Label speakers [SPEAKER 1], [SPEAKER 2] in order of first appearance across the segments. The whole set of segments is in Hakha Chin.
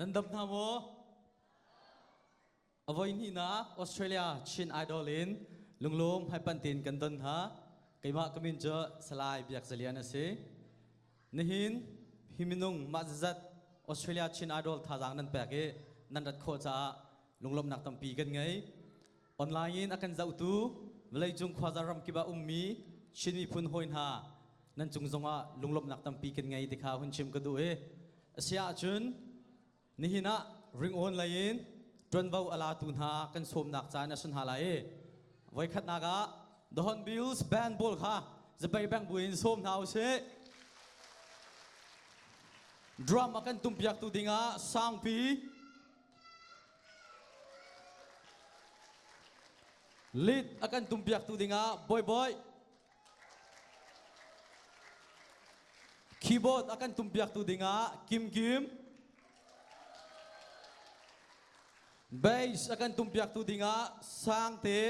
[SPEAKER 1] Nan dam hna maw? A voi hnihnak Australia Chin Idol in lunglawm hmaipan tein kan don hna. Keimah ka min cu Salai Biak Zalian a si. Nihin hi minung mah zat Australia Chin Idol thazaang nan pek i nan rat khawh caah lunglawmhnak tampi kan ngei. Online in a kan zohtu vawleicung khuaza ram kip ah ummi Chin miphun hawi hna nan cung zongah lunglawmhnak tampi kan ngei ti kha hun chim ka duh i a si ahcun nihin ah ringawn lei in ṭuanvo a latu hna kan sawmnak caan a si hna lai i voikhatnak ah The Hornbills band pawl kha zapei beng buin sawm hna usih. Drum a kan tumpiaktu dingah Sangpi Lead a kan tumpiaktu dingah Boy Boy Keyboard a kan tumpiaktu dingah Kim Kim Bass a kan tumpiaktu dingah Sangte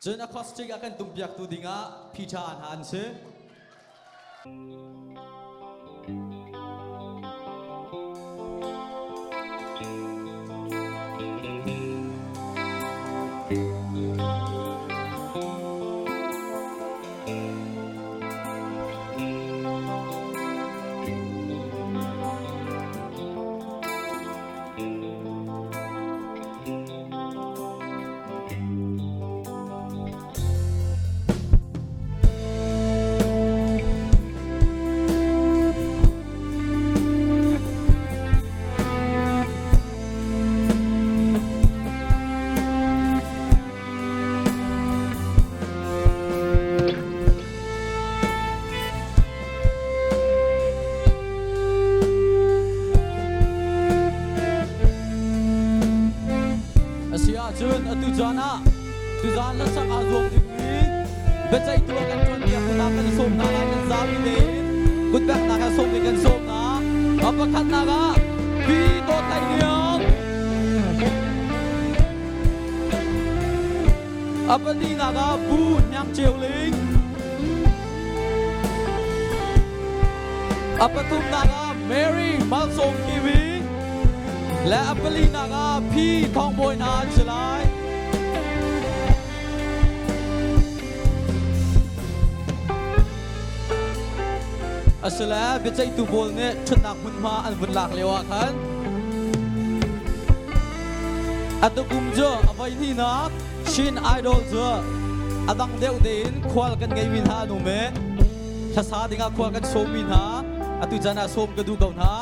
[SPEAKER 1] Cun acoustic a kan tumpiaktu dingah Peter hna an si. A si ahcun atu caan ah tuzaan hlasak aa zuam dingmi biaceihtu a kan ṭuanpiak hna kan sawm hna lai kan zapi tein kutbeknak ah sawm ding kan sawm hna. A pakhatnak ah Pi Dawt Hlei Hniang, a pahnihnak ah Pu Hniang Ceu Ling, a pathumnak ah Mary Malsawm Kiwi le a palinak ah Phi Thawng Bawi hna an si lai. Asile biaceihtu pawl nih ṭhutnak hmunhma an vun lak lio ah khan atukum cu a voi hnihnak Chin Idol cu a dang deuh tein khual kan ngeimi hna an um i hlasa dingah khual kan sawmmi hna atu caan ah sawm ka duh ko hna.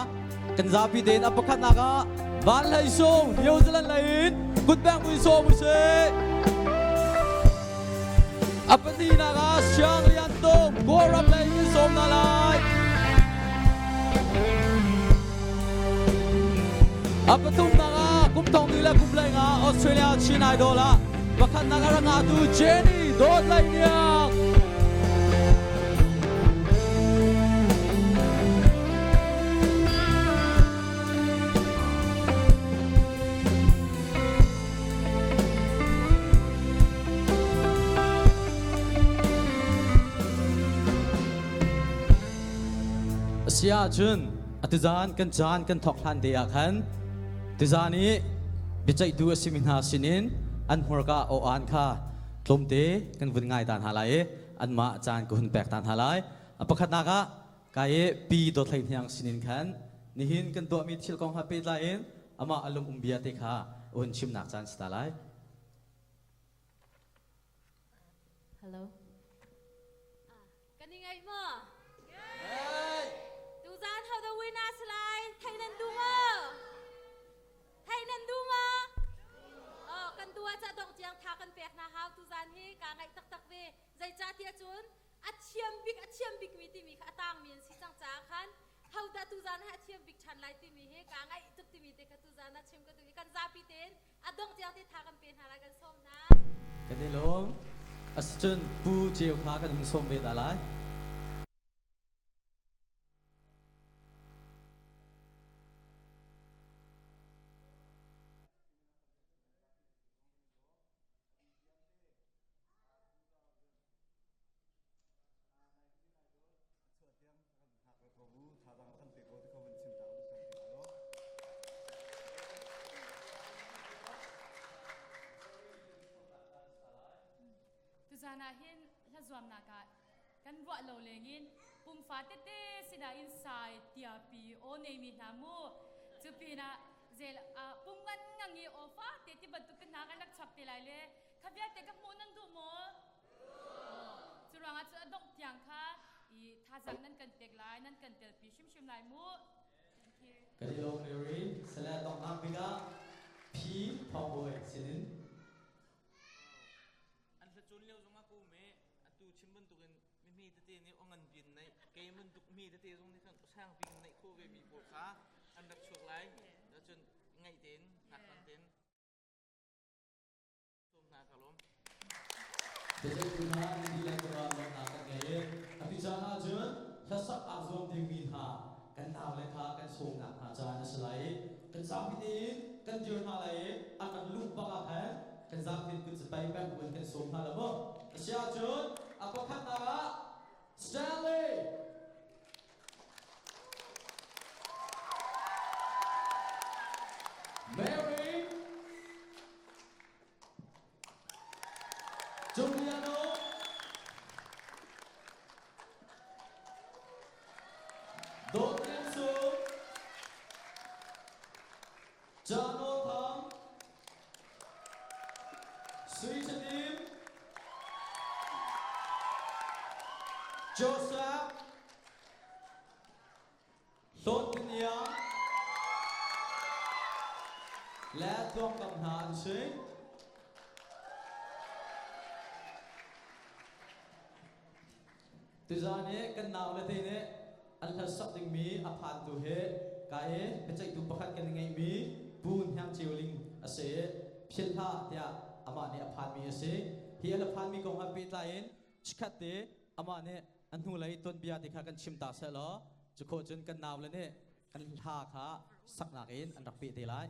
[SPEAKER 1] Kan zapi tein a pakhatnak ah Van Hlei Sung New Zealand lei in kutbeng mui sawm usih. A pahnihnak ah Siang Lian Tung Kawlram lei in sawm hna lai. A pathumnak ah kum thong ni le kum lei nga Australia Chin Idol ah pakhatnak a rak ngahtu Jenny Dawt Lei Niang. A si ahcun atuzan kan caan kan thawk hlan te ah khan tuzan i biaceihtu a simi hna sinin an hmurka aw-aan kha tlawmte kan vun ngai ta hna lai i anmah caan ka hun pek ta hna lai. A pakhatnak ah Ka i Pi Dawt Hlei Hniang sinin khan nihin kan tuahmi thil kong ha pehtlai in amah a lung um bia te kha a hun chimnak caan si ta lai.
[SPEAKER 2] Hello.
[SPEAKER 3] Kan i ngaih maw? Tuzaan ho da winner si lai? Thei nan duh maw? Thei nan duh maw? Oh, kan dua ca dong tiang tha kan pek na hau tuzaan hi ka ngaih taktak ve. Zeicahtiah cun a thiam bik a thiam bikmi timi kha a tangmi an si cang caah khan hodah tuzaan ah a thiam bik ṭhan lai timi hi kaa ngaih tuk timi te kha tuzaan ah chim ka duh i kan zapi tein a dongh tiang te tha kan pe hna lai kan sawm hna.
[SPEAKER 1] Kan i lawm. Asicun Pu Ceu kha kan hun sawm ve ta lai.
[SPEAKER 4] zuamnak ah kan ruah lo lengin pumfa tete sinain sai tiapi aw neimi hna mu. Cu pinah zel pum ngan ngang i aw fa te ti bantuk te hna kan rak chuak te lai le kha vialte ka hmuh nan duh maw? Cu ruangah cu a dongh tiang kha i thazaang nan kan pek lai, nan kan telpi hrimhrim lai mu. Thank you.
[SPEAKER 1] Kan i lawm Mary, sale donghnak bik ah P Thawngbawi sinin.
[SPEAKER 5] An hla cun lio zong ah ka um i atu chim bantukin mihmi tete nih aw ngan bin neih kei bantuk mi tete zong nih khan sang bin neih khawh ve mi pawl kha an rak chuak lai. Cun ngaih tein hngak tein sawm hna ka lawm.
[SPEAKER 1] Biaceihtu hna nan dihlak cungah lawmhnak kan ngei i atu caan ah cun hlasak aa zuam dingmi hna kan naule kha kan sawmnak hna caan a si lai i kan zapi tein kan dir hna lai i a kan luh bak ah khan kan zapi kut capai pek buin kan sawm hna la mu. A si ahcun a pakhatnak ah Stanley Mary Juliano Dawt Lim Sung Jano Thang Sui Chadim Joseph Hlawhtlinia le tuangkam hna an si. Tuzaan i kan nau le te nih an hlasak dingmi a phantu hi ka i biaceihtu pakhat kan ngeihmi Pu Hniang Ceu Ling a si i philh hlah tiah amah nih a phanmi a si. Hi a phanmi kong he pehtlai in chikkhat te amah nih a hnulei tuanbia ti kha kan chim ta seh law cu khawh cun kan nau le nih kan hla kha saknak in an rak peh te lai.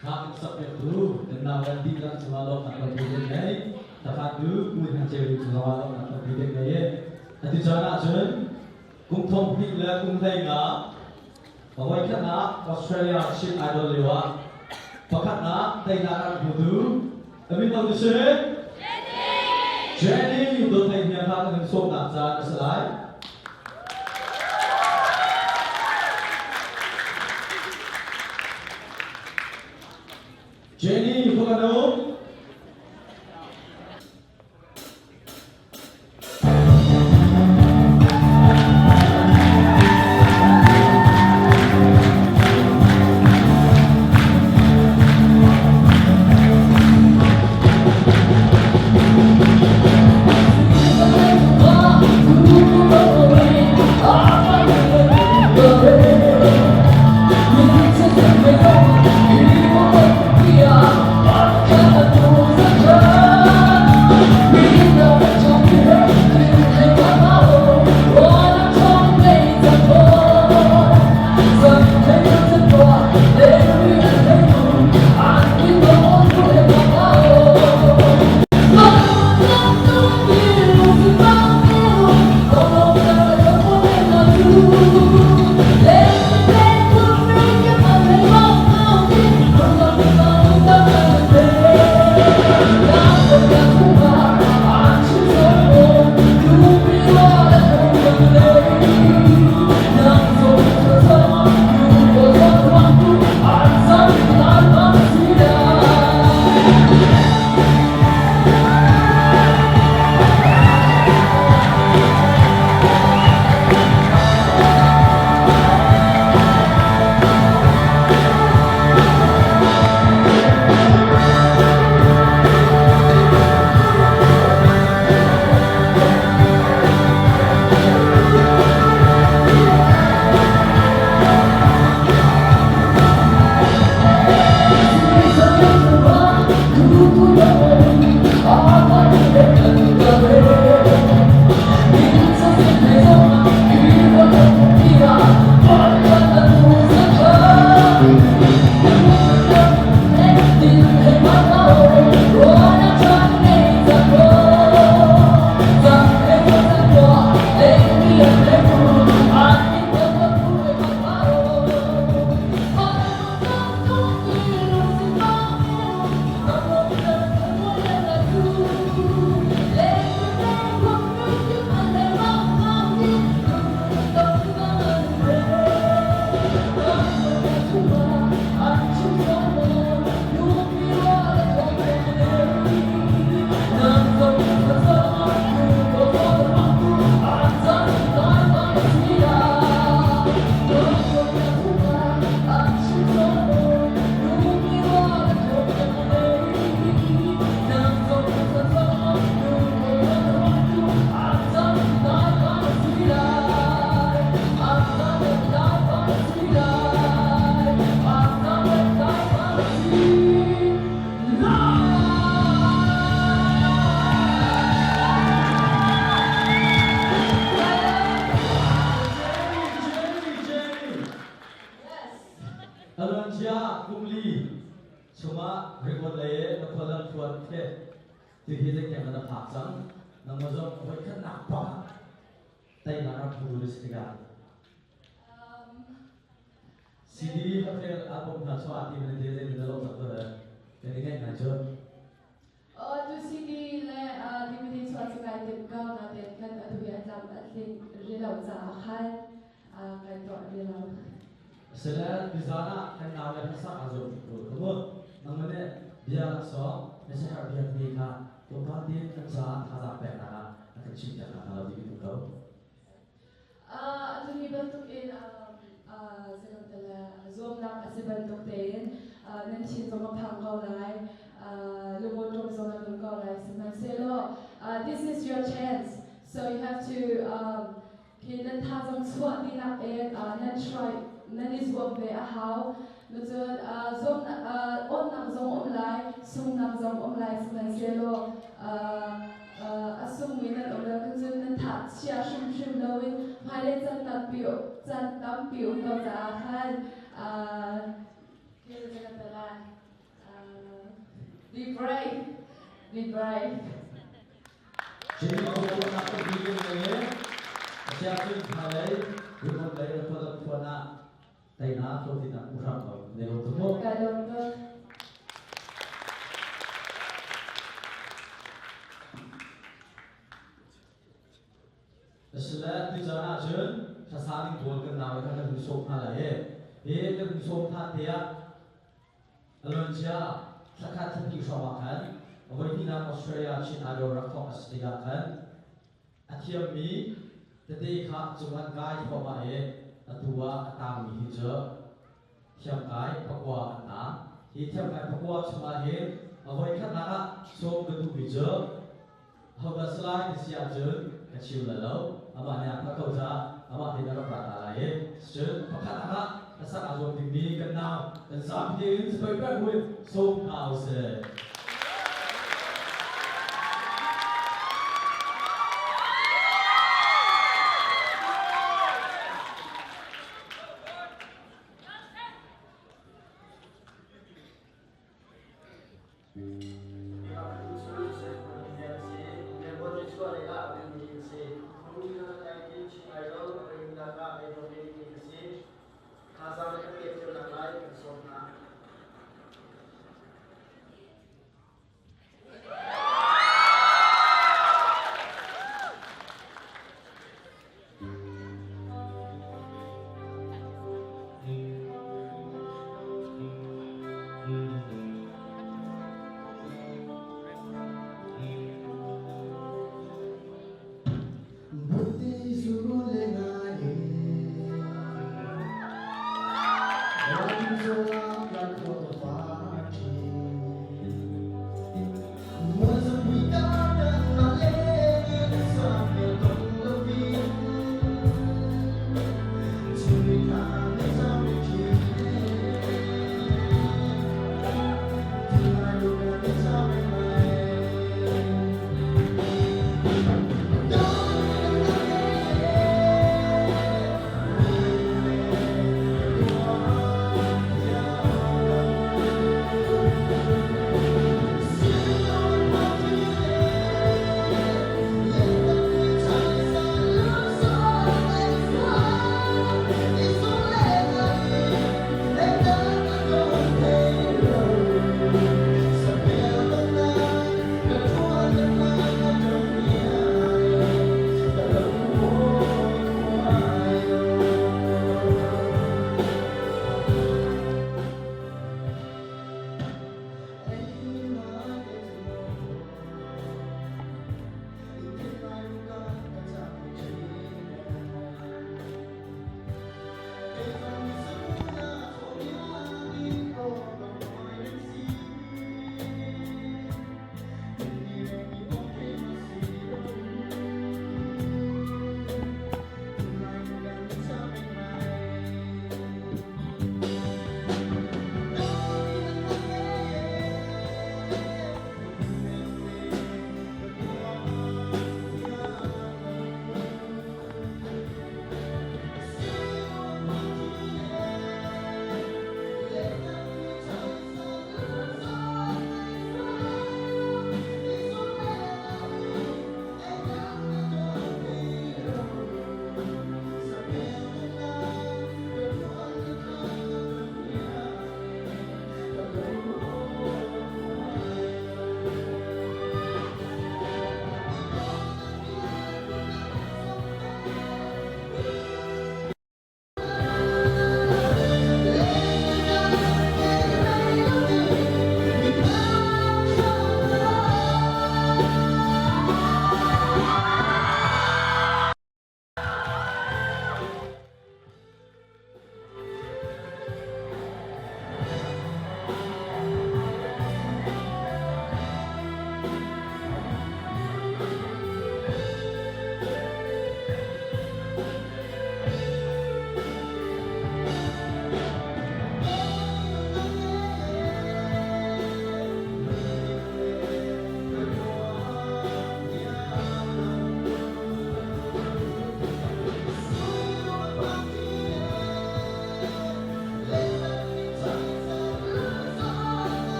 [SPEAKER 1] Kha in sak piaktu nan nau nan dihlak cungah lawmhnak tampi kan ngei. Tafatu Pu Thang Ceu cungah lawmhnak tampi kan ngei i atu caan ahcun kum thong hnih le kum hlei nga voikhatnak Australia Chin Idol lio ah pakhatnak teinak a rak hmutu a min ho tu si Jenny Dawt Hlei Hniang kha kan in sawmnak caan a si lai. Jenny, khuakan um. Aluancia kum li chungah record lei na khualam thluan the ti hi zeitiang na phak cang nangmah zong voikhatnak bak teinak rak hmu na si tikah CD hotel album hna chuah ti na te zei na lo cak to le kan i ngaih ngai cu.
[SPEAKER 6] Tu CD le DVD chuah cu kai timh ko nain kan atu hi a tlam a tlin rih lo caah khan kan tuah rih lo.
[SPEAKER 1] Sile nizan ah kan nau le hlasak aa zuam tuk ko ka mu. Nangmah nih bia laksawng na siaherh bia tete kha tlawmpal tein kan caah thazaang peknak ah a kan chimpiak hna hnga lo ti ka duh ko.
[SPEAKER 6] Atu hi bantukin zuamnak a si bantuk tein nan thin zong a phang ko lai, lungawṭawm zong nan um ko lai. Sihmanhsehlaw this is your chance, so you have to khi nan thazaang chuah dinak in nan try nan i zuam ve a hau. Cun awnnak zong um lai, sungnak zong um lai, sihmanhsehlaw a sungmi nan um lo cun nan thah chia hrimhrim loin hmailei caan tampi caan tampi um ko caah khan be brave, be brave.
[SPEAKER 1] Chin nak kan bi le asiahcun hmailei remote lei ram phuan ah teinak hlawhtlinnak hmu hram ko ne lo tu mu.
[SPEAKER 6] Ka lawm tuk.
[SPEAKER 1] Asile tuzaan ahcun hlasa ding pawl kan nau le kha kan hun sawm hna lai i hi kan hun sawm hna te ah aloncia thlakhat thlahnih hrawng ah khan voi hnihnak Australia Chin Idol rak thawk a si tikah khan a thiammi tete kha cung an kai thluahmah i atu ah a tangmi hi cu thiamkai pakua an tang. Hi thiamkai pakua chungah hin a voikhatnak ah sawm ka duhmi cu ahodah si lai ti si ahcun ka chim lai lo. Amah nih a hngalh ko caah amah tein a rak ra ta lai i cun pakhatnak ah hlasak aa zuam dingmi kan nau kan zapi tein sipai pek buin sawm hna usih.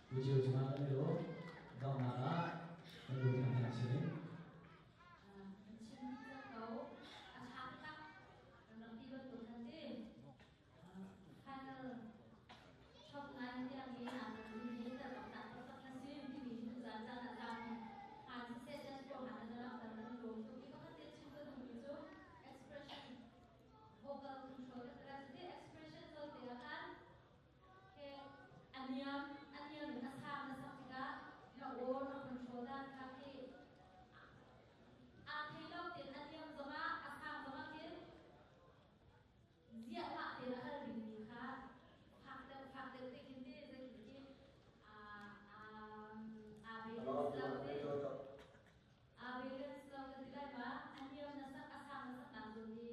[SPEAKER 1] Ucio cungah kan i lawm. Donghnak ah kan bu thang hna sinin.
[SPEAKER 3] Kan chim cang ko. A ṭha taktak. Kan rak ti bantuk khan ti. Final top 9 tiang hi aa mi hi tel awk tlak taktak na si timi hi tuzaan caan ah caan hmaan siseh judge pawl hna nan langhter nan i lawm tuk i pakhat te chim ka duhmi cu expression vocal control kan ti lai cu ti expression zawn te ah khan he a niam a niam in a sang na sak tikah na aw na control dan kha khi aa thei lo tein a niam zongah a sang zongah khin ziah mah tein a kal dingmi kha fak deuh fak deuh te khin te zeitin khi aa balance lo te aa balance lo kan ti lai ma a niam na sak a sang na sak nak zawn i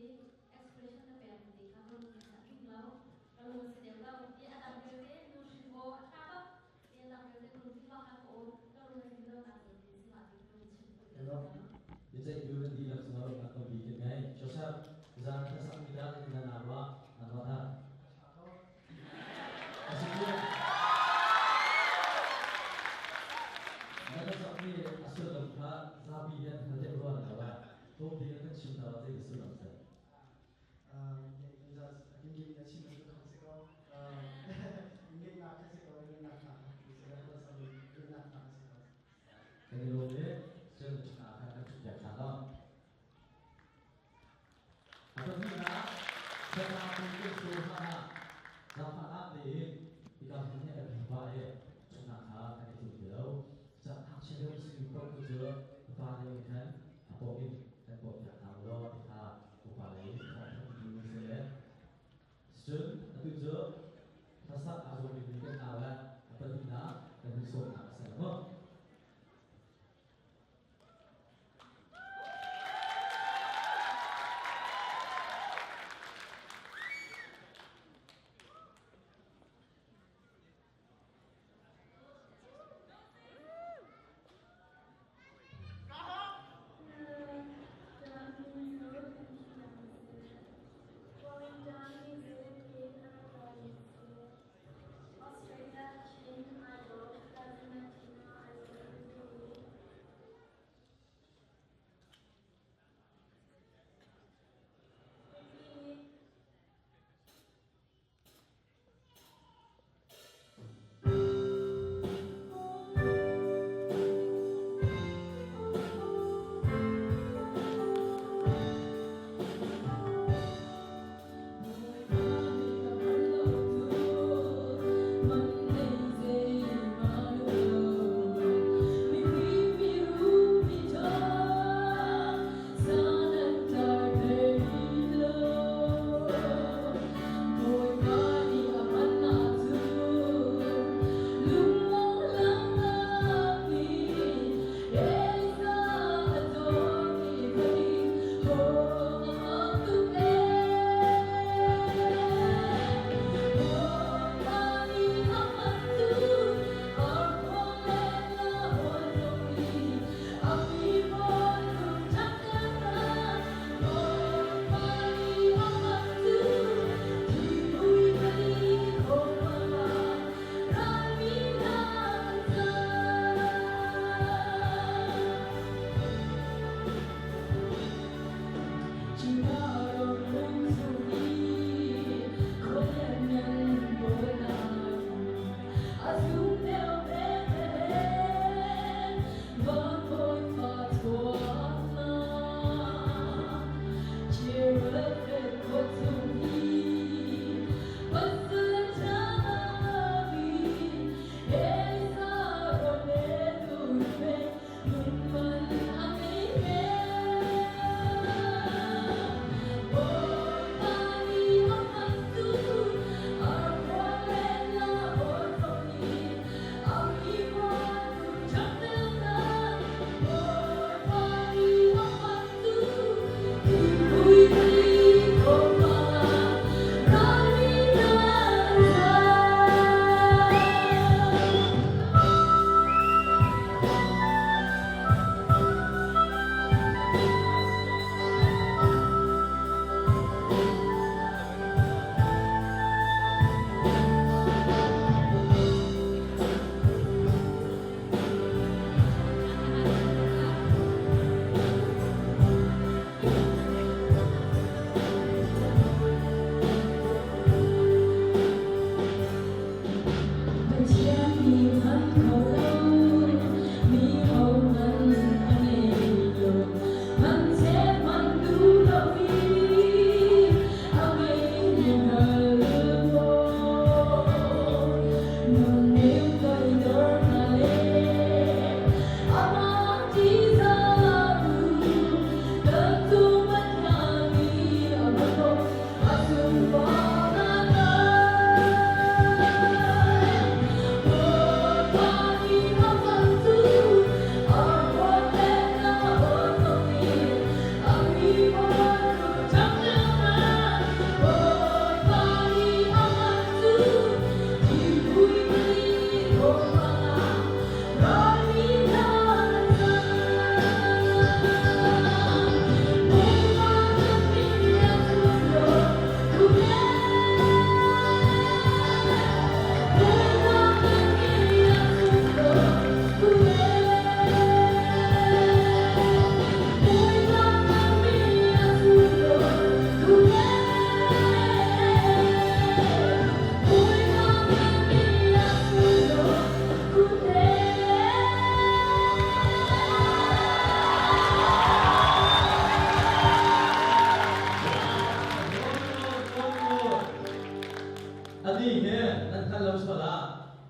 [SPEAKER 3] expression na pek ti kha ka lung a tling lo ka lung si deuh lo i a dang vialte nu hrin aw a tha bak i a dang vialte ka lung tling bak kha ka aw ka lung a tling lo nak zawn ti si mah ti ka lung chim
[SPEAKER 1] Hello. Biaceihtu nan dihlak cungah lawmhnak tampi kan ngei. Joseph, zan hlasak mi dah in nan ruah? Nan ruah dah? Asicu na hlasak mi a sullam kha zapi nih an hngal deuh rua lo ah tlawm bik in kan chim ta zei sullam si? Kan i lawm i cun ṭha khan kan ṭhutpiak hna lo. A pahnihnak, Hriamnam pum su hna zaangfahnak tein hika hmun hi a bi pah i ṭhutnak kha kan i tlum ti lo. Cucaah ngakchia deuh a simi paoh tu cu upa deuh nih khan a pawm in kan pawmpiak hna u law ti kha upa lei thawngthanh tu si. Cun atu cu hlasak aa zuam bikmi kan nau le a pahnihnak kan hun sawmnak a si lo maw?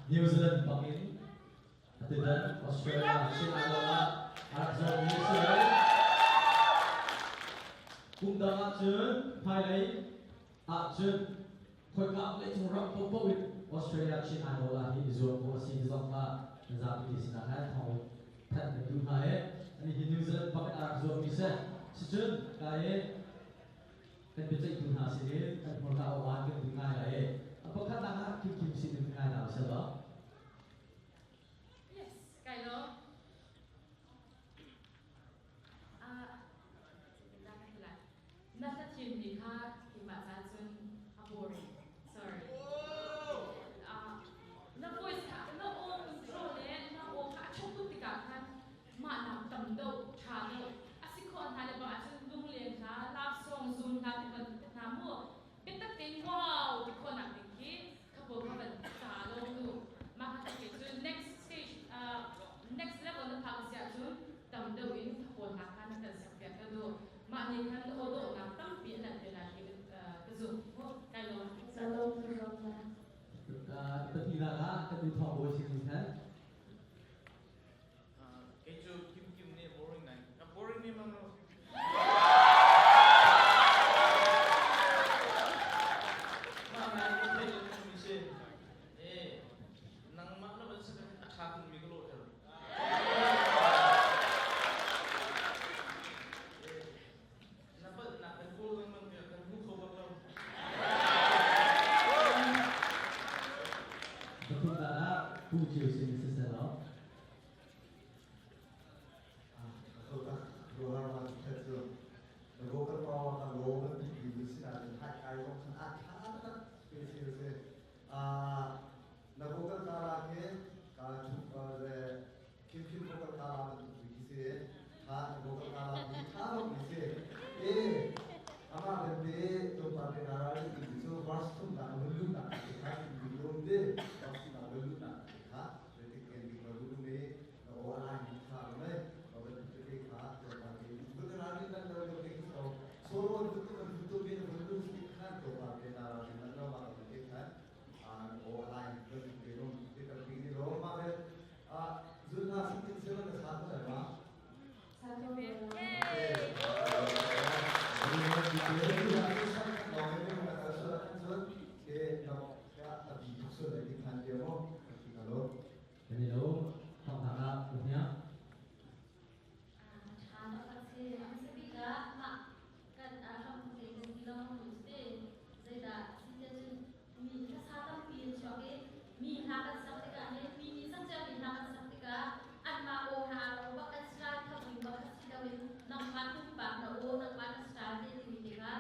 [SPEAKER 1] New Zealand bangin atutan Australia Chin Idol ah a rak zuammi a si. Kum dang ahcun hmailei ahcun khoika vawleicung ram paohpaoh in Australia Chin Idol ah hi i zuam khawh a si ti zong kha nan zapi te sinah khan thawng thanh kan duh hna i ani hi New Zealand bak in a rak zuammi si. Sicun ka i kan biaceihtu hna sinin kan hmurka aw-aan kan duh ngai lai i a pakhatnak ah Kim Kim sin in ngai hna usih law.
[SPEAKER 4] Yes, kai lawm. Ah, na hla thimmi kha keimah ca cun a boring. Sorry. Ah, na voice kha na aw control le na aw kha a ṭhat tuk tikah khan mah nak tam deuh, ṭha deuh a si khawh hna le bang ahcun lunglen hla, love song, zun hla ti bantuk hna mu biatak tein wow ti khawhnak ding khi khapaw kha van ca lo nu mah kha ke cu next stage next level na phak si ahcun tam deuh in khapaw hna kha na kan sak piak ka du mah nih khan aw dawhnak tampi an te lai ti ka zumh kai lawm.
[SPEAKER 1] Pahnihnak ah kan u Thawng Bawi sin in khan.
[SPEAKER 5] Kei cu Kim Kim nih boring ngai. Ka boring mi mang lo. Mah ngai ka theih lo mi si. Eh, nangmah na van sak a ṭha tuk mi ka lawh ter. Eh, na palhnak kan kawl lengmang tiah kan hmu kho bak lo.
[SPEAKER 1] Pathumnak ah Pu Cio sin siseh law. Kan i lawm. Thawngthang ah ka hniang.
[SPEAKER 3] Ṭha taktak si. A hmasa bik ah mah kan hramthok tein kan ti lengmang mi cu ti zeidah si tiah cun mi hlasa tampi an chuak i mi hla kan sak tikah hin mi nih sak ciami hla kan sak tikah anmah aw he aa lo bak an style tho ding bak kha si loin nangmah pumpak na aw nangmah na style te timi te kha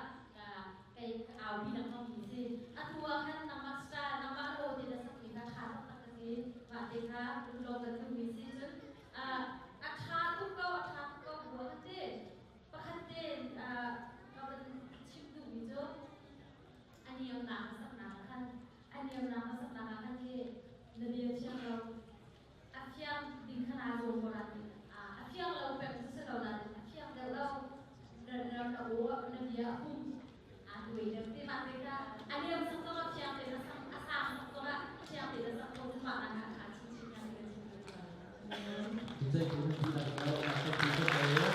[SPEAKER 3] kei ka aupi lengmang mi si. Atu ah khan nangmah style nangmah na aw te na sakmi kha ṭha taktak ka ti. Mah te kha lunglawm kan duhmi si. Cun a ṭha tuk ko, a ṭha tuk ko ka ruah ka ti. Pakhat te ka van chim duhmi cu a niamnak na saknak ah khan a niamnak na saknak ah khan khi na bia fiang lo. A fiang ding kha naa zuam ko nain a fiang lo peng cu si lo nain a fiang deuh lo. Na na na aw na bia a pum aa tuai deuh ti mah te kha a niam sak zong ah fiang tein a sang a sang sak zong ah fiang tein a sak ko cu mah nak ah ṭha chinchin kan ti kan chim
[SPEAKER 1] Cucai cu nan dihlak lo na kan ti tuk ko.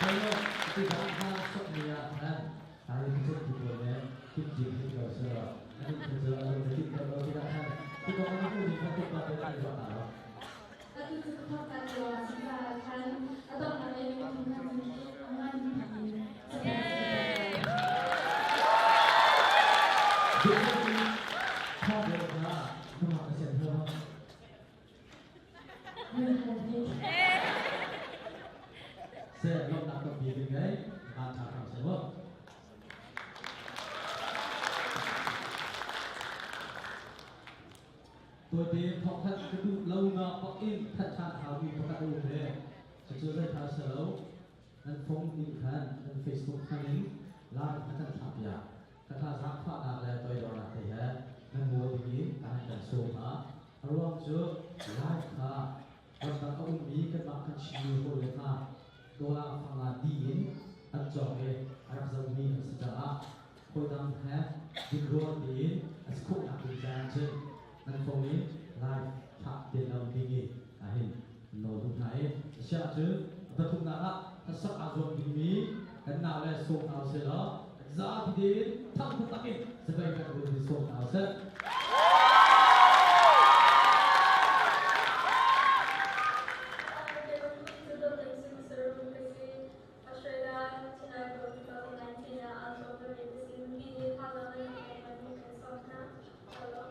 [SPEAKER 1] Hello, ti dang hna sok mi ah khan ai cu tu pawl le kim kim hin ko seh law ani kha cu a lung na kim lo tikah khan ti kong na hmuh ning kha tuk pa te kan i ruah ta lo.
[SPEAKER 6] Atu cu ka thawk ta lio ah si caah khan a donghnak lei minung khan cun a ngan in
[SPEAKER 1] Seh lawmhnak tampi kan ngei. Van ṭha hram seh mu. Tawite thawngthanh ka duh lonak bak in thanh ṭhan haumi pakhat a um ve. Cucu zei tha si lo. Nan phone in khan nan Facebook hman in live a kan thlah piak. Ka zaangfahnak le toidornak te he nan ngawl ding in kan kan sawm hna. A ruang cu live kha ramdang a ummi kanmah kan Chinmi hawi le hna dollar fanga dih in an cawk i a rak zohmi an si caah hawidang he dinrual tein a si khawhnak ding caah cun Nan phone in live thlah te lo ding i ahhin nawl duh hna i asiah cun a pathumnak ah hlasak aa zuam dingmi kan nau le sawm hna usih law zapi tein thang taktak in cabai kan vun in sawm hna usih.
[SPEAKER 7] Australia Chin Idol 2019 ah aa zuam vemi ka si. Mi nih thazaang nan ka pek bantuk kan sawm hna. Hello.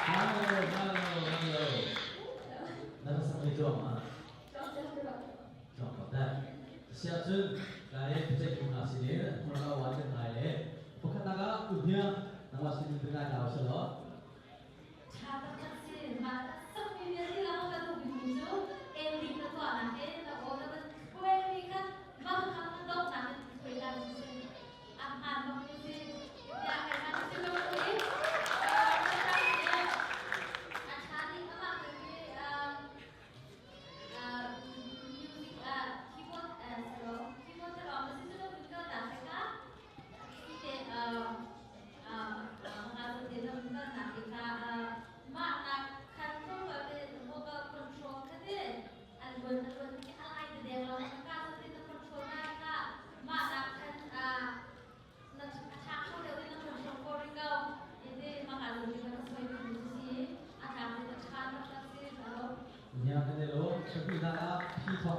[SPEAKER 1] Hello, hello, hello. Na sak mi zuam ah. Zuam ko dah. Siah cun lai biceih tu hna sin in hmurka wan kan ngai le pakhatnak ah uhniang nangmah sin in biangai hna usih law.
[SPEAKER 3] Ṭha taktak si. Mah sakmi vialte lang ka duh bikmi cu ending na tuahnak he na aw na van khuaimi kha mangkhang na donghnak in khuai ta si si. A hmaan bak mi si. Tiah keimah na si lo i a ṭha ding amah tu hi music keyboard keyboard te lawng na si cu na vun kal ta ka te nga te na vun kal na.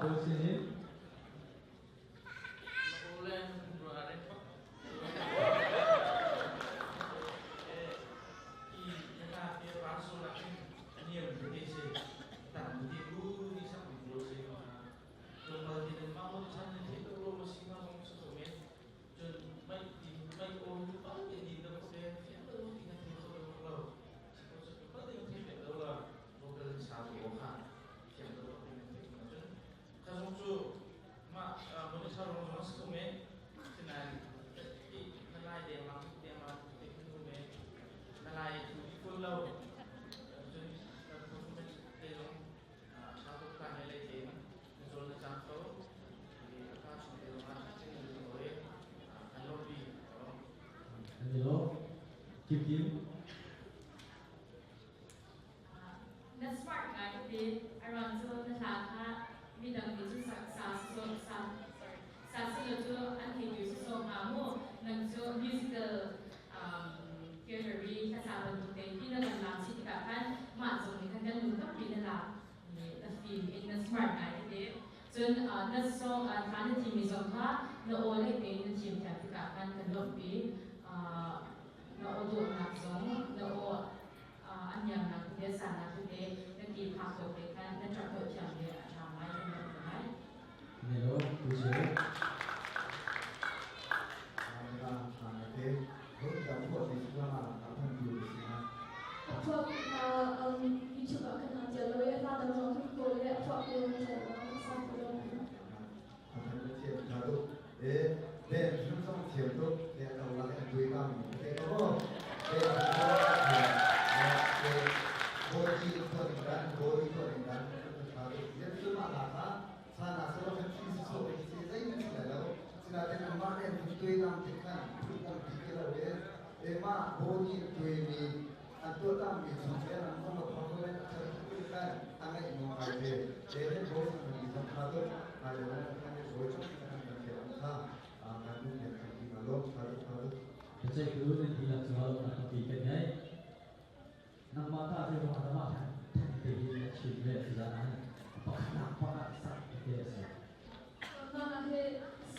[SPEAKER 1] tu si hi. Hello, Kim Kim.
[SPEAKER 4] Na smart ngai tete a ruang cu na hla kha midang nih cu sa sa so sa sorry sa silo cu an thei tu si so hnga mu nang cu musical um, theater i hlasa bantuk te hi na kan lak chih tikah khan mah zong nih khan kan lung tampi na lak na fim in na smart ngai tete cun na song hla na thimi zong kha na aw lei tein na thim thiam tikah khan kan lawmhpi na aw dawhnak zong na aw a niamnak tete a sannak tete na ti phak tawk te khan na ṭap dawh thiam le a ṭha ngai kan lawmh ngai.
[SPEAKER 1] Hello, tu
[SPEAKER 7] YouTube ah kan hna cia lo i a hla dang zong kan kawl i a phuah ko na cia lo sa ko lo.
[SPEAKER 1] Biaceihtu nan dihlak cu na tampi kan ngei. Nangmah ta zei ruangah dah mah than te hi na chim le tuzaan ah pakhatnak pakhat sak te a si.
[SPEAKER 7] Mah hi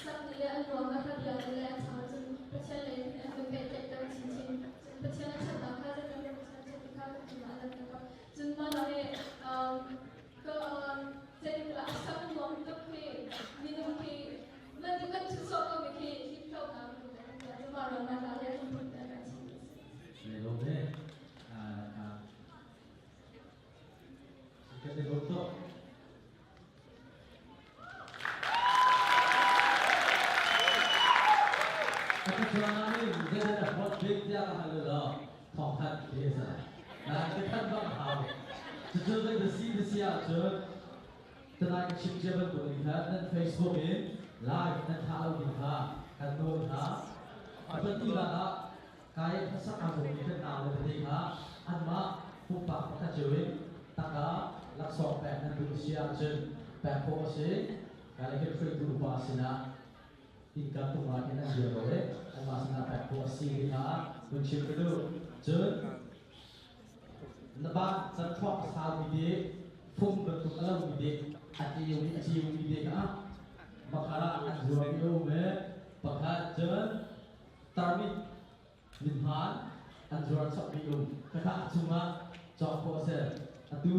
[SPEAKER 7] sak le an ruang a hla le a chang cun Pathian lei hin a kan pehtlaihter chinchin. Cun Pathian a ṭhatnak kha zeitin Pathian ṭhat ti kha kan cungah a langhter ko. Cun mah hi ko zeitin a sak an nuam tuk hi minung khi man kan thu sawh ko mi khi hip hop na kan mah ruang mah hla hi a kan phun kan chim.
[SPEAKER 1] Ne lo ne kan i lawm tuk. Atu chuang ah nih zeidah na hot bik tiah ka hal law thawngthat ti a si. Nain ka thanh bak a hau. Cucu zei na si na si ahcun tunai ka chim cia bantuk in khan nan Facebook in live nan thlah lo ding kha kan nawl hna. A pahnih ah kai hlasak aa zuammi kan nau le tete kha anmah pumpak pakhat cio in tangka laksawng pek nan duh si ahcun pek khawh a si. Kai le hruaitu upa sinah innka tung ah khin an dir ko i anmah sinah pek khawh a si ti kha hun chim ka duh. Cun na ban can thuak a saumi te fung bantuk a lomi te a tleu i a ceumi te kha makar ah an zuarmi a um i pakhat cun tarmit mithmaan an zuar chapmi um khakha a chungah cawk khawh a si. Atu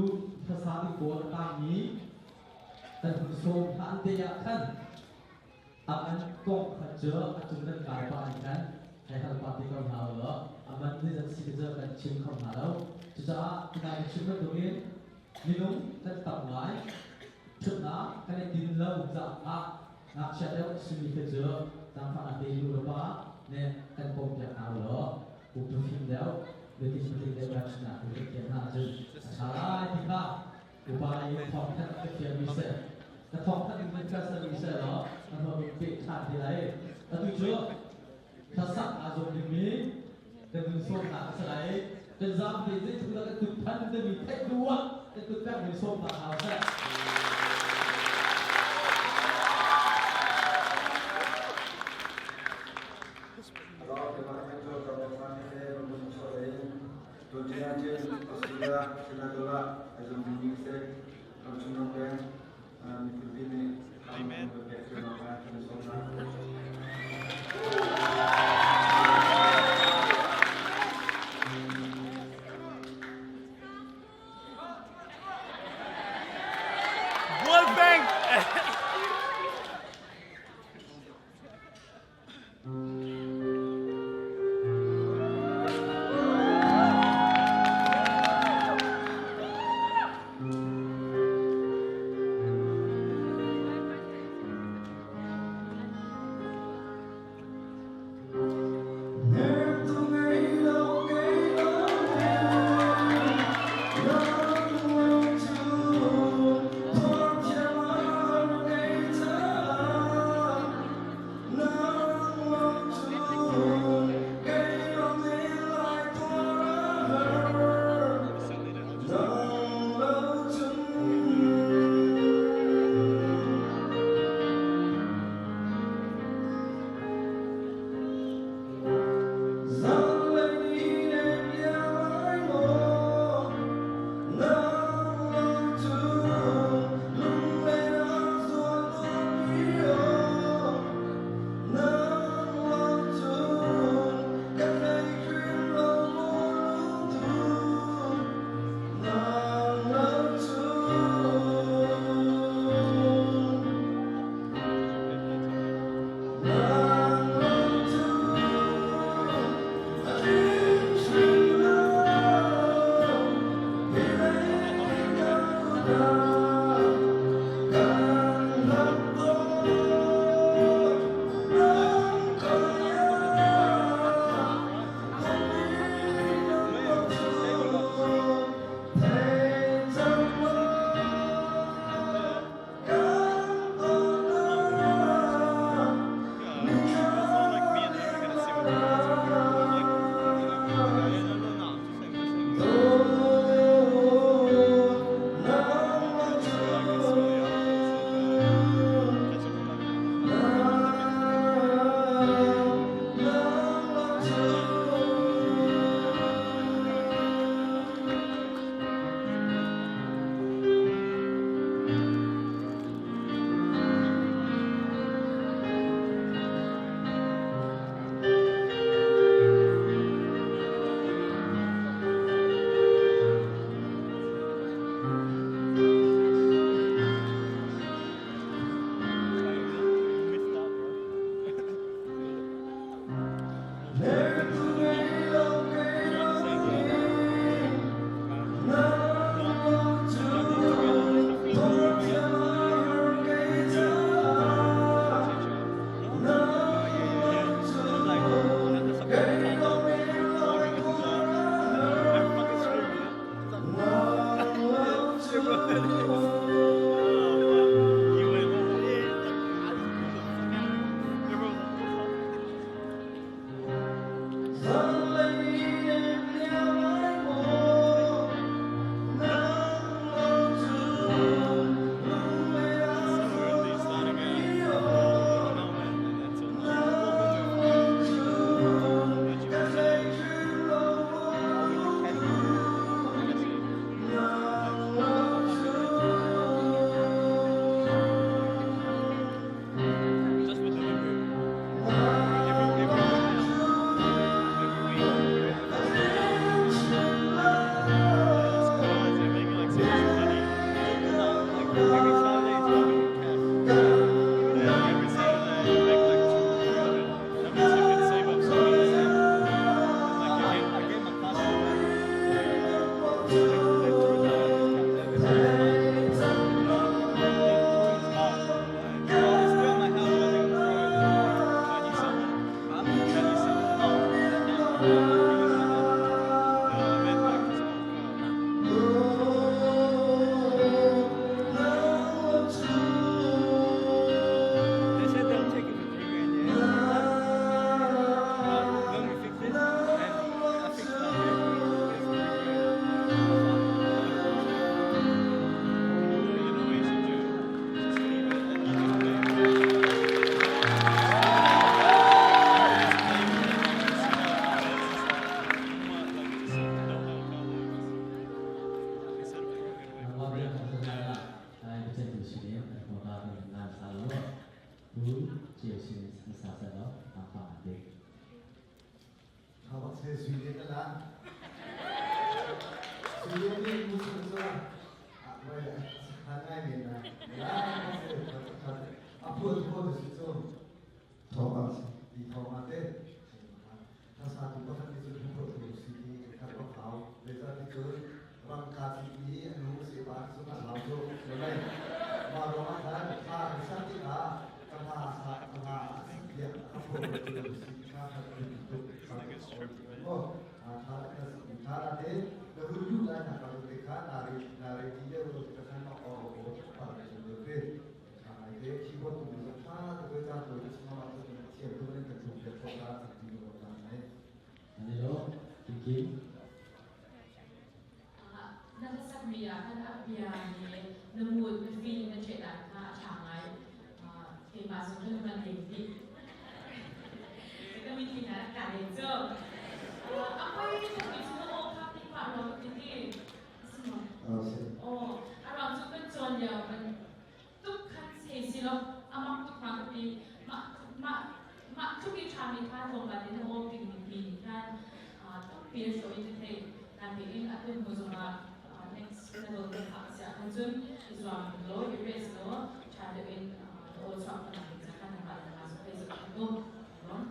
[SPEAKER 1] hlasa ding pawl a tangmi kan hun sawm hlan te ah khan a man kong khat cu a cung nan kai pah in khan hei hal pah te ko hna u law a man zeizat si cu kan chim kho hna lo. Cucaah tunai ka chim bantukin minung kan tam ngai ṭhutnak kan i din lo caah ngakchia deuh a simi kha cu zaangfahnak te nu le pa nih kan pawmpiak hna u law kum fim deuh biatik patling deuh kan chimnak tu kan thiam hna ahcun a ṭha lai ti kha upa i thawngthanh ka thiammi seh ka thawngthanh in kan sermi seh law a hnuah peh ṭhan ti lai atu cu hlasak aa zuam dingmi kan nun sawmnak a si lai kan zaamte zeitluk dah kan kut phan timi theih duh ah kan kut pekmi sawmnak hna seh.
[SPEAKER 8] Miphun nih Amen. Pek cio hna kan sawm hna.
[SPEAKER 5] Wolfgang!
[SPEAKER 1] Kim.
[SPEAKER 4] Na hlasak mi ah khan a bia le na mood na feeling na ṭheh dan kha a ṭha ngai. Keimah zong kan man ding dih. Ka mitthli hna ka len cu. A poi tukmi cu na aw kha ti pah rua ka ti ti. Si maw? Aw, a ruang cu kan cawn lio kan tuk khan hei si lo amak tuk ma ka ti. Mah mah mah tluk i ṭhami kha tlawmpal in na aw ping mi nih khan tampi a hrawh i na theih. Natein atu hnu zongah next level kan phak si ahkhan cun i zuam law i raise law ṭha deuh in na aw chuah khawhnak ding ca khan nangmah le nangmah zong hei zoh ṭhan mu. Ron.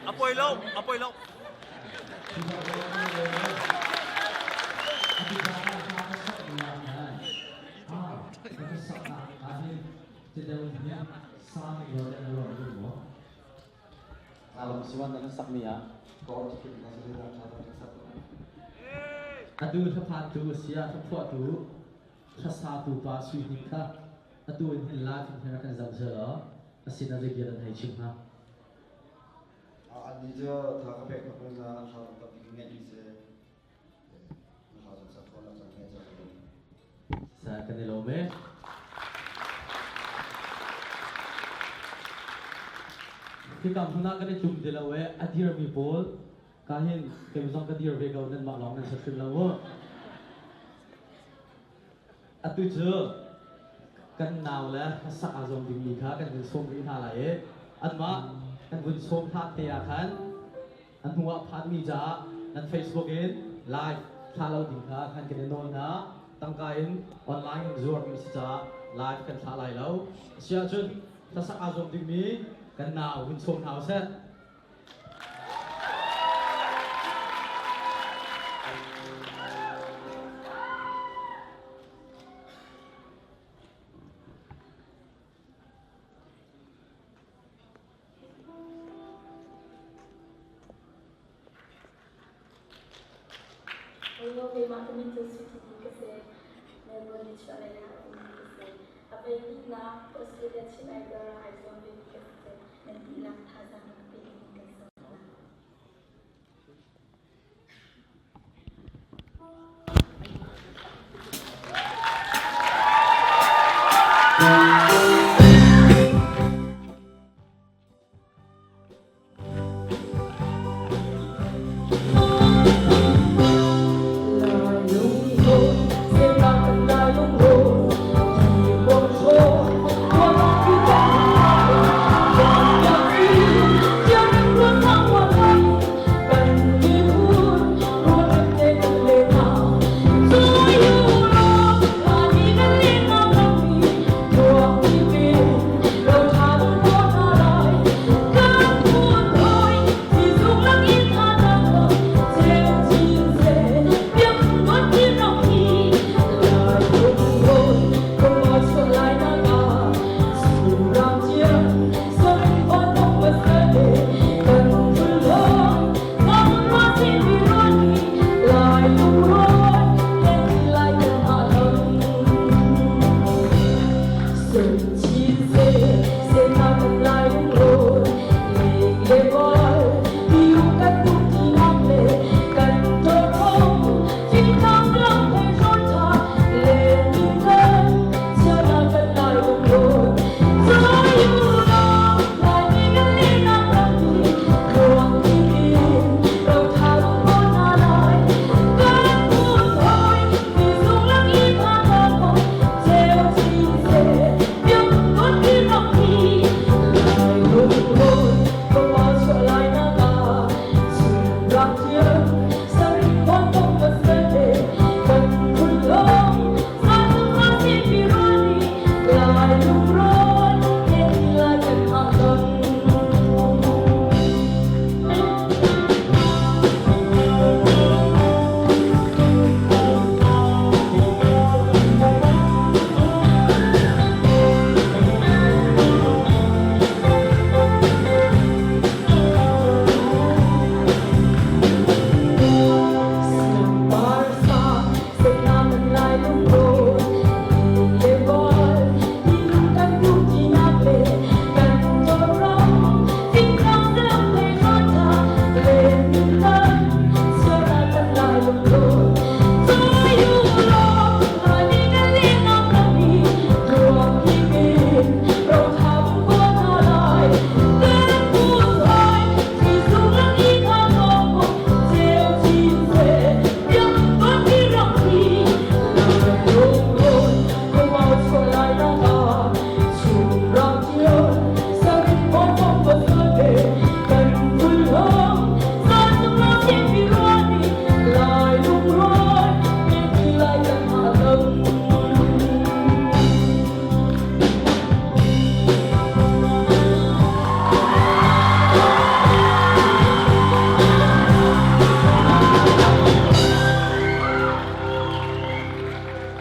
[SPEAKER 5] Apoi lo, apoi lo.
[SPEAKER 1] Atu hlaphantu sia hlaphuahtu hlasatu pa sui hnik kha atu in hin la fin hin kan zam sel law asin a zei bia nan hei chim hnga.
[SPEAKER 8] Anni cu tha ka pek tuk na thla tampi ka ngeih mi si. Na hla zong sak khawh na cang ngeih cang.
[SPEAKER 1] Sa kan i lawm e. Hika hmun ah kan i tlum ti lo e a dirmi pawl ka hin kei zong ka dir ve ko nan mah lawng nan si hrim lo mu. Atu cu kan nau le hlasak aa zuam dingmi kha kan hun sawm rih hna lai i anmah. Nan vun sawm hlan te ah khan an hnu ah phanmi caah nan Facebook in live thla lo ding kha kan kan i nawl hna. Tangka in online in zuarmi si caah live kan thlah lai lo. Asiahcun hlasak aa zuam dingmi kan nau vun sawm hna usih.
[SPEAKER 9] Hello, keimah ka min cu Sweetie Di ka si. Melbourne nichuahlei ah a ummi ka si. A voihnihnak Australia Chin Idol ah ai zuam vemi ka si cu nan dihlak thazaang rak pe ding in kan sawm hna.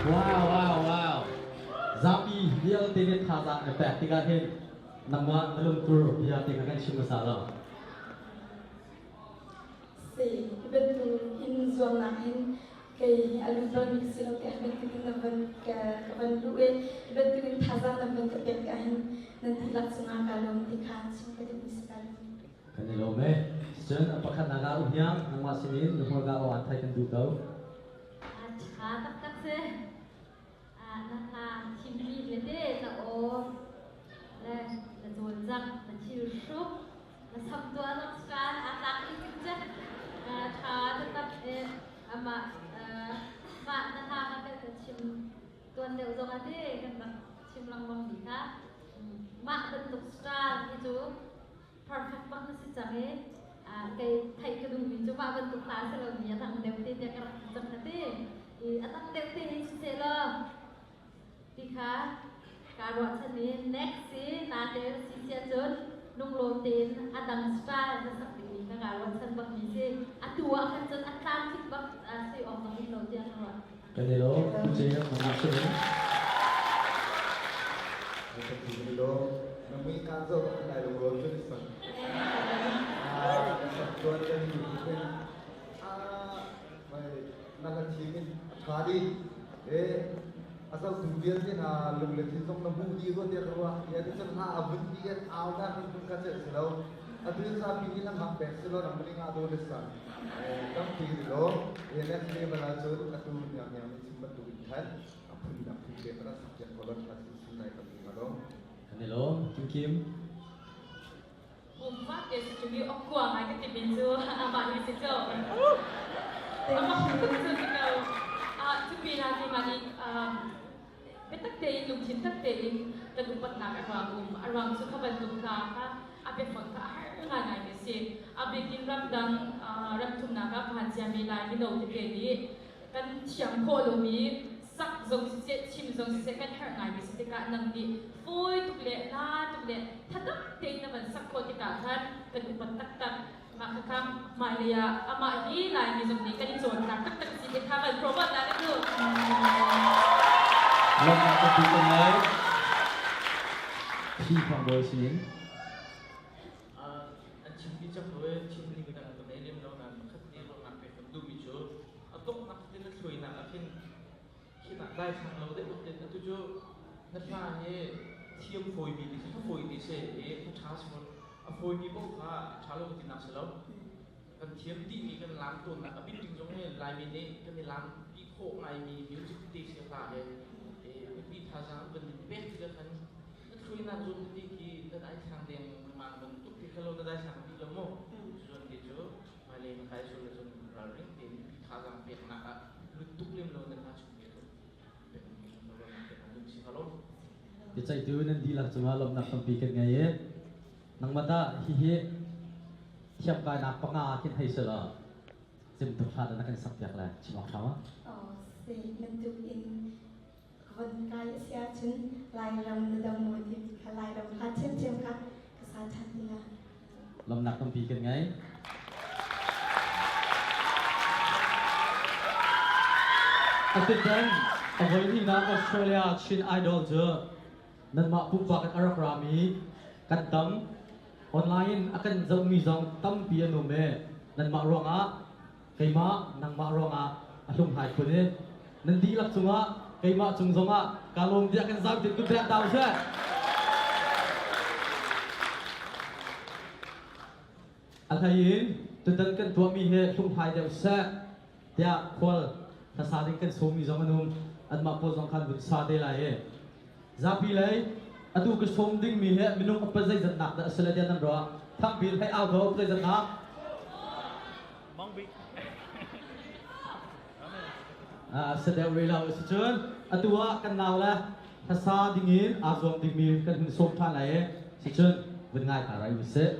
[SPEAKER 1] Wow, wow, wow. Zapi vialte nih thazaang na pek tikah hin nangmah na lungtur bia te kha kan chim hmasa lo.
[SPEAKER 9] Si, bantuk in zuamnak hin kei hi a lut balmi ka si lo tiah bantuk in na van ka ka van luh i bantuk in thazaang na van ka pek ah hin nan dihlak cungah kaa lawm ti kha chim ka duhmi si ka lawm.
[SPEAKER 1] Kan i lawm e. Cun a pakhatnak ah uhniang nangmah sinin na hmurka aw an thai kan duh ko.
[SPEAKER 2] A ṭha taktak si. Na hla thimmi vialte na aw le na cawlcangh, na thil hruk, na sam tuah zong skan aa tlak i cikcek. Ṭha taktak i amah mah na hla kha kan chim tuan deuh zong ah ti kan rak chim lengmang mi kha. Mah bantuk star hi cu Perfect bak na si cang i kei theih ka duhmi cu mah bantuk hla si lomi a dang deuh te tiah ka rak ti cang na ti. I a dang deuh te hi siseh law ti kha kaa ruahchan i next i naa tel si si ahcun lunglawm tein a dang style na sak dingmi kha kaa ruahchan bakmi si. Atu ah khan cun a tlamtling bak si awk zong um lo tiah ka ruah.
[SPEAKER 1] Kan i lawm. Pu Ce, nangmah si ning.
[SPEAKER 10] Kan i lawm. Na mui kaan zoh bak lai lo rawl cu ni sak. Sak tuan kan i in na ka thim in a ṭha dih. E a zohtu vialte hna lung le thin zong na hmuh dih rua tiah ka ruah. Ya ti cun hla a vun ti an au na kan kun ka celh si lo. Atu in zapi nih nan hak pek si lo nang maning ah do le sa. Tampi i lawm. E next level ahcun atu niang niang nih chim bantuk in khan a phun dang phun te kan sak piak ko lo ṭha sin lai kan i lawm.
[SPEAKER 1] Kan i lawm. Kim Kim.
[SPEAKER 4] Pumpak te si cu okua ngai ka ti min cu amah hi si cu. Amah tuk cu si ko. Cu pin ah keimah nih biatak tein lungthin tak tein kan upatnak a ruang um. A ruang cu kha bantuk hna kha a biafang kha a har ngaingai mi a si. A bik in ramdang ramthumnak ah phan ciami Lai mino tete nih kan thiam khawh lomi sak zong siseh chim zong siseh kan herh ngaimi si tikah nang nih fawi tuk le la tuk le thatak tein na van sak khawh tikah khan kan upat taktak. Mah khakha hmailei ah amah hi Laimi zong nih kan i cawnnak taktak si te kha van promote na ka duh.
[SPEAKER 1] Lawmhnak ka pi ko ngai. Thi Thawng Bawi sinin.
[SPEAKER 5] An chimmi cang ko i chim ding dang ka nei lem lo nain pakhat te ruahnak pek kan duhmi cu a donghnak tin a thluainak ah khin khin ah daithlang lo deuh tin atu cu na hla hi thiam fawimi ti si fawi ti si i ṭha si a fawimi paoh kha ṭha lo tinak si lo kan thiam dihmi kan laam tawnnak a bik zong hi Laimi nih kan i laam pi khawh ngaimi music te si hla he mipi thazaang van in pek tikah khan na thluainak zawn tete khi nan ai thlang deng mang bantuk ti kha lo na dai thlang dih lo mu cun ti cu hmailei na kai sul cun ralring tein mipi thazaang peknak ah lut tuk lem lo na hla chung te pek si lo.
[SPEAKER 1] Biaceihtu nan dihlak cungah lawmhnak tampi kan ngei i nangmah tah hihi thiamkainak panga khin hei si law cim tuk hlah na kan sakpiak le chim awk ṭha ma?
[SPEAKER 9] Si bantuk in von kai a si ahcun Lairam na dam maw timi kha Lairam hla ṭhiamṭhiam kha ka sa ṭhan ti la.
[SPEAKER 1] Lawmhnak tampi kan ngei. Atutan a voihnihnak Australia Chin Idol cu nanmah pumpak in a rak rami kan tam. Online in a kan zohmi zong tampi an um i nanmah ruangah keimah nangmah ruangah a hlunghlai khun i nan dihlak cungah keimah cung zongah kaa lawm tiah kan zaangtin kut bek ta usih. A hlei in tutan kan tuahmi hi hlunghlai deuh seh tiah khual hlasa ding kan sawmmi zong an um. Anmah pawl zong khan vun sa te lai i zapi lei atu ka sawm dingmi hi minung a pazeizatnak dah a si le tiah nan ruah? Thangpin hei au ko pazeizatnak? Si deuh rih lo. Si cun atu ah kan nau le hlasa dingin aa zuam dingmi kan hun sawm ṭhan lai i si cun vun ngai ta rai usih.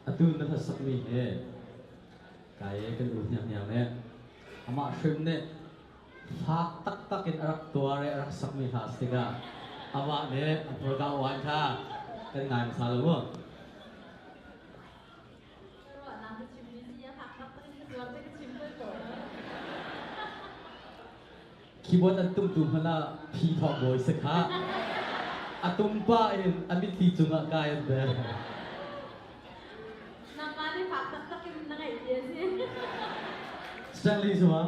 [SPEAKER 1] Atu na hlasakmi hi kai kan u hnianghniang nih amah hrim nih fak taktak in a rak tuar i a rak sakmi hla a si tikah amah nih a hmurka uan kha kan ngai hmasa lo mu.
[SPEAKER 2] Ruahnak ka chimmi si a fak taktak in ka tuar te ka chim bal ko.
[SPEAKER 1] Keyboard an tumtu hmanh ah phi thawk bawi si kha. A tum pah in a mitthli cungah kai an ber.
[SPEAKER 2] Nangmah nih fak taktak in na ngaih ti a si.
[SPEAKER 1] Stanley zuma.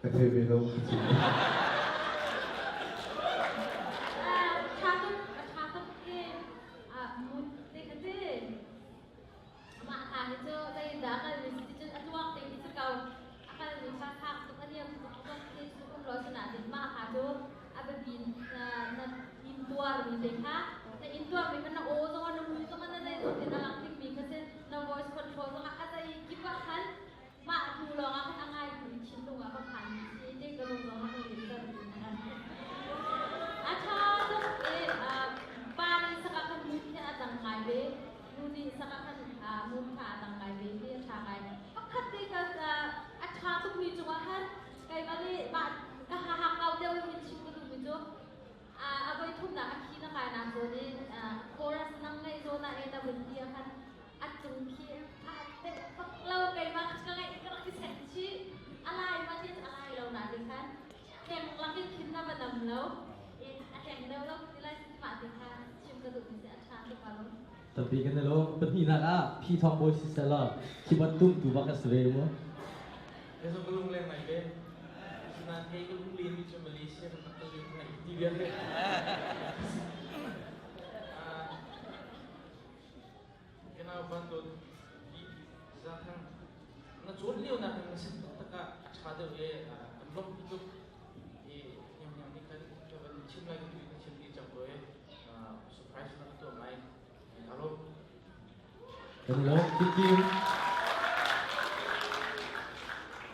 [SPEAKER 10] Ka thei ve lo.
[SPEAKER 2] Tha tuk, a tha tuk i mut te kha ti. Mah hla hi cu zeidah a kalmi si ticun a tuak ding hi si ko. A kalmi kha fak tuk a niam tuk zong khi cu um lo asinain mah hla cu a biapi na intuarmi te kha na intuarmi kha na aw zong na mui zong na zei zong in a lang dingmi kha si na voice control zong ah a zei kip ah khan mah hnu lawng ah khan a ngaitu thinlung ah ka phanmi si ti ka lung zong a ka rinter a ṭha tuk i pa nih sak ah khan mut hi a dang ngai ve nu nih sak ah khan mut kha a dang ngai ve hi a ṭha ngai pakhat te ka a ṭha tukmi cungah khan keimah nih mah ka hahak kau deuh in chim ka duhmi cu a voi thumnak a khi na kai nak zawn i chorus nang ngaih zawn ah e na vun ti ah khan a cung khi a deuh bak lo keimah ka ngaih ka rak i sek chih a lai ma tin a lai lo na ti khan tleng lakin khin na va nam lo a tleng deuh lo ti lai mah ti kha chim ka duh mi si a ṭha tuk lo.
[SPEAKER 1] Tampi kan lo pahnihnak ah phi thong bawi si seh law khi bantuk tu bak a si ve mu.
[SPEAKER 5] Ka zong ka lung leng ngai ve. Asinain kei ka lung len mi cu Malaysia kan rak kal lio ngai ti vial ve. Ka nau Van Dawt hi zathang na cawn lio nak in na sin taktak ah a ṭha deuh i kan lawmhpi tuk i hnianghniang nih khan ka van chim lai ka duh i ka chim dih cang ko i surprise na ka tuah ngai ka lawm.
[SPEAKER 1] Kan lawm Kim.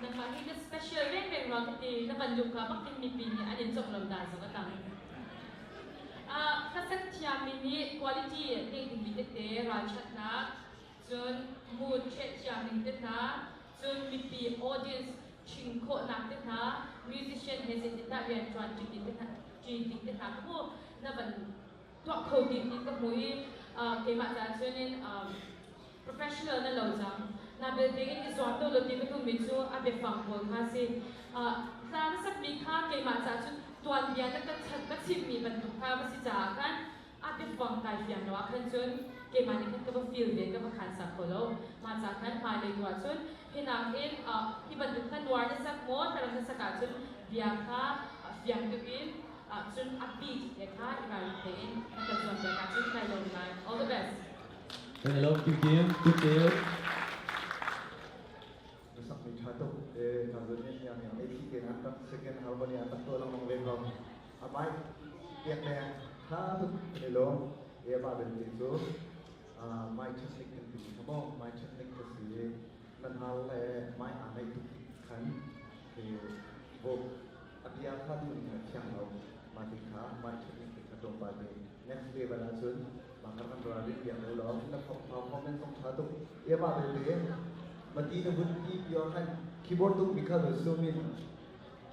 [SPEAKER 4] Nangmah hi na special reng reng ruang ti na van luh ka bak in mipi nih an in cawk lo dan zong a tam. Hlasak thiammi nih quality ngeih dingmi tete ralṭhatnak, cun mood ṭheh ning te hna, cun mipi audience ṭhing khawhnak te hna, musician he zeitindah rian ṭuan ṭi te hna, ṭi ding te hna kha mu na van tuah kho dih ti ka hmu i keimah caah cun in professional na lo cang. Na belte in i zuam to lo ti ka duhmi cu a biafang pawl kha si. Hla na sakmi kha keimah caah cun tuanbia na ka ka chimmi bantuk kha va si caah khan a biafang kai fiang lo ah khan cun keimah nih khan ka va feel ve ka va khan sak kho lo. Mah ca khan hmailei tu ah cun hinak in hi bantuk kha nuar na sak maw thlaram na sak ahcun bia kha fiang tuk in cun a beat te kha i ralring tein na kan zuam piak ahcun kai lawm lai. All the best.
[SPEAKER 1] Kan i lawm Kim Kim, Kim Kim.
[SPEAKER 10] Na sak mi ṭha tuk e na zun nih niang niang ei thi te na tak second harmony a tak to lang ve ko a mai piak le ṭha tuk kan i lawm e ba ben ti cu mai technique kan ti kha mo mai technique ka si nan hal le mai a nei tuk khan ke bo a bia kha tu ning thiang lo ma ti kha mai technique kha tlawm pa te next level ahcun mah kan ra rin piak lo law na performance zong ṭha tuk e ba belte mati na vun ti pio khan keyboard tuk mi kha lo sumin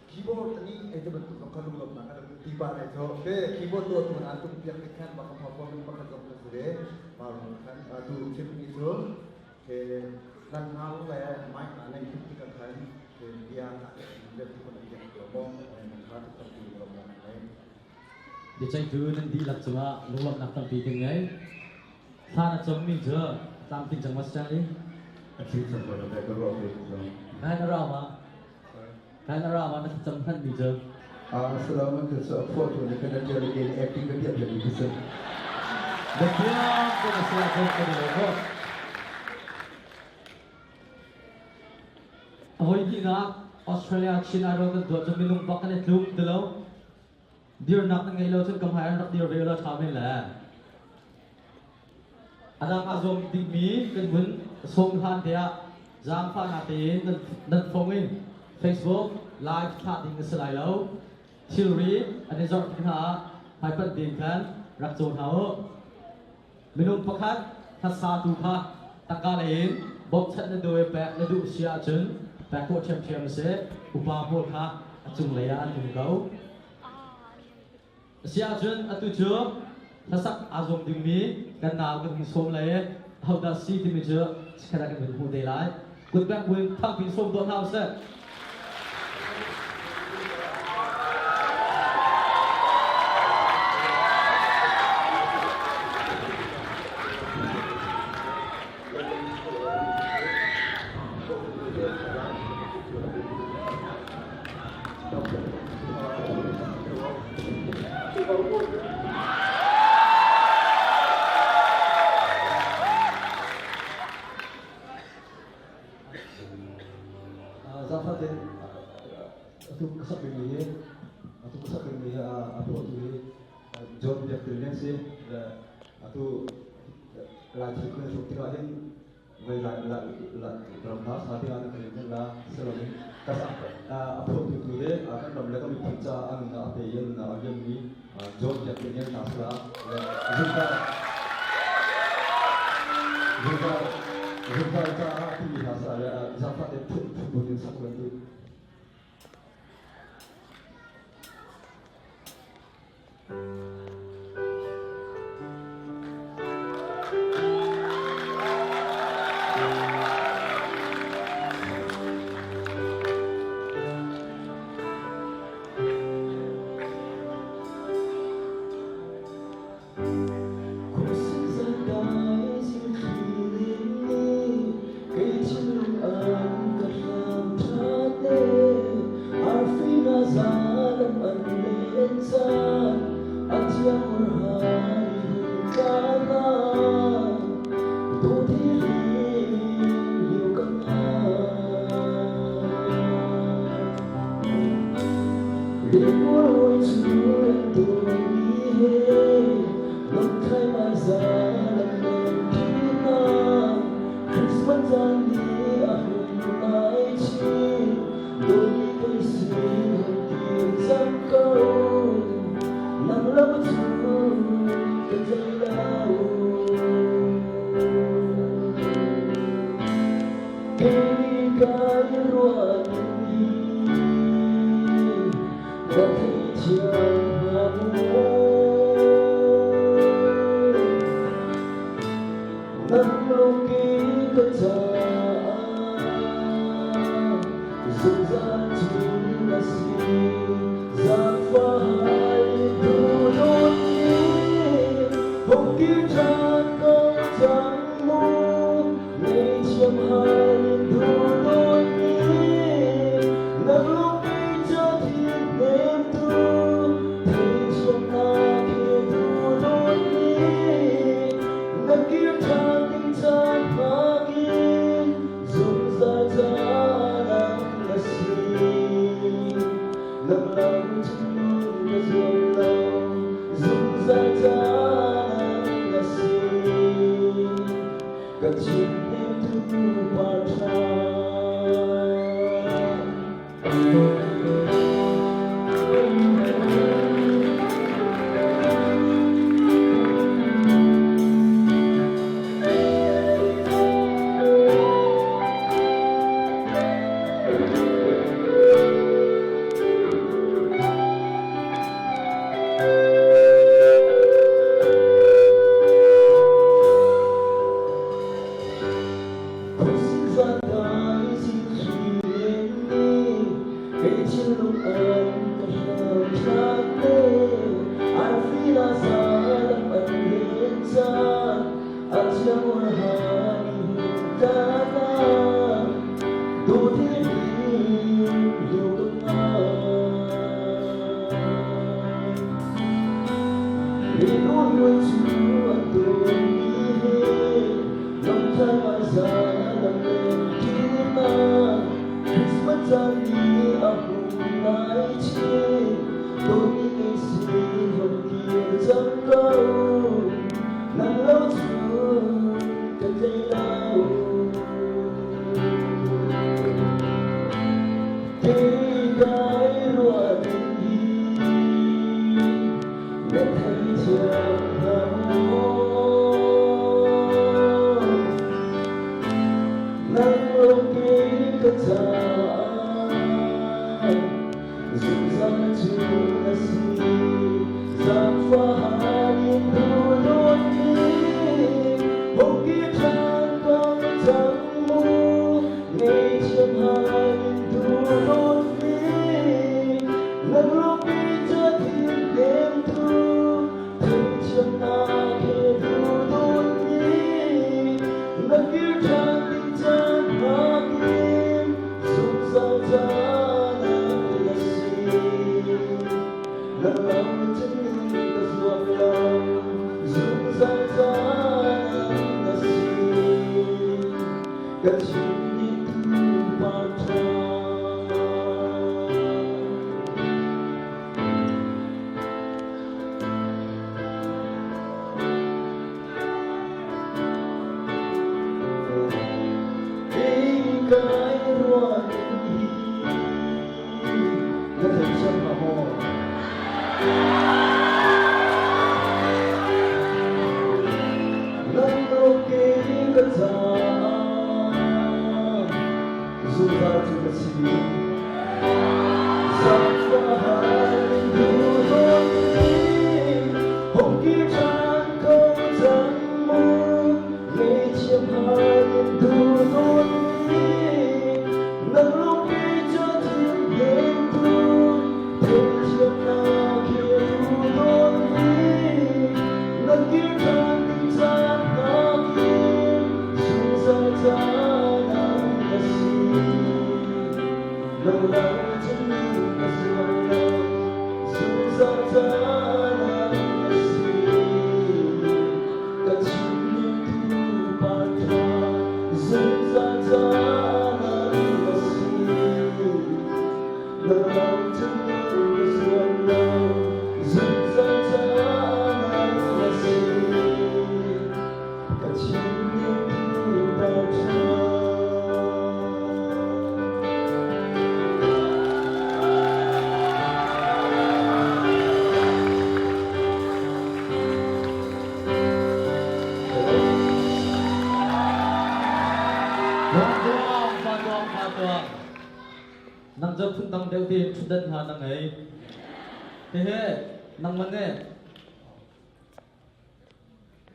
[SPEAKER 10] keyboard ani ai te bantuk zong kha lunglawm nak kan ti pa nai cho te keyboard to tu an tum piak nik khan baka performance pakhat zong kha si ve ma rong khan tu chim mi cu ke nan hau le mic na nei tuk tik khan ke bia ka le tu kan piak ko mo nan kha tuk tam ti lunglawm nak nei.
[SPEAKER 1] Biaceihtu nan dihlak cungah lunglawmhnak tampi kan ngei. Thla na cammi cu tlamtling cang ma Stanley?
[SPEAKER 10] A tling cang ko na ka ruah ve cang.
[SPEAKER 1] Kai na ra ma? Kai na ra ma na thlacam hmanmi cu?
[SPEAKER 10] Assalamu alaikum so photo ni kana tial ke acting ka tiap jadi bisa.
[SPEAKER 1] Biatiam ko na sila ko ka ni ko. A hoi hnihnak Australia Chin Idol kan tuah cu minung bak kan i tlum ti lo. Dirnak nan ngeih lo cun ka hmai an rak dir ve lo ṭha men le. A dang aa zuam dingmi kan vun sawm hlan te ah zaangfahnak tein nan phone in Facebook live thlah ding a si lai lo. Thilri an i zorh tik hna ah hmaipanh tein khan rak cawn hna u. Minung pakhat hlasatu kha. Tangka lei in bawmchanh na duh i pek na duh si ahcun pek khawh ṭhiamṭhiam a si. Upa pawl kha a cunglei ah an um ko. A si ahcun atu cu hlasak aa zuam dingmi kan nau kan hun sawm lai i ahodah si timi cu chikkhat ah kan hun hmuh te lai. Kutbengh buin thangpi sawm tuah hna usih.
[SPEAKER 8] Zaangfah atu ka sak dingmi hi atu ka sak dingmi hi a phuahtu hi John Biak Tel Lian si. Atu Lai thil kan hruk tikah hin voi la la la ram hna sa tikah kan in la siloin ka a phuahtu tu hi kan ram le kan miphun ca a nunnak a pe i a nunnak a liammi John Biak Tel Lian hna sila le zungzal zungzal zungzal caah timi hla sa le zaangfah te phun phun in sak lan duh.
[SPEAKER 11] Ngaihthiamnak he duhdawtmi na kir ṭhan ding caan hngak in zungzal caan na si. Na lam cungin ka zuam lo, zungzal caan na si. Ka chimmi tu par ṭha. Kai ruah hi na theih siam hnga maw? Lamroke ka caah zungzal cu ka si.
[SPEAKER 1] Nang cu phundang deuh tein ṭhutdan hna na ngei. Hehe, nangmah nih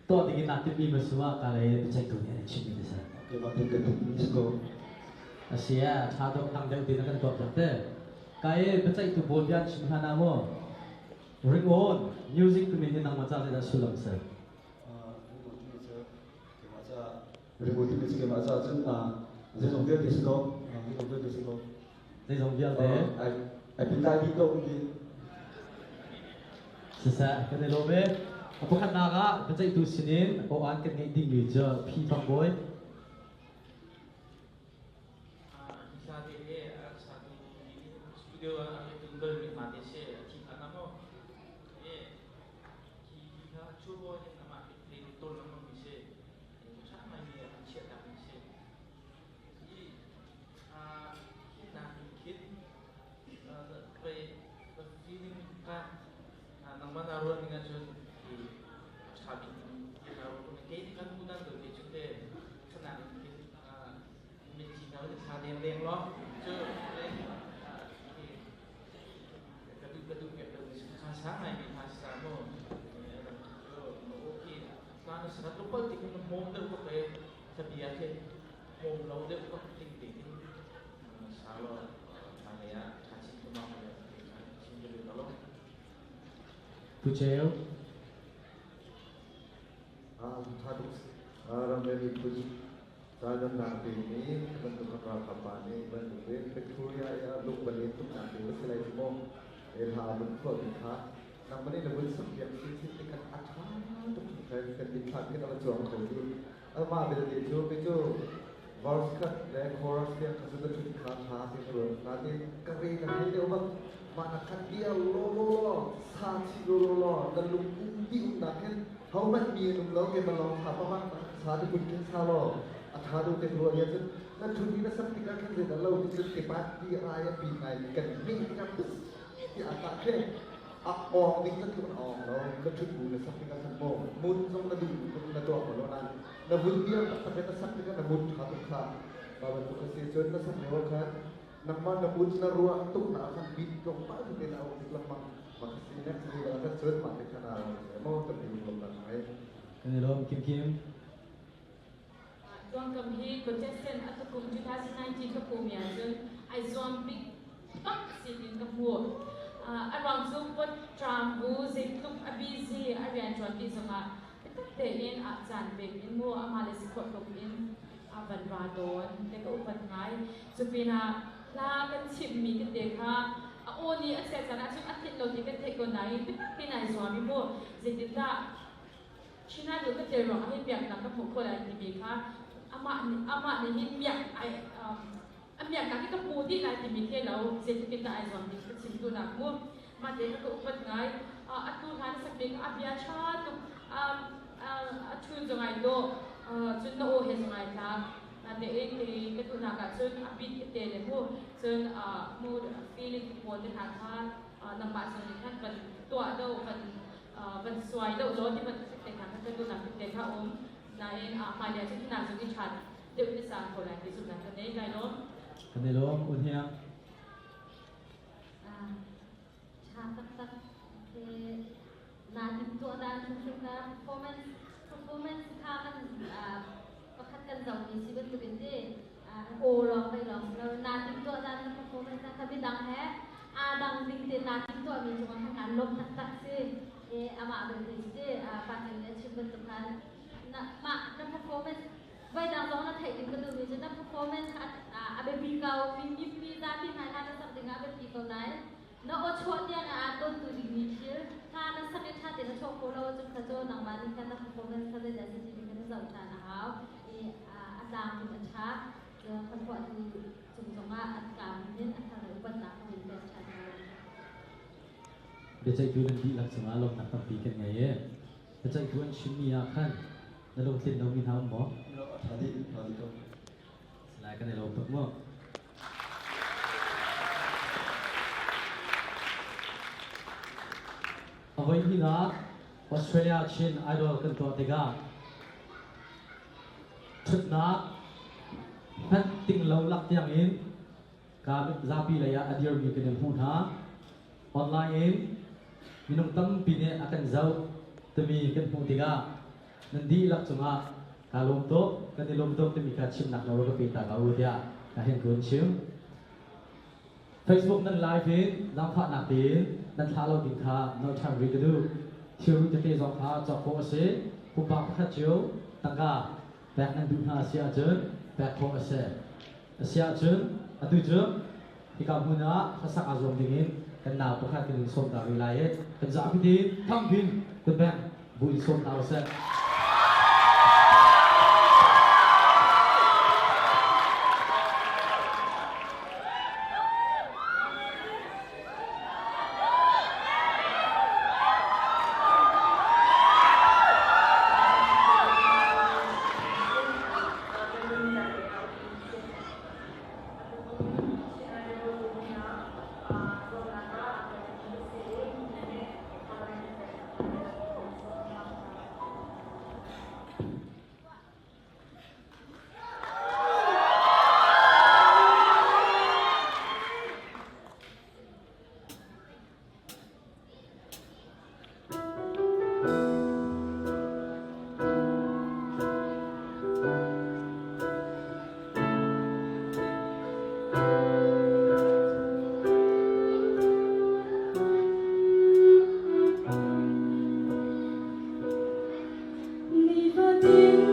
[SPEAKER 1] tuah ding in naa timhmi ma su ah ka lei biaceihtu nih an in chimhmi na si.
[SPEAKER 8] Keimah tin ka timhmi si ko.
[SPEAKER 1] A si ah, ṭha deuh dang deuh tein a kan tuah piak te. Ka i biaceihtu pawl bia an chim hlan ah mu ring on music timi hi nangmah ca zeidah sullam si?
[SPEAKER 8] Ringawn timi cu keimah caah cun zeizong vialte si ko. Zeizong vialte si ko.
[SPEAKER 1] Zeizong vialte.
[SPEAKER 8] Ai pintai dih ko ti.
[SPEAKER 1] Siseh, kan i lawm e. A pakhatnak ah biaceihtu sinin aw-an kan ngeih dingmi cu Phi Fang Bawi.
[SPEAKER 5] Hla te he satu studio ah an tun bal mi hna te si thi kha na mo e hi kha chu bo hin ama le ton lang mi si tha mai mi an chia tak mi si hi a hi na khin pe feeling ka nangmah na ruan ning ahcun hi tha bik na ruan ke kan mu dan do ke chu te khana khin mitthi hna in thla deng deng law cu ka duh ka duh piak deuh kha sang ngai mi hna sa mu okay na na sangat lupal ti kan mom deuh ko ke tabia ke mom lo deuh ko ting te in sa lo hmai ah tha chin tu ma le chin de lo
[SPEAKER 1] Pu Cheu
[SPEAKER 10] Tha tuk ramrian miphun Caan pekmi bantuk kan ralkap pa nih bantuk in Victoria i a lung balen tuknak te va si lai cu mu. Hla vun phuah mi kha nangmah nih na vun sak piak chinchin ti khan a ṭha tuk hringhran kan mitthlam khin a va cuang kho dih. Amah belte cu mi cu verse khat le chorus tiang kha cu na ṭhut kha ṭha ti ka ruat. Nain ka re na thei deuh bak mah na khat bia law law law sa chih law law law na lung um dih umnak hin hohmanh mi an um lo keimah lawng sa pamah sa ti kun khin sa law a ṭha deuh te ruah lia cun na ṭhut i na sak tikah khan zeidah lo ti cun tepat ti rai a pi ngai kan hmeh tikah pis ti a tah khi a awng ding na tluk a awng lo na ṭhut bu na sak tikah khan maw mun zong na duh na tuah ko lo nain na vun dir taktak in na sak tikah na mun ṭha tuk kha mah bantuk a si cun na sak lio khan nangmah na mun na ruah tuk na khan bit tlawmpal tete na um tik lengmang mah ka si next level ah khan cun mah te khan aa maw tampi lawm nak ngai.
[SPEAKER 1] Kan i lawm Kim Kim.
[SPEAKER 4] Tuangkam hi contestant a tukum 2019 ka pumi ahcun ai zuam bik bak sin in ka hmuh. A ruang cu pawṭam bu zeitluk a busy a rianṭuan ti zongah biatak tein ah caan pek in mu amah le si khawh tluk in a van ra tawn te ka upat ngai. Cu pinah hla kan chimhmi tete kha a aw nih a chia caan ahcun a tlinh lo ti kan theih ko nain biatak tein ai zuam i mu zeitindah Chin Idol ka tel ruangah hin miaknak ka hmuh khawh lai timi kha amah nih amah nih hin miak ai a miaknak hi ka hmu dih lai timi khi lo zeitluk in dah ai zuam ti ka chim duhnak mu mah te kha ka upat ngai atu hlan sakmi kha a bia ṭha tuk a ṭhun zong ai dawh cun na aw he zong ai tlak natein kei ka duhnak ah cun a beat tete le mu cun mood feeling ti pawl te hna kha nangmah zong nih khan van tuah deuh van van suai deuh law ti bantuk te hna kha ka duhnak tete kha um nain hmailei ah cun hinak zong i ṭhat deuh in sang ko lai ti zumhnak ka nei kai lawm.
[SPEAKER 1] Kan i lawm unhiang.
[SPEAKER 2] Ṭha taktak ke na timtuah dan hrimhrim kha performance performance kha kan pakhat kan zohmi si bantukin ti aw lawng vai lawng si lo na timtuah dan na performance kha midang he aa dang ding te na timtuahmi cungah khan kaan lawmh taktak si e amah belte si pa nih a chim bantuk khan na mah na performance voi dang zong na theih ding ka duhmi cu na performance a biapi ko mi mipi zapi hmai hla na sak ding ah a biapi ko nain na aw chuah tiang ah aa tontu dingmi thil hla na sak i ṭha tein na chuah khawh lo ahcun kha cu nangmah nih khan na performance kha zeidah si timi kha na zoh ṭhan a hau i a tlang in a ṭha ka phuahtu cung zongah an tlam hin a thar upatnak ka vun pek ṭhan hna.
[SPEAKER 1] Biaceihtu nan dihlak cungah lawmhnak tampi kan ngei i biaceihtu an chimmi ah khan na lungtlin lomi hna um maw?
[SPEAKER 8] A ṭha dih, ṭha dih ko.
[SPEAKER 1] Salai kan i lawm tuk mu. A voi hnihnak Australia Chin Idol kan tuah tikah ṭhutnak hmanh ting lo lak tiangin ka zapi lei ah a dirmi kan in hmuh hna. Online in minung tampi nih a kan zoh timi kan hmuh tikah nan dihlak cungah kaa lawm tuk, kan i lawm tuk timi kha chimnak nawl ka pe ta ko u tiah ka hen kun chim. Facebook nan live in zaangfahnak tein nan thlah lo ding kha nolh ṭhan rih ka duh. Thilri tete zong kha cawk khawh a si. Pumpak pakhat cio tangka pek nan duh hna a si ahcun pek khawh a si. A si ahcun atu cu hika hmun ah hlasak aa zuam dingin kan nau pakhat kan in sawm ta rih lai i kan zapi tein thangpin kutbeng bu in sawm hna usih.
[SPEAKER 12] Nifatin.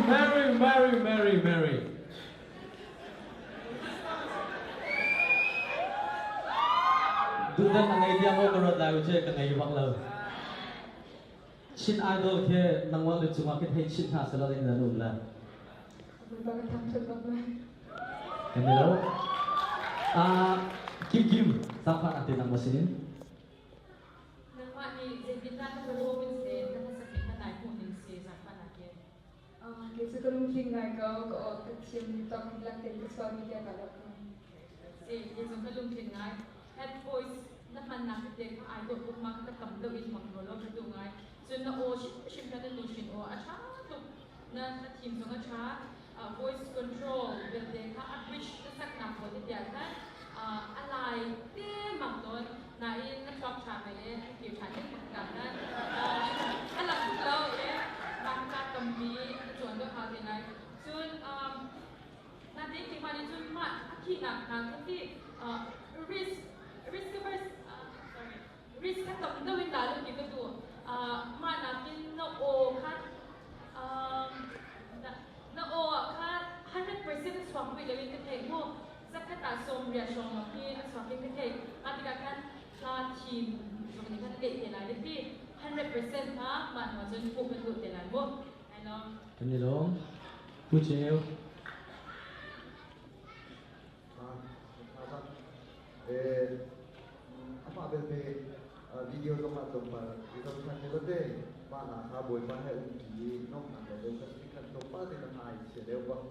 [SPEAKER 12] Mary, Mary, Mary, Mary.
[SPEAKER 1] Duhdan a ngei tiang maw ka ruat lai u ce ka ngei bak lo. Chin Idol khi nangmah le cungah khin hei chinh hna selaw in nan um la. Kan ni lo. Ah, Kim Kim, zaangfah nak te nang ma sinin.
[SPEAKER 4] Nangmah nih zeitindah na performance le na hlasak ning kha nai hmuh ning si zaangfah nak in.
[SPEAKER 7] Kei cu ka lungtling ngai ko, ka aw ka thiam tawk lak tein ka chuahmi tiah ka ruah ko.
[SPEAKER 4] Si, kei cu ka lungtling ngai. Head voice na hmannak tete kha ai dawh tuk ma ka tam deuh in hmang law law ka duh ngai. Cun na aw hrimhrim kha na nuhrin aw a ṭha tuk. Na na thim zong a ṭha. Voice control vialte kha a bridge na saknak pawl te tiah khan a lai te mak tawn. Nain na thluak ṭha mei le na ke ṭha ning bak tikah khan a lang tuk lo i mah ca tampi na cawn deuh hau te lai. Cun natein keimah nih cun mah a thihnak hna kha ti risk risk verse sorry risk kha tam deuh in dah lo ti ka duh. Mah nakin na aw kha na aw ah kha 100% a chuak rih lo in ka theih mu. Zakhat ah 80 hrawng lawng hi a chuak in ka theih. Mah tikah khan hla thim zong nih khan a leh te lai le ti 100% kha mah hnu ah cun hmuh kan duh te lai mu. Ai lawm.
[SPEAKER 1] Kan i lawm. Pu Ceu.
[SPEAKER 10] Amah belte video zong ah tlawmpal i zohṭhan ni late mah hna kha Bawipa he umṭi i nuamhnak le deuh khan khan tlawmpal te na hmai chia deuh bak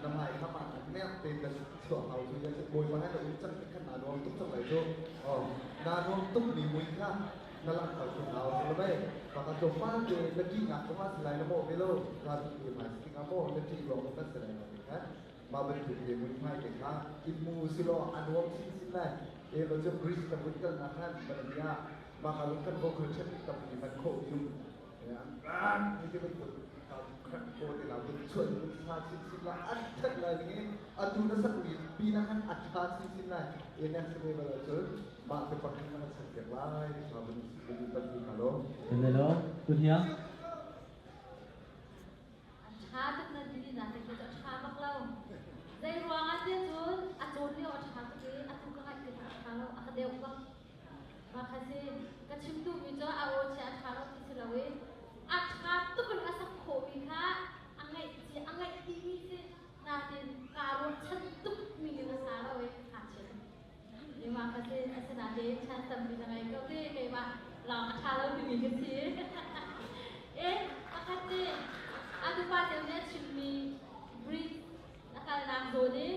[SPEAKER 10] na hmai kha mah nek te kan chuah hau cu ya Bawipa he na um cang ti khan naa nuam tuk cang lai cu oh naa nuam tuk mi mui kha na langhter tuk hau si lo maka tlawmpal te na ṭihnak zong ah si lai na mawh ve lo zapi te hmai si tikah maw na ṭih ruang kan si lai lo ti khan mah bantuk te muihmai te kha i hmu silaw a nuam chinchin lai. E lo cu Greece ka vun kalnak khan Malaysia mah ka lung kan vocal check tampi hman khawh mi um. Ni ti bantuk crack ko te la vun chuan vun sa chinchin la an that lai ding i atu na sak mi pi na khan a tha chinchin lai. E next level ah cun mah te pakhat na kan piak lai ti kha vun vun tampi ka lo.
[SPEAKER 1] Hello, Tunia.
[SPEAKER 2] A ṭha tuk na dili na te khi cu a ṭha bak lo. Zei ruangah tiah cun a cawn lio a ṭha tuk i atu ka ngaih tikah a ṭha lo, a ka deuh bak. Mah kha si ka chim duhmi cu a aw chia a ṭha lo ti si lo i a ṭha tuk in a sak khawhmi kha a ngaih ci a ngaih timi si nain kaa ruahchan tukmi in a sa lo i ṭha chia tuk. Keimah kha si asinain chan tampi na ngei ko ti keimah lawng a ṭha lo timi ka si. E pakhat nih a tupa deuh nih a chimmi Greece a kalnak zawn i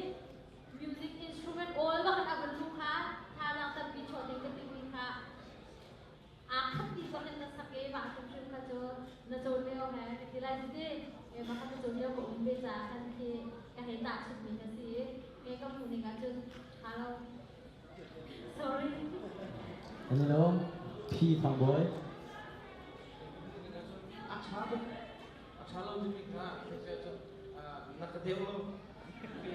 [SPEAKER 2] music instrument all bak in a van luh kha thazaang tampi chuah ding ka timi kha aa khat ti bak in na sak i mah hrimhrim kha cu na cawn lio he ka ti lai cu ti keimah kha ka cawn lio ka um ve caah khan khi ka hei tahchunhmi ka si i kei ka hmuh ning ahcun ṭha lo sorry.
[SPEAKER 1] Kan i lawm. Phi Thang Bawi.
[SPEAKER 5] A ṭha tuk. A ṭha lo timi kha cun na ka deuh lo. Na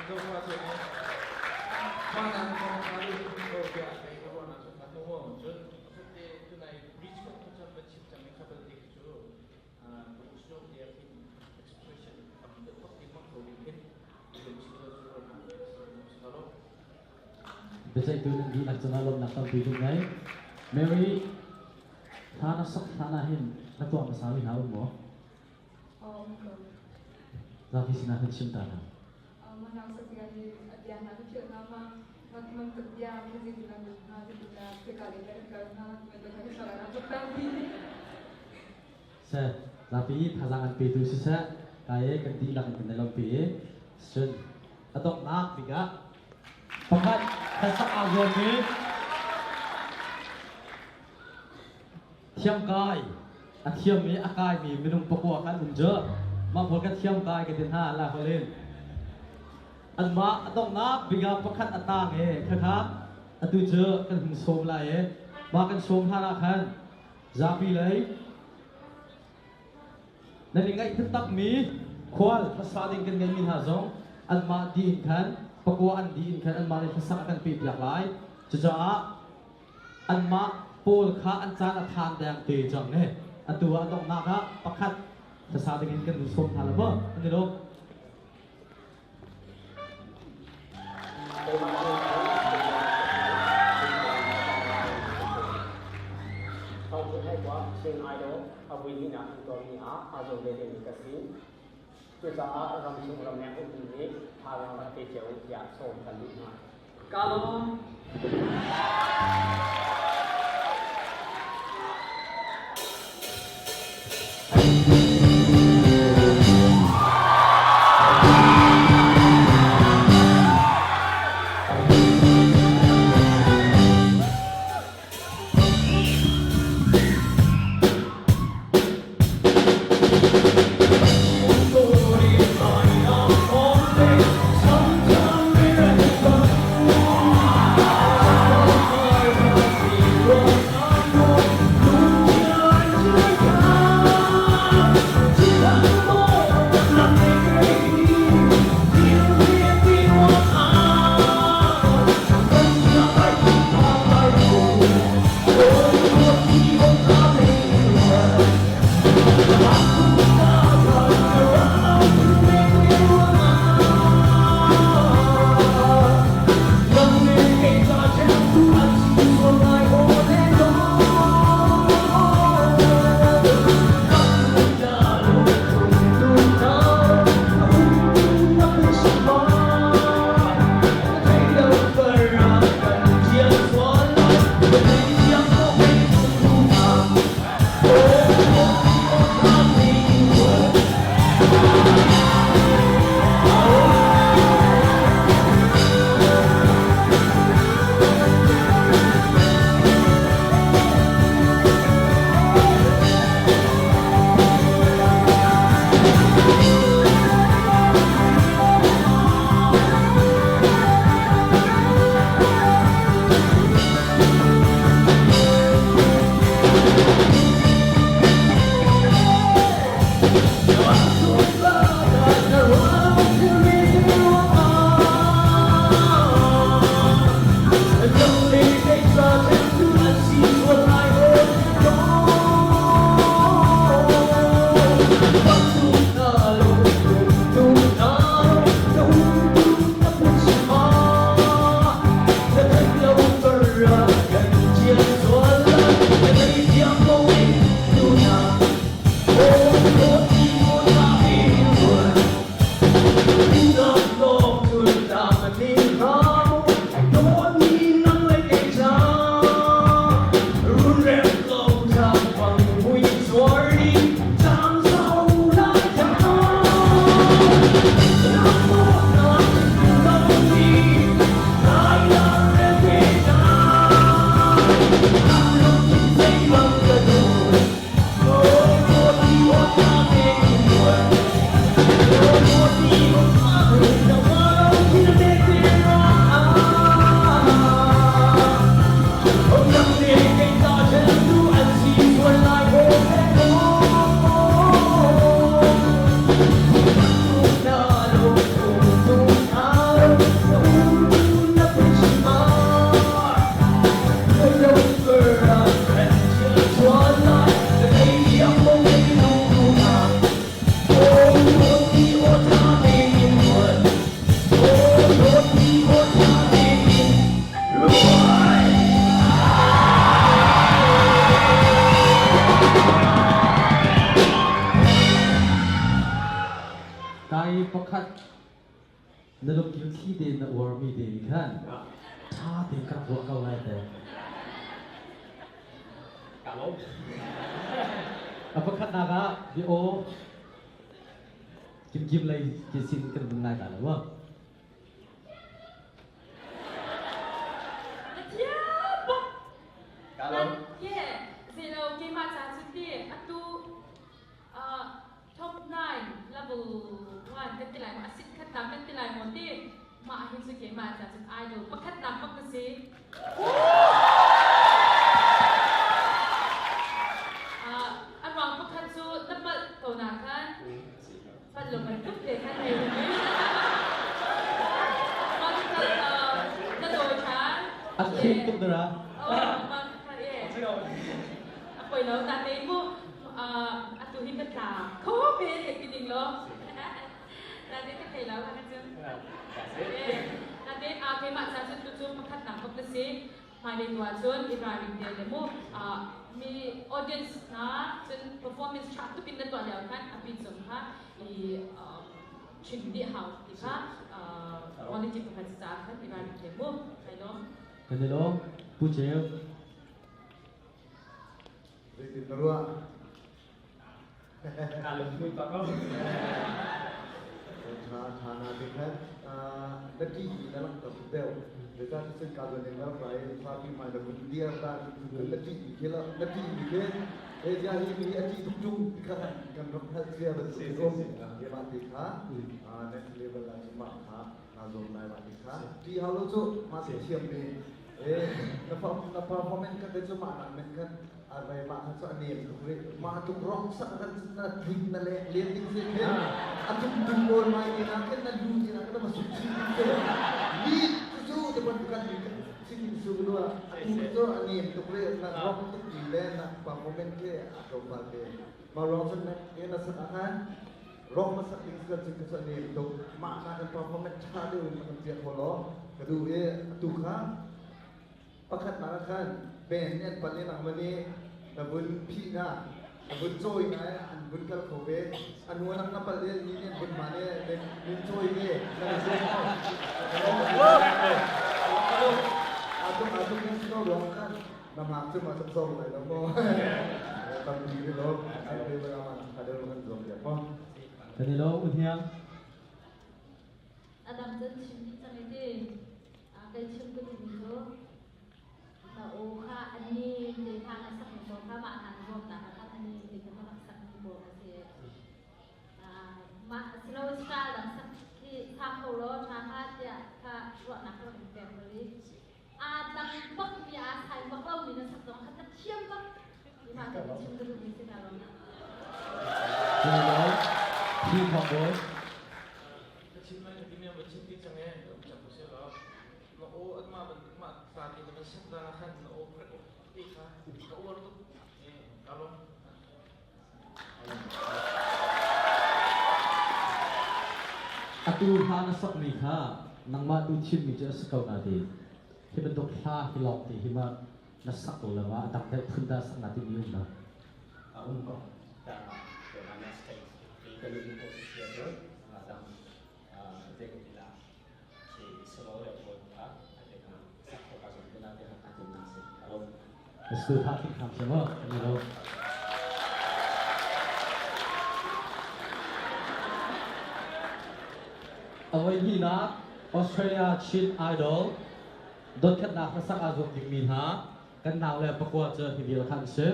[SPEAKER 5] cawn lio khan kan zoh cun
[SPEAKER 1] Biaceihtu nan dihlak cungah lawmhnak tampi kan ngei. Mary, hla na sak hlan ah hin na tuah hmasa mi hna um maw?
[SPEAKER 7] Um ko.
[SPEAKER 1] Zapi sinah kan chim ta hna. Seh, zapi thazaang an petu siseh, kai kan dihlak in kan i lawmhpi i cun a donghnak bik ah pakhat hlasak aa zuammi Thiamkai a thiam i a kaimi minung pakua kha an um cu. Mah pawl kha thiamkai ka ti hna la holin. Anmah a donghnak bik ah pakhat a tang i khakha atu cu kan hun sawm lai i mah kan sawm hlan ah khan zapi lei nan i ngaih taktakmi khual hlasa ding kan ngeihmi hna zong anmah dih in khan pakua an dih in khan anmah nih hlasak a kan pehpiak lai. Cucaah anmah pawl kha an caan a phan deng te cang e. Atu ah donghnak ah pakhat hlasa dingin kan sawm hna la maw? An i lawm.
[SPEAKER 13] Chin Idol a vuihnihnak an tuahmi ah aa zuam ve dingmi ka si. Cucaah ramchung ramleng ummi nih thazaang rak pe cio u tiah sawm kan duh hna.
[SPEAKER 1] Ka lawm. Kai pakhat na lungkil thli tein na uarmi te nih khan ṭha tein ka rak ruah ko lai te.
[SPEAKER 13] Ka lawm.
[SPEAKER 1] A pakhatnak ah bia aw kimkim lei ke sin kan vun ngai ta lo maw?
[SPEAKER 4] Na thiam bak.
[SPEAKER 13] Ka lawm.
[SPEAKER 4] Yeah, zeilo keimah ca cu ti atu top 9 level 1 kan ti lai maw a sit khat nak kan ti lai maw ti mah hin cu keimah ca cun idol pakhat nak bak na si. A ruang pakhat cu na palh ko na khan palh lo bantuk te khan hei um i mah kha na dawi ṭhan.
[SPEAKER 1] A khim tuk dara.
[SPEAKER 4] Oh, mah kha e. A poi lo ta te mu. hi ka tla kho ve te ti ding lo. Na te ka thei lo ka cun. Na te a keimah ca cun tu cu pakhatnak bak na si. Hmailei tu ahcun i ralring te le mu mi audience hna cun performance ṭha tuk in na tuah lio khan a pi cung kha i chim dih hau ti kha quality pakhat caah khan i ralring te mu. Kai lawm.
[SPEAKER 1] Kan i lawm. Pu Ceu.
[SPEAKER 10] Zeitin na ruah?
[SPEAKER 13] Kaa lung bak ko.
[SPEAKER 10] Tha tha na te khan na ti na lang ta deuh. Zeicah ti cun kaa zawn in na rak ra i zapi hmai na vun dir ta na ti khi la na ti khi e zia hi mi a ti tuk tung ti kha kan rak hngalh cia bantuk um mah ti kha next level ah cun mah kha naa zuam lai mah ti kha ti hau lo cu mah ti thiam mi e na na performance kha te cu mah nak men khan Arvai mah kha cu a nem tuk rih. Mah tuk rong sak kan na tlik na lek len ding si khin. A tuk tuk pawl mai ni na khin na lu ti na kana masuk chin ding si. Li cu te pon kan sin su lu a tu cu a nem tuk rih. Na rong tuk ti le na performance ke a tlawmpal te. Ma rong cun na na sak ah khan rong na sak ding si cun cu a nem tuk. Mah na kan performance tha deuh in kan piak kho lo. Ka duh i atu kha Pakhatnak ah khan band nih an panh i nangmah nih na vun phih hna, na vun cawi hna i an vun kal kho ve. A hnu ah na palh i mi nih an vun hman i min cawi ve nan i zuam ko. Aa tuk nan si ko ruang khan na hmak cu ma cak zong lai lo maw. Tampi ri lo. Ai ve bala ma tha deuh kan zuam piak maw.
[SPEAKER 1] Kan i lo unhiang.
[SPEAKER 2] A dang cun chim dih cang i ti. Kei chim ka duhmi cu na aw kha a nem te kha na sakmi pawl kha mah hna na zuamnak ah khan a nem te kha na rak sakmi pawl a si. Mah silo style dang sak khi sa kho law ṭha hnga tiah kha ruahnak ka rak in pek bal i aa dang bakmi aa sai bak lomi na sak zong kha na thiam bak. Mah ka chim ka duhmi si ka lawm.
[SPEAKER 1] Thi Thawng Bawi.
[SPEAKER 5] Ka chim lai na timi an chim ti cang e um cak ko seh law na aw an mah ban mah ta ti na van sak dan ah khan na aw prek ti kha ka uar tuk e ka lawm.
[SPEAKER 1] Atu hla na sakmi kha nangmah tu thimmi cu a si ko na ti. Hi bantuk hla hi lawng ti hi ma na sak ko le ma a dang deuh phun dah sak na timi um dah?
[SPEAKER 13] A um ko. Ta next stage ka lu ko si sia cu dang zei ka ti la si solo le pawl kha a te kha sak ko ka zong te na te kha tin na si alo.
[SPEAKER 1] Asu tha tik kham se mo ni lo. Awai hi na Australia Chin Idol dotkhatnak hlasak aa zuam dingmi hna kan nau le pakua cu hi vial kha an si.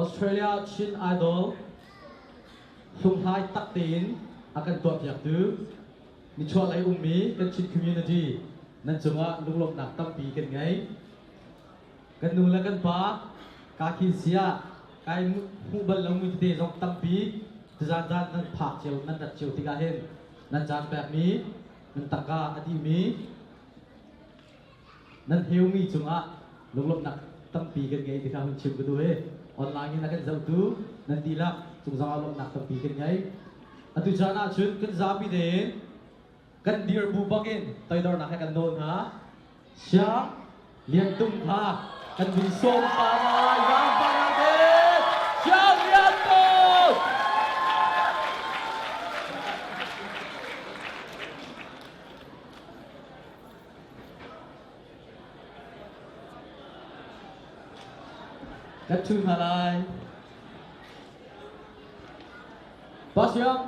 [SPEAKER 1] Australia Chin Idol hlunghlai tak tein a kan tuahpiaktu nichuahlei ummi kan Chin community nan cungah lunglawmhnak tampi kan ngei. Kan nu le kan pa ka khin sia kai hmuh bal lomi tete zong tampi tuzan zan nan phak cio nan rat cio tikah hin nan caan pekmi nan tangka a dihmi nan heumi cungah lunglawmhnak tampi kan ngei ti kha hun chim ka duh i online in a kan zohtu nan dihlak cung zongah lawmhnak tampi kan ngei. Atu caan ah cun kan zapi tein kan dir bu bakin toidornak he kan nawl hna. Siang Lian Tum kha kan vun sawm ta lai. Zaangfahnak te Siang Lian Tum! Kan ṭhu hna lai. Pa Siang.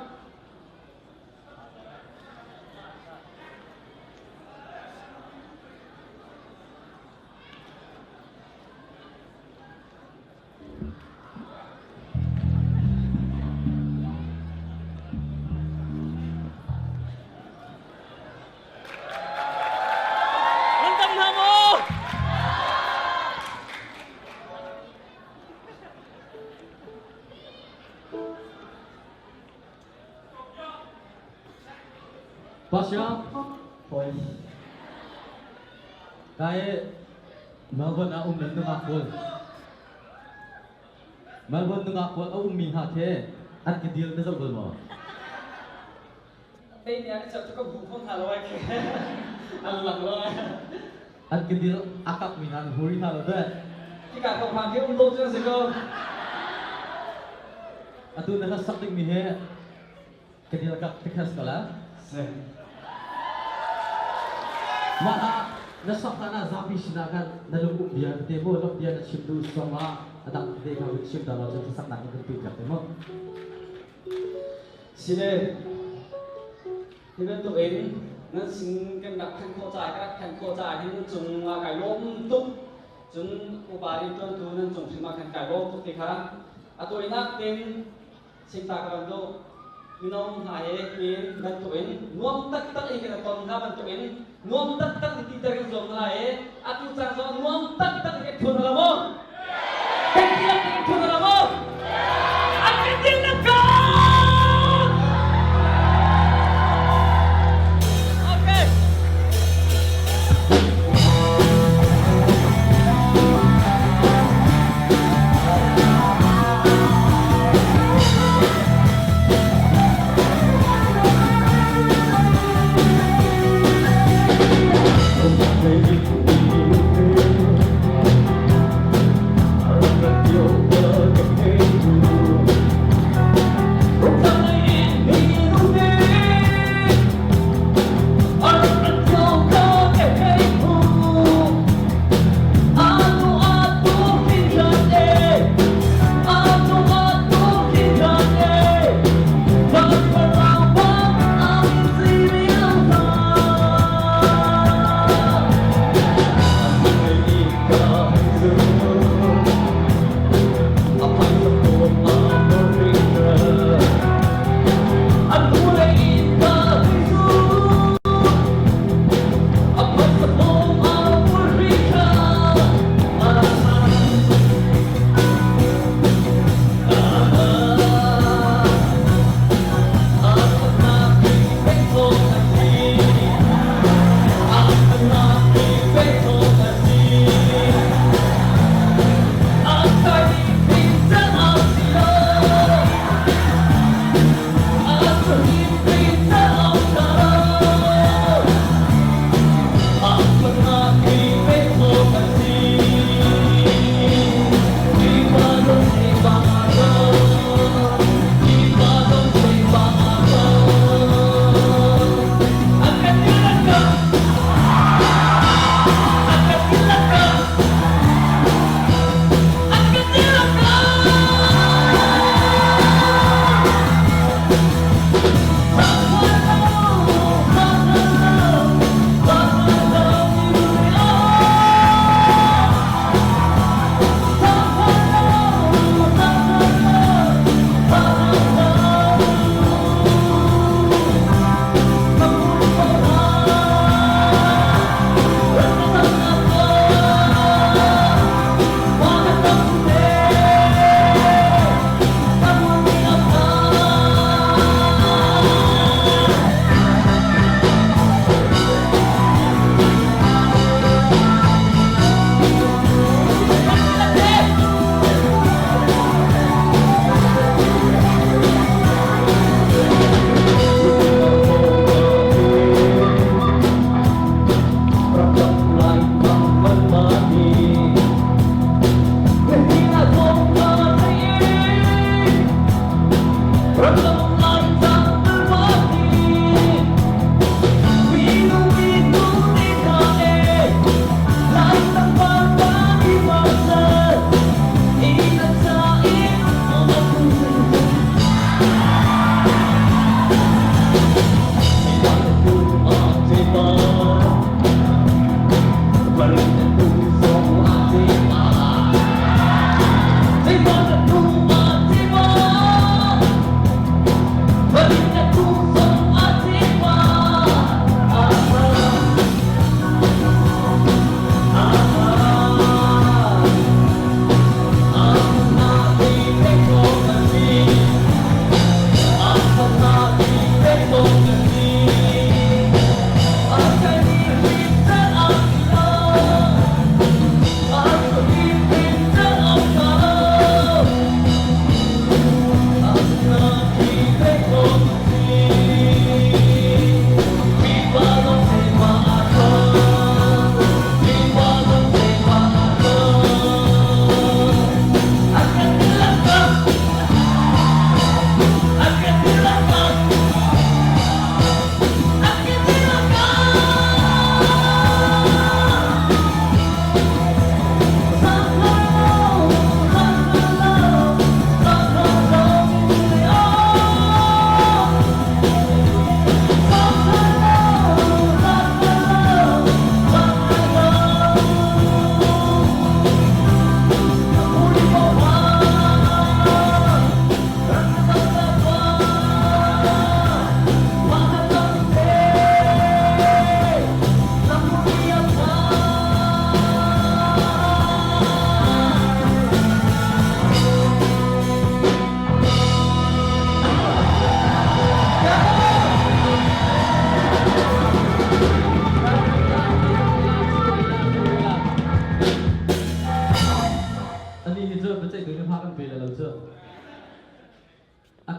[SPEAKER 12] Nan dam hna maw?
[SPEAKER 1] Pa Siang. Hoi. Kai Melbourne ah um nan nungak pawl. Melbourne nungak pawl a ummi hna khi an ka deal na zoh bal maw?
[SPEAKER 12] Tei nih a cak cu ka bu kho hna lo ai khi. An lang lo ai.
[SPEAKER 1] An ka deal a kakmi hna an huri hna lo deh.
[SPEAKER 12] Hika ko hma khi um lo cu si ko.
[SPEAKER 1] Atu na hla sak dingmi hi ka deal kak tikhes ko la.
[SPEAKER 12] Si.
[SPEAKER 1] Mah ah na sak hlan ah zapi sinah khan na lung um bia tete mu lung bia na chim duh zong ah a dang tete kha vun chim ta law cun hlasaknak in kan tuipiak te mu.
[SPEAKER 12] Sile hi bantuk in nan sin kan rak thanh khawh caah ka rak thanh khawh caah hin nan cung ah kai lawm tuk. Cun upa rianṭuantu nan cung hrim ah khan kai lawm tuk ti kha a tawinak tein chimta ka van duh. Mino hna he hin bantukin nuam taktak in kan i ton hna bantukin nuam taktak in titer kan zuam hna lai i atu caan zong nuam taktak in kan ṭhuan hna lo maw? Kan dihlak in kan ṭhuan hna lo maw? An kan dihlak ko! Okay.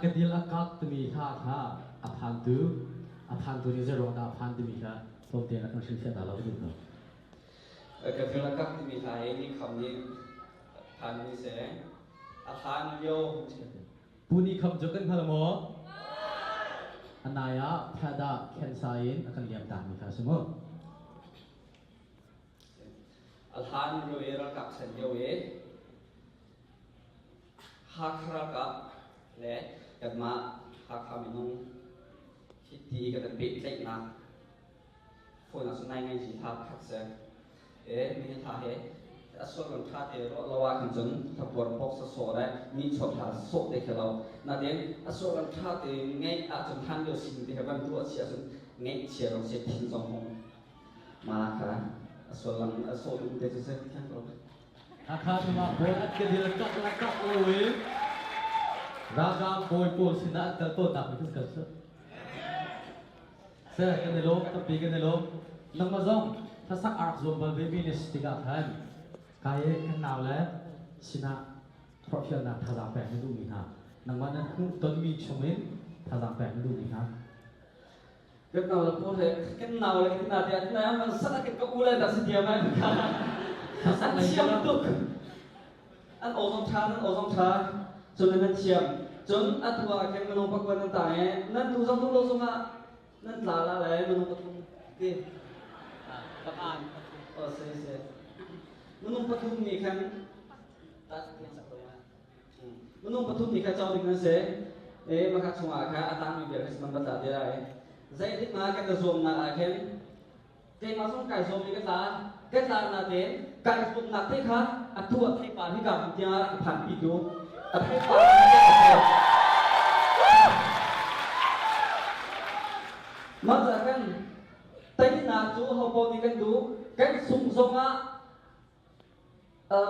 [SPEAKER 1] ka dil a kak timi hla kha a phantu a phantu nih zei ruang dah a phan timi kha tlawmte na kan hrilhfiah ta lo ka duh ko.
[SPEAKER 12] Ka dil a kak timi hla hi ni kham nih phanmi si. A hlan lio
[SPEAKER 1] Pu Ni Kham cu kan hngal maw? A nai ah Phada Khensa in a kan liam takmi kha a si mu.
[SPEAKER 12] A hlan lio i ralkap chan lio i Hakha ralkap le kanmah Hakha minung hiti i kan pehtlaihnak phone ah cun nai ngai hla khat si. E mi hla he a sullam ṭha te ruah lo ah khan cun thlapuar bok sawsawh le mi chawt hla sawh te khi lo. Nain a sullam ṭha te ngeih ahcun hlan lio sining te he van ruah chih ahcun ngeihchia zong si thin zong hung ma kha a sullam a sawh duh te cu si thiang ko.
[SPEAKER 1] Hakha cungah bawi an ka dil kak la kak lo i ralkap bawi pawl sinah an kal tawnnak mi kan kal Se kan i lawm tampi kan i lawm. Nangmah zong hlasak a rak zuam bal ve mi na si tikah khan kai i kan nau le sinah forhfialnak thazaang pek na duhmi hna nangmah nan hmuh tonmi chungin thazaang pek na duhmi hna
[SPEAKER 12] Kan nau le pawl he kan nau le kan te an nai man sak kan ka u le da si diam ai an thiam tuk an aw zong tha nan aw zong tha cun nan thiam cun atu ah khin minung pakua nan tang i nan tu zong tu lo zong ah nan tla la le minung pathum ti
[SPEAKER 1] pakan
[SPEAKER 12] oh se se minung pathum nih khan minung pathum nih khan co ding nan si e maka chungah kha a tangmi bia kha man batla te lai zeitik ma kan zuamnak ah khin keimah zong kai zuam i ka tla ka tla na tein kai zuamnak te kha atu a theipar hi ka tiang ah ka phan pi tu a theipar mah ca kan teinak cu hopo nih kan duh kan sung zong ah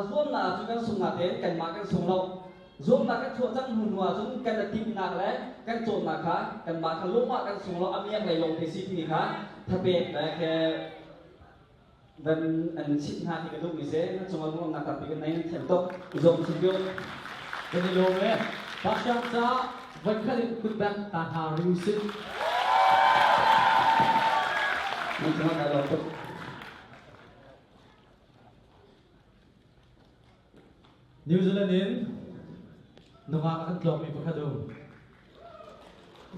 [SPEAKER 12] zuamnak cu kan sung natein kanmah kan sung lo. Zuamnak kan chuah cang hnu hnu ahcun kan i timhnak le kan cawnnak kha kanmah kha lung ah kan sung lo a miak lei lawng te si timi kha thapek le ke van an chimh hna ti ka duhmi si. Na cungah lunglawmhnak tampi kan nei nan thiam tuk. I zuam chin deuh.
[SPEAKER 1] Kan i lawm e. Pasiang caah voikhat in kutbek ta hna rih usih.
[SPEAKER 12] Nan cungah kai lawm tuk.
[SPEAKER 1] New Zealand in nungak a kan tlawkmi pakhat um.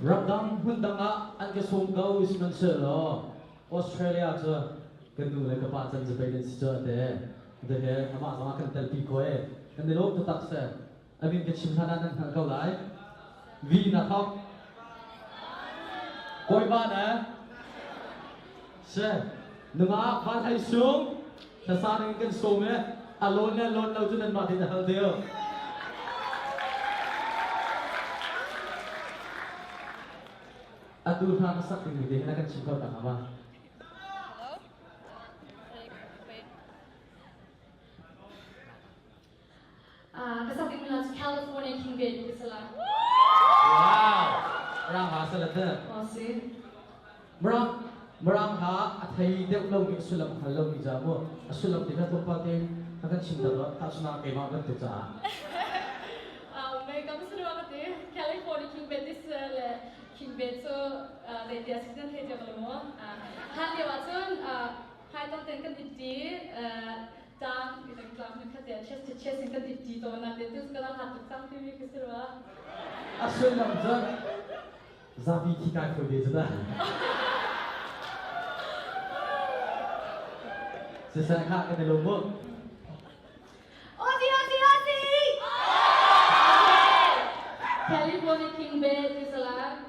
[SPEAKER 1] Ramdang hmundang ah an ka sung ko sihmanhsehlaw Australia cu kan nu le ka pa can cu pei nan si cu ate. Ate he amah zong ah kan telpi ko e. Kan i lawm taktak se. A min ka chim hlan ah nan hngalh ko lai. Vi na thok. Kawipa na se nungak van hai sung hlasa ning kan sawm e a lawn le lawn lo cu nanmah tein a hal deu. Atu hla na sak ding mi te hin a kan chim kho tak ma?
[SPEAKER 7] Ka sak ding cu California King Bed ka si lai.
[SPEAKER 1] Wow! Rang ha sa la te.
[SPEAKER 7] Oh si.
[SPEAKER 1] Mirang Mirang ha a thei deuh lo mi sullam hngal lo mi ca mu a sullam te kha tlawmpal te na kan chim ta tahchunak keimah bantuk caah.
[SPEAKER 7] Mei kam si ka ti California King Bed is le King Bed cu zeitia si nan thei cia ko maw? Hlan lio ah cun hai ten kan itti tang i tlang hin khat chest to chest in kan itti tawn na te tu ka lang hat tuk cang timi ka si rua.
[SPEAKER 1] A sullam cu zapi thi kai foi ve cu da. Siseh kha kan i lo mu.
[SPEAKER 7] Ozzy Ozzy Ozzy! California King Bed is alive.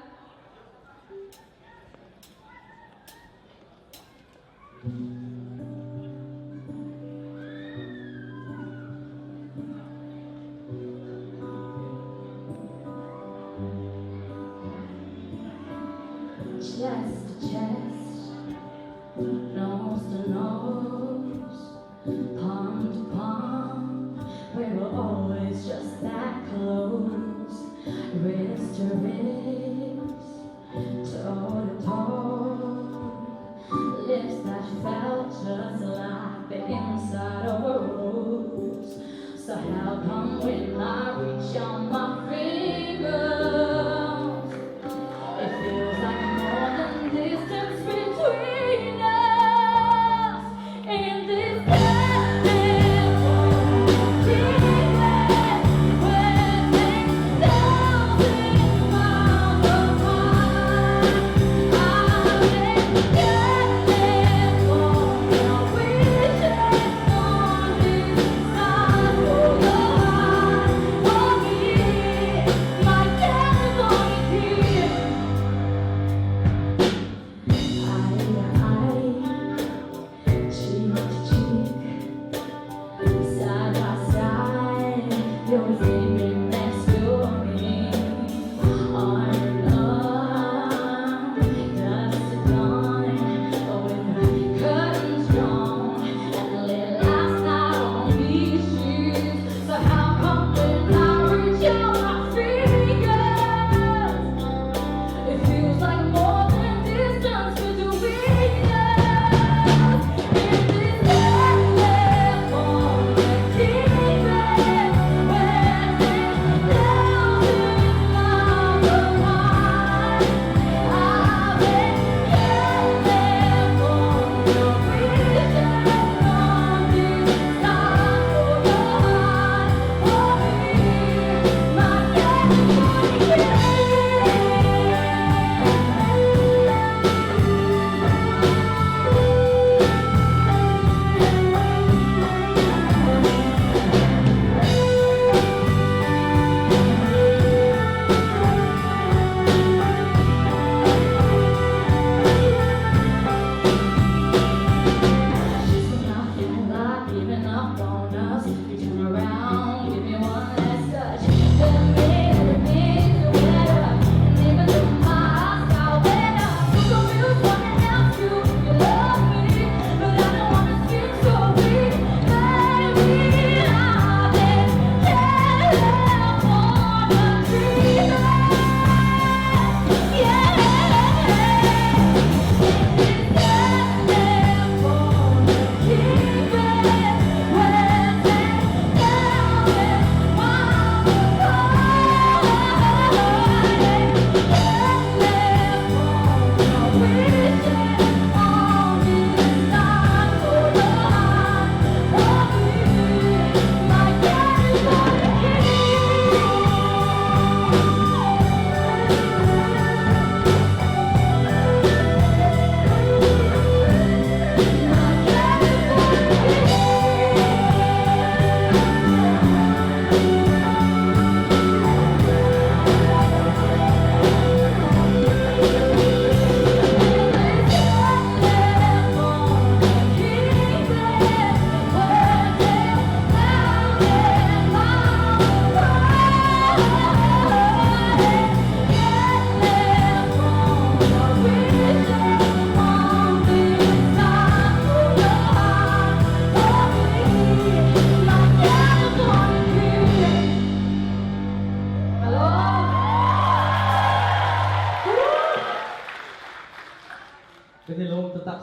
[SPEAKER 7] Chest to chest, nose to nose, palm to palm, we were always just that close, wrist to wrist, toe to toe, lips that felt just like the inside of a rose. So how come when I reach out my finger?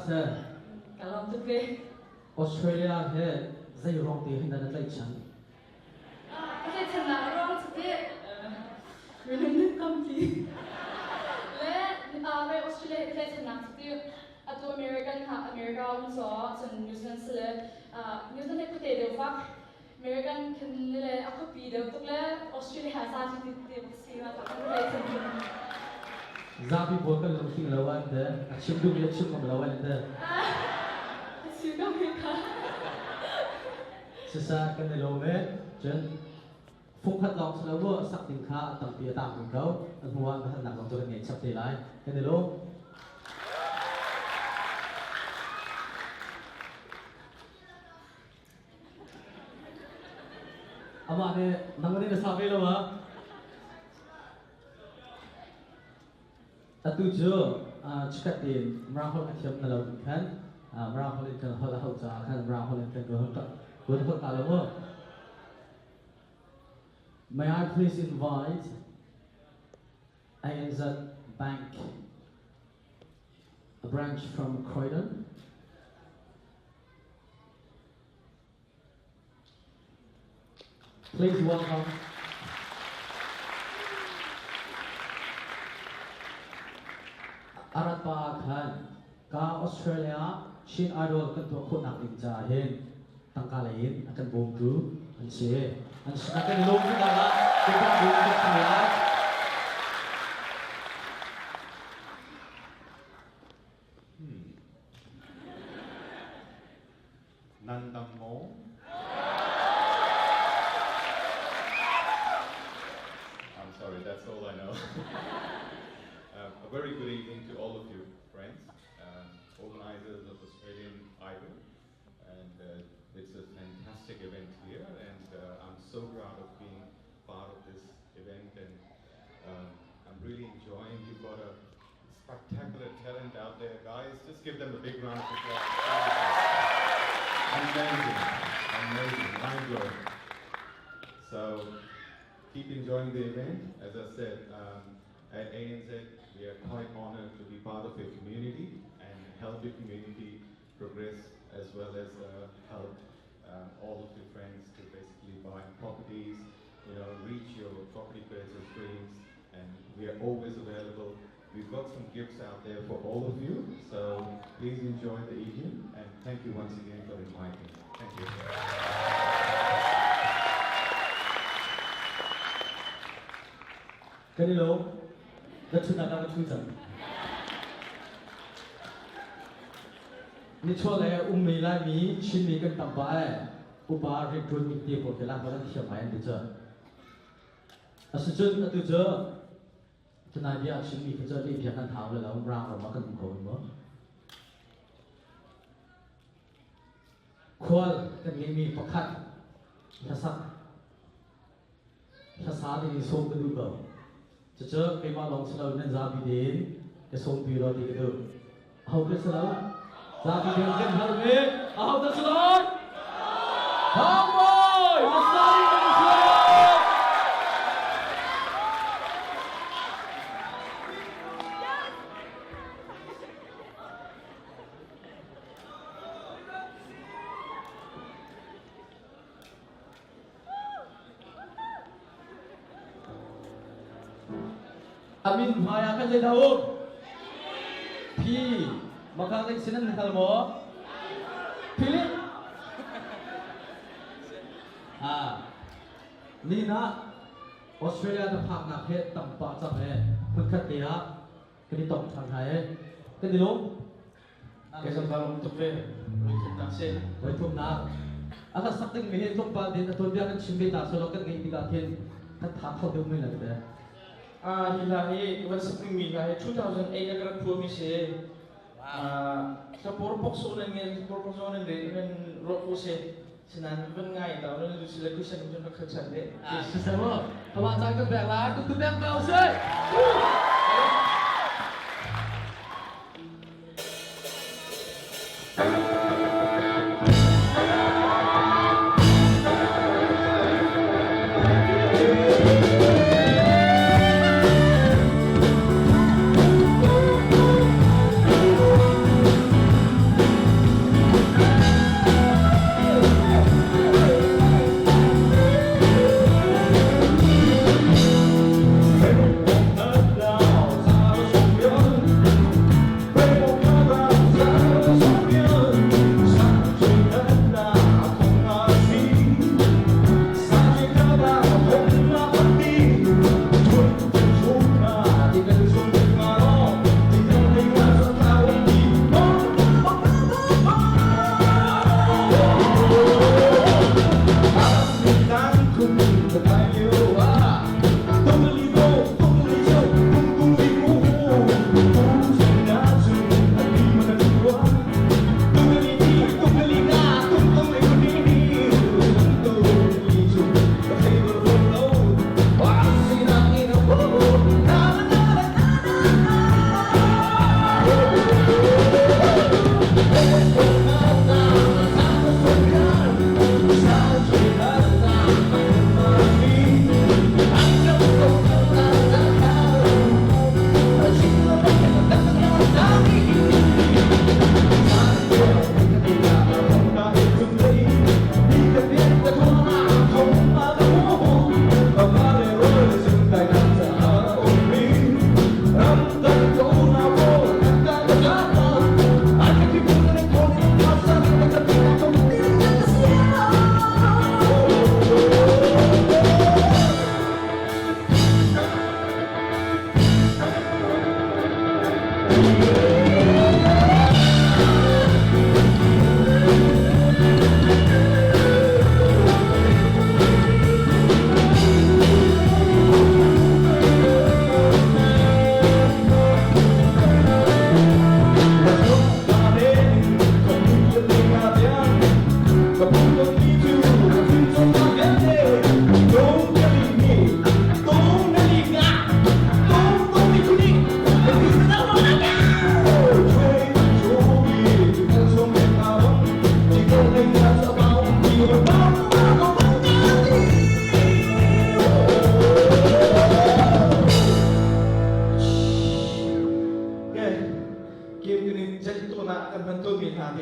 [SPEAKER 1] se.
[SPEAKER 4] Ka lawm tuk ve.
[SPEAKER 1] Australia he zei ruang te hin dah na tlaihchan?
[SPEAKER 4] Ka tlaihchannak a ruang cu teh minung nih tampi le ve Australia hi ka tlaihchannak cu ti atu American ha America um caw cun New Zealand si le New Zealand hi khuate deuh fak American khin le a khuapi deuh tuk le Australia ha za ti ti bak si ma tak kan tlaihchan
[SPEAKER 1] Zapi pawl kan lungtling lo an te a chim duhmi a chim ngam lo an te.
[SPEAKER 4] A chim ko mi kha.
[SPEAKER 1] Siseh kan i lawm e. Cun fungkhat lawng si lo mu sak ding kha tampi a tang ding ko. A hnu ah biahalnak zong cu kan ngei chap te lai. Kan i lawm. Amah nih nang nih na sa ve lo ah? Atu cu chikkhat tein Mirang holh a thiam na lo in khan Mirang holh in kan holh a hauh caah khan Mirang holh in kan kan holh ta lo mu. May I please invite ANZ Bank, a branch from Croydon. Please welcome Arat pa khan ka Australia Chin Idol kan tuah khawhnak ding caah hin tangka lei in a kan bawmtu an si. An sinah kan i lawm tuk ah kan bawm tuk hna lai.
[SPEAKER 14] Nan dam maw? I'm sorry, that's all I know. A very good evening to all of you, friends, organizers of Australian Idol. And it's a fantastic event here, and I'm so proud of being part of this event. And I'm really enjoying. You've got a spectacular talent out there, guys. Just give them a big round of applause. Amazing, amazing, mind blowing. So keep enjoying the event. As I said, at ANZ, we are quite honored to be part of your community and help your community progress as well as help all of your friends to basically buy properties, reach your property purchase dreams, and we are always available. We've got some gifts out there for all of you, so please enjoy the evening, and thank you once again for inviting me. Thank you.
[SPEAKER 1] Kan i lawm. Ka ṭhutnak ah ka ṭhu cang. Nichuah le ummi Laimi, Chinmi kan tam pah ai. Upa rianṭuan mi te pawl khi lak an thiam ngai an ti cu. Asicun atu cu tunai bia a chimmi khi cu leh bia kan hau le lo rang ram ah kan um ko mu. Khual kan ngeihmi pakhat hlasak hlasa ding i sawm ka duh ko. Cucu keimah lawng si lo nan zapi tein ka sawmpi law ti ka duh. Aho ka si lo? Zapi tein kan hal ve. Aho ka si lo? Thangbawi! Hlasa ding kan sawm! A min hmai ah khan zeidah um? P. Maka zei sin an hngal maw? Philip. Ah. Ni na Australia na phaknak he tam pah cang he hmunkhat te ah kan i tong ṭhan hna he kan i lawm.
[SPEAKER 5] Kei zong kaa lawm tuk ve. Voithumnak si.
[SPEAKER 1] Voithumnak. A ka sak ding mi hi tlawmpal din a tuanbia kan chim ve ta selaw kan ngeih tikah khin kan tha kho deuh men la te.
[SPEAKER 5] Ah hi hla hi ka van sak ding mi hla hi 2008 ah ka rak phuah mi si. Ah hlapor pok so nan nge hlapor pok so nan re nan ruah ko si. Sinain van ngai ta nan lu sila kusan cun rak khal chan de.
[SPEAKER 1] Si se mo. Kama caan kan pek lai. Tuk tu pek ko si.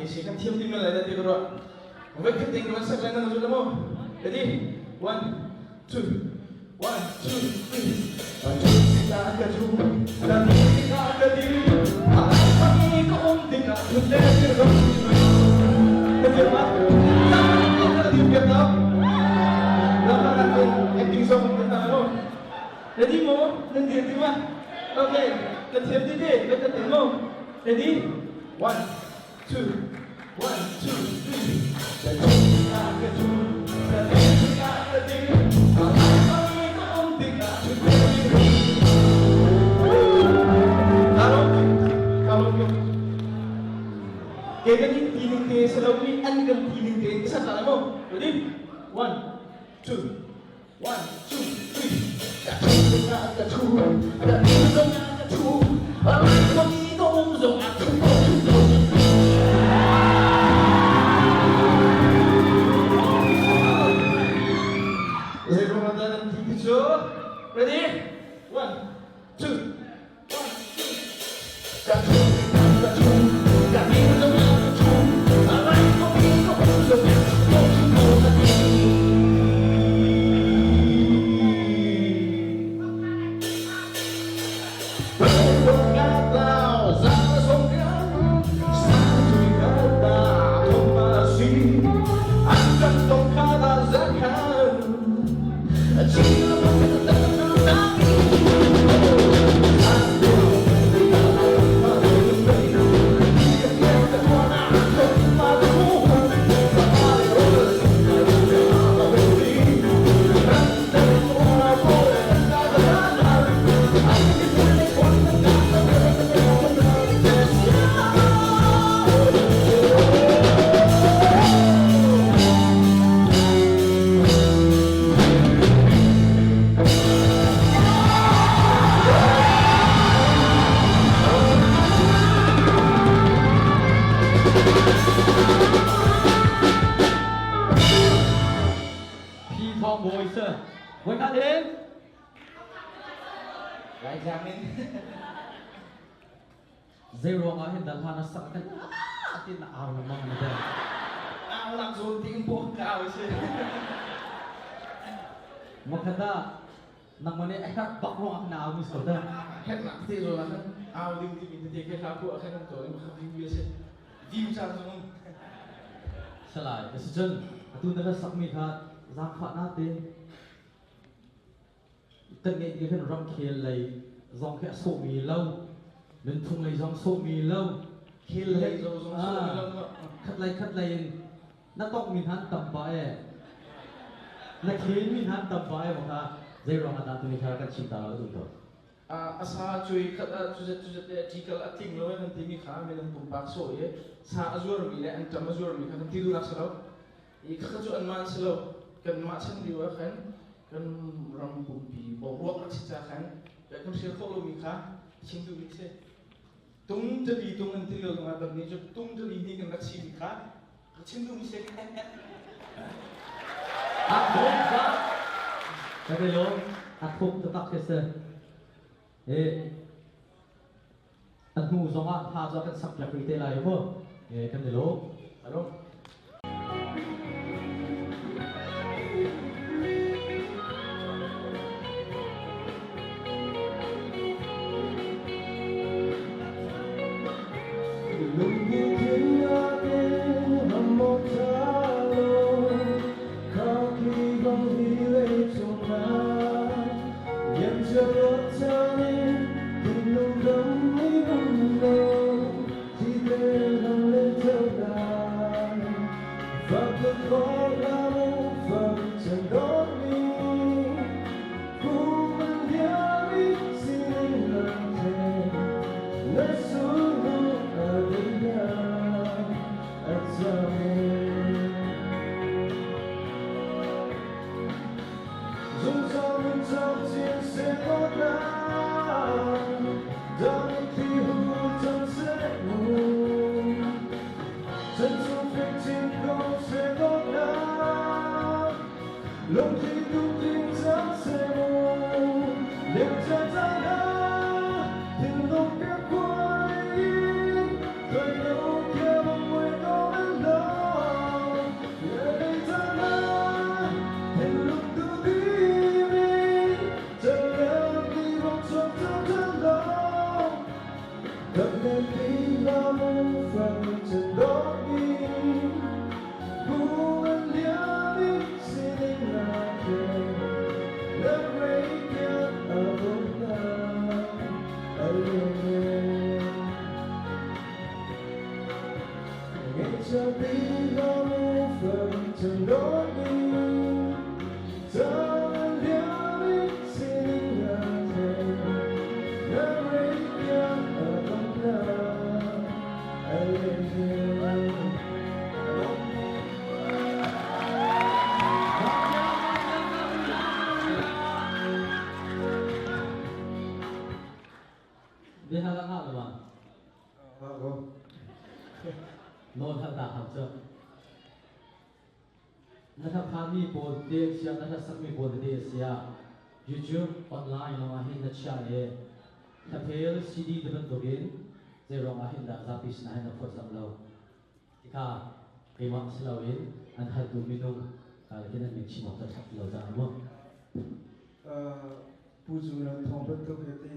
[SPEAKER 5] te si kan thiam ding lai da ti ka ruah. Voi khat ting kan sak lai nan zul mo. Ready? One, two, one, two, three. Ka ka chu, ka ni ka ka di, a ni ka um ding ah thun le ka ro. Ka thiam ma? Ka thiam piak ta. Lam la kan acting song kan ta mo. Ready mo? Nan dir ti ma? Okay, ka thiam ti te, ka ka tin mo. Ready? One, two, one, two, three. Ka chu, ka chu, ka ni ka ka di, a ni ka um ding ah thun le ka ro. Kalong, kalong ko. Ke kan in tining te sa lo mi an kan tining te sa ta mo. Ready? One, two, One, two, three. Ka thu ka ka thu ka thu zong ka thu ka mi ka um zong a thu ko thu ko. Zei ruang ah dah nan ti ti cu? Ready? One, two, one, two. Ka thu ka thu ka mi zong ka thu ka mi ka um zong a thu ko thu ko ka ti.
[SPEAKER 1] Phi Thawng Bawi sir. Voi khat in.
[SPEAKER 5] Lai jang in.
[SPEAKER 1] Zei ruang ah hin dah hla na sak kan ti na au lengmang na te.
[SPEAKER 5] Au lang zawn ti in pawh ka au si.
[SPEAKER 1] Makhat ah nangmah nih a herh bak ruang ah na au mi si ko ta.
[SPEAKER 5] Herh nak te zawn ah khan au ding timi tete khi hla phuah khan an tuah i makhat view a si. View caan zong um.
[SPEAKER 1] Salai, asicun atu na ka sakmi kha zaangfah na te kan ngeih mi kan ramkhel lei zong khi a sawhmi lo nunphung lei zong sawhmi lo
[SPEAKER 5] khel lei zong sawhmi lo
[SPEAKER 1] khat lei khat lei in na tongh mi hna an tam pah e na khel mi hna an tam pah e kha zei ruang ah dah tuni kha kan chim ta lo duh ko
[SPEAKER 5] A sa cui khat ah cuzet cuzet le ṭikal a tling lo kan timi kha minung pumpak sawh i sa a zuarmi le anṭam a zuarmi kha kan ti duhnak si lo. I khakha cu anmah an si lo. Kanmah chan lio ah khan kan ram pumpi boruak a si ca khan kan hrial khawh lomi kha chim duhmi si. Tung tali tung an ti lio zongah kan nih cu tung tali hnih kan rak simi kha ka chim duhmi si.
[SPEAKER 1] A thuk tak. Ka ti lo. A thuk taktak khi si. E a hnu zongah hla cu a kan sak piak rih te lai mu. E kan i lo.
[SPEAKER 5] Alo.
[SPEAKER 1] Biahal a ngah lo ma? Nawl hal ta hau cu. Na hlaphanmi pawl te sia, na hlasakmi pawl tete sia, YouTube online lawng ah hin na chia i hlaphel CD te bantukin zei ruang ah hin dah zapi sinah hin na phawtzamh lo? Tikha keimah si loin an haltu minung hin an min chim awk cu a ṭhat ti lo caah mu.
[SPEAKER 15] Pu Cu nan thawng bantuk he ti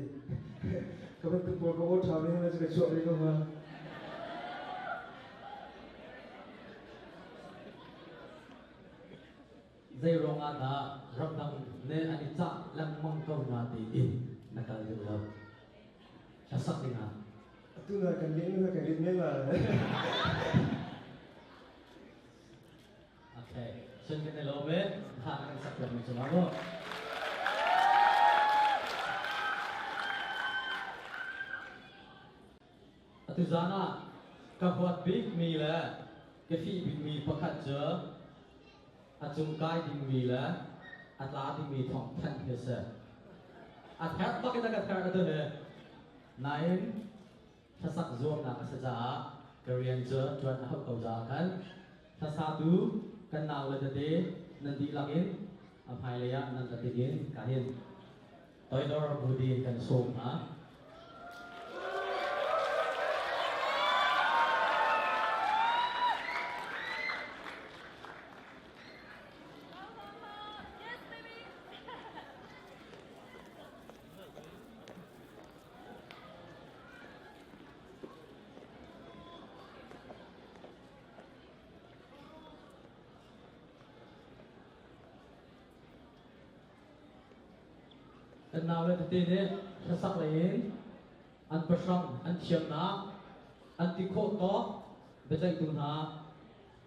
[SPEAKER 15] ka bantuk pawl ka aw ṭha ve na ka chuah ve ko hnga.
[SPEAKER 1] Zei ruangah dah ramdang ne an i cah lengmang ko na tiin na kal deuh lo? Hlasak dingah.
[SPEAKER 15] Atu na kan leh nu kan rit men ma.
[SPEAKER 1] Okay. Sun kan i lawm e. Ha kan sak piak mi cungah mu. Atu zan ah ka huat bik mi le ka fih bik mi pakhat cu a cung kai ding mi le a tla ding mi thawng thanh hi si. A therh bak in a ka therh atu hi. Nain hlasak zuamnak a si caah ka rian cu ṭuan a hauh ko caah khan hlasatu kan naule tete nan dihlak in a hmailei ah nan ra ding in ka hin toidor budi kan sawm hna. Kan naule tete nih hlasak lei in an pahrang an thiamnak an ti khawh tawk biaceihtu hna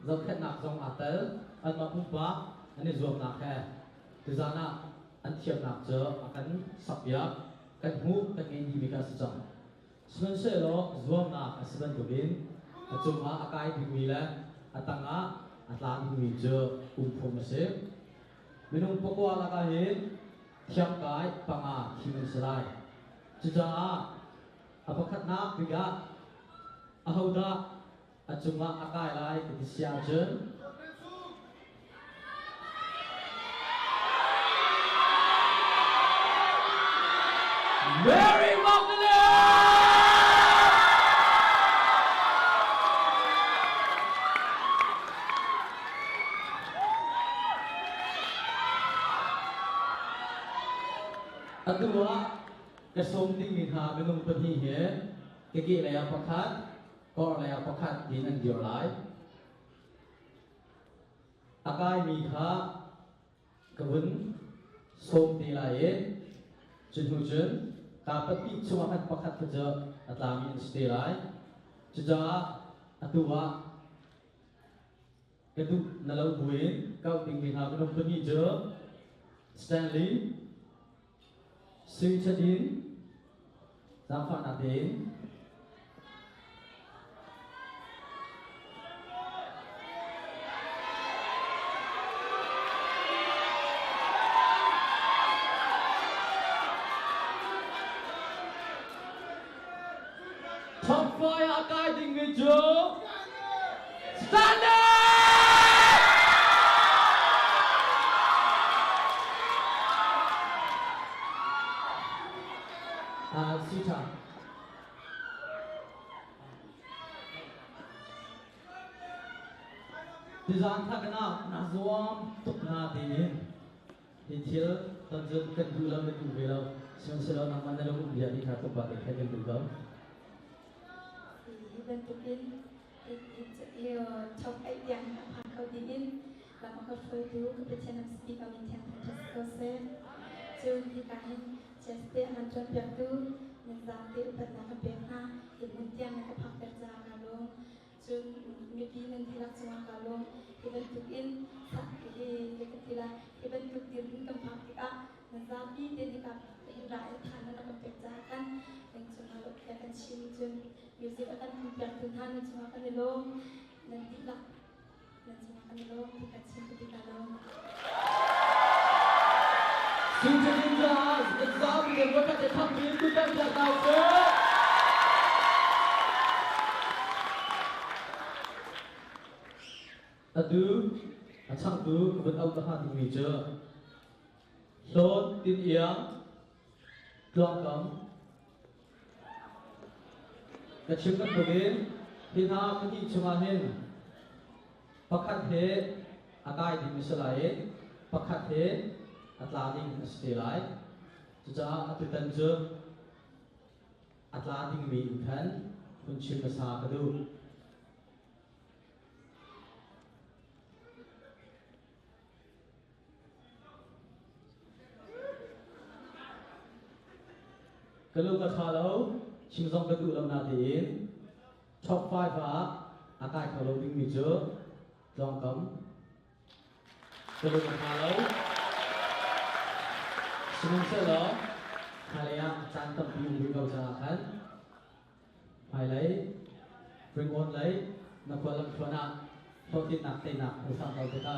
[SPEAKER 1] zohkhenhnak zong aa tel. Anmah pumpak an i zuamnak he tuzaan ah an thiamnak cu a kan sakpiak. Kan hmuh kan ngei dihmi kha a si cang. Sihmanhsehlaw zuamnak a si bantukin a cungah a kai dingmi le a tangah a tla dingmi cu um phung a si. Minung pakua lakah hin thiangkai panga thim an si lai. Cucaah a pakhatnak bik ah ahodah a cungah a kai lai ka ti si ahcun Mary Magdalene! Atu ah ka sawm dingmi hna minung pahnih hi ka kehlei ah pakhat, kawrlei ah pakhat tiin an dir lai. A kaimi kha ka vun sawm te lai i cu hnu cun kaa pahnih chungah khan pakhat kha cu a tlami an si te lai. Cucaah atu ah ka duh na lo buin kauh dingmi hna minung pahnih cu Stanley Sui Chadin zaangfahnak tein Top 5 ah a kai dingmi cu Stanley! Ah, si ṭha. Tuzaan kha kan ah na zuam tuk na tiin hi thil ton cun kan duh lo na duh ve lo. Sihmanhsehlaw nangmah na lung um bia nih kha tlawmpal te khan kan duh ko.
[SPEAKER 9] bantukin hi top 8 tiang a phan kho dingin lam a ka hruaitu ka Pathian nam speaker min thiang thangṭhat si ko seh. Cun hika hin Jeste a kan cawnpiaktu nan zaangte upatnak kan pek hna. Hi hmun tiang na ka phakter caah kaa lawm. Cun mipi nan dihlak cungah kaa lawm. Hi bantuk in hi ka ti lai. Hi bantuk dirhmun kan phak tikah nan zapi te nih hin ra in tha nan kan pek caah khan nan cungah lawmhbia kan chim. Cun music a kan hmanpiaktu hna nan cungah kan i lawm. Nan dihlak nan cungah kan i lawm ti kan chim ka ti kaa lawm.
[SPEAKER 1] Sincanin caah zapi le voikhat te thampi in tutan piak hna usih. Atu a changtu ka vun auh ta dingmi cu Hlawn Tin Iang Tluangkam Ka chim bantukin hi hna pahnih chungah hin pakhat he a kai ding a si lai i pakhat he a tla ding a si te lai. Cucaah atutan cu a tla dingmi in khan hun chim hmasa ka duh. Ka lung a ṭha lo, chim zong ka duh lo natein top 5 ah a kai kho lo dingmi cu tlawngkam. Ka lung a ṭha lo. Sihmanhsehlaw hmailei ah caan tampi um rih ko caah khan hmailei ringawn lei na khua lamthluan ah hlawhtlinnak teinak hmu hram ko te ka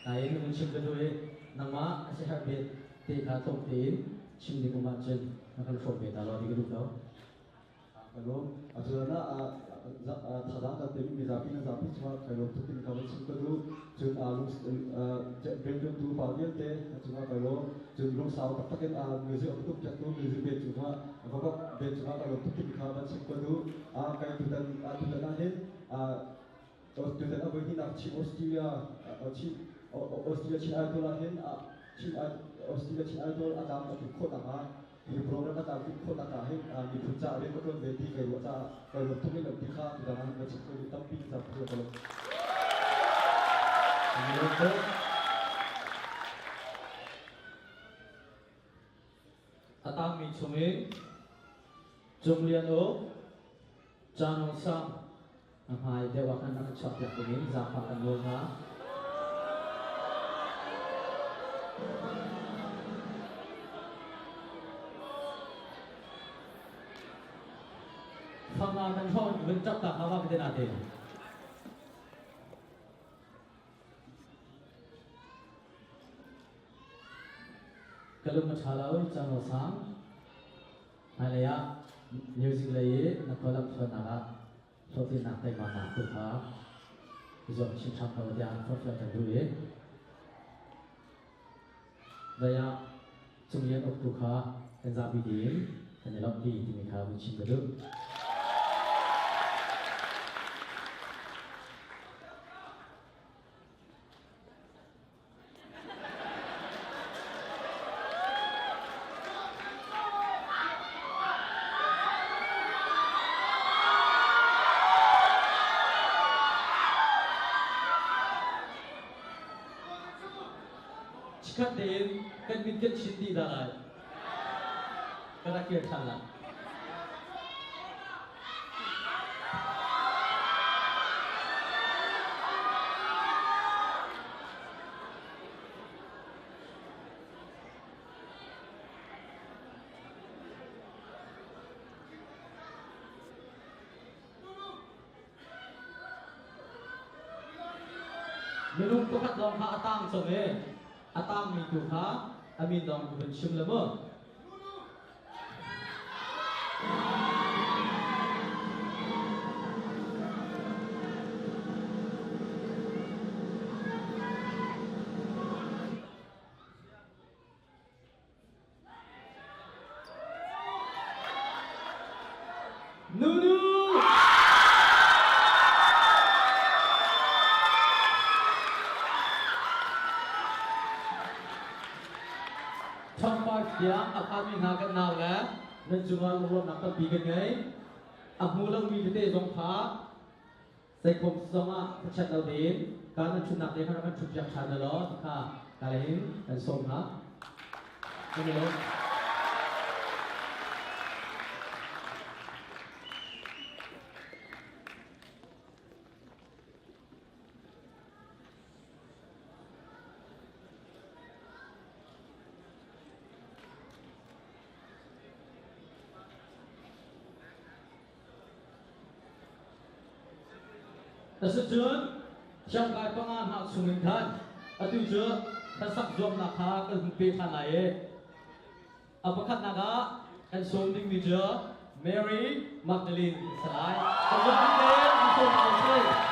[SPEAKER 1] nain na chim ka duh i nangmah a si herh bit te kha tlawm tein chim ding um ahcun na kan hrawm ve ta law ti ka duh ko.
[SPEAKER 8] Ka lawm. Atutan ah thazaang kan pemi mizapi na zapi cungah kai lawm tuk timi kha van chim ka duh. Cun rianṭuantu pa vialte cungah kai lawm. Cun lungsau taktak in music a ka tumpiaktu music band cungah vakok band cungah kai lawm tuk timi kha van chim ka duh. Kai tutan tutan ah hin tutan a voi hnihnak Chin Australia Chin Australia Chin Idol ah hin Chin Australia Chin Idol a tlam a tluk khawh nakhnga Hi program a tlamtlinh khawhnak ah hin miphun caah rian ka ṭuan ve ti kai ruah caah kai lawm tuk in ti kha tudang ah va chim ko duh tampi in cam ka lawm.
[SPEAKER 1] A tangmi chungin Cung Lian Uk, Cano Sang, a hmai deuh ah khan rak in chuahpiak dingin zaangfah kan nawl hna. Fanga kan hrawng vun ṭap ta hna wa ka te na te. Ka lung a ṭha lo, cano sang. Hmailei ah music lei i na khualam thluannak ah hlawhtlinnak teimaknak tu kha i zuam chin hram ko tiah forhfial kan duh i dai ah Cunglian uktu kha kan zapi ding kan i lawmhpi timi kha vun chim ka duh. Chikkhat tein kan min kan chin dih dah lai. Ka rak kir ṭhan lai. Minung pakhat lawng kha a tang cang i a tangmi tu kha a min lawng ka vun chim le mu. Nunu! Top 5 tiang a phanmi hna kan nau le nan cungah lunglawmhnak tampi kan ngei. A hmu lomi tete zong kha zeikhom zongah thlachiat lo tein ka nan ṭhutnak te kha rak kan ṭhutpiak ṭhan law ti kha ka in kan sawm hna. Kan i lawm. Asicun siangkai panga hna chungin khan atu cu hlasak zuamnak kha kan hun pe ṭhan lai i a pakhatnak ah kan sawm dingmi cu Mary Magdalene a si lai. Kan zapi tein an sawm hna usih.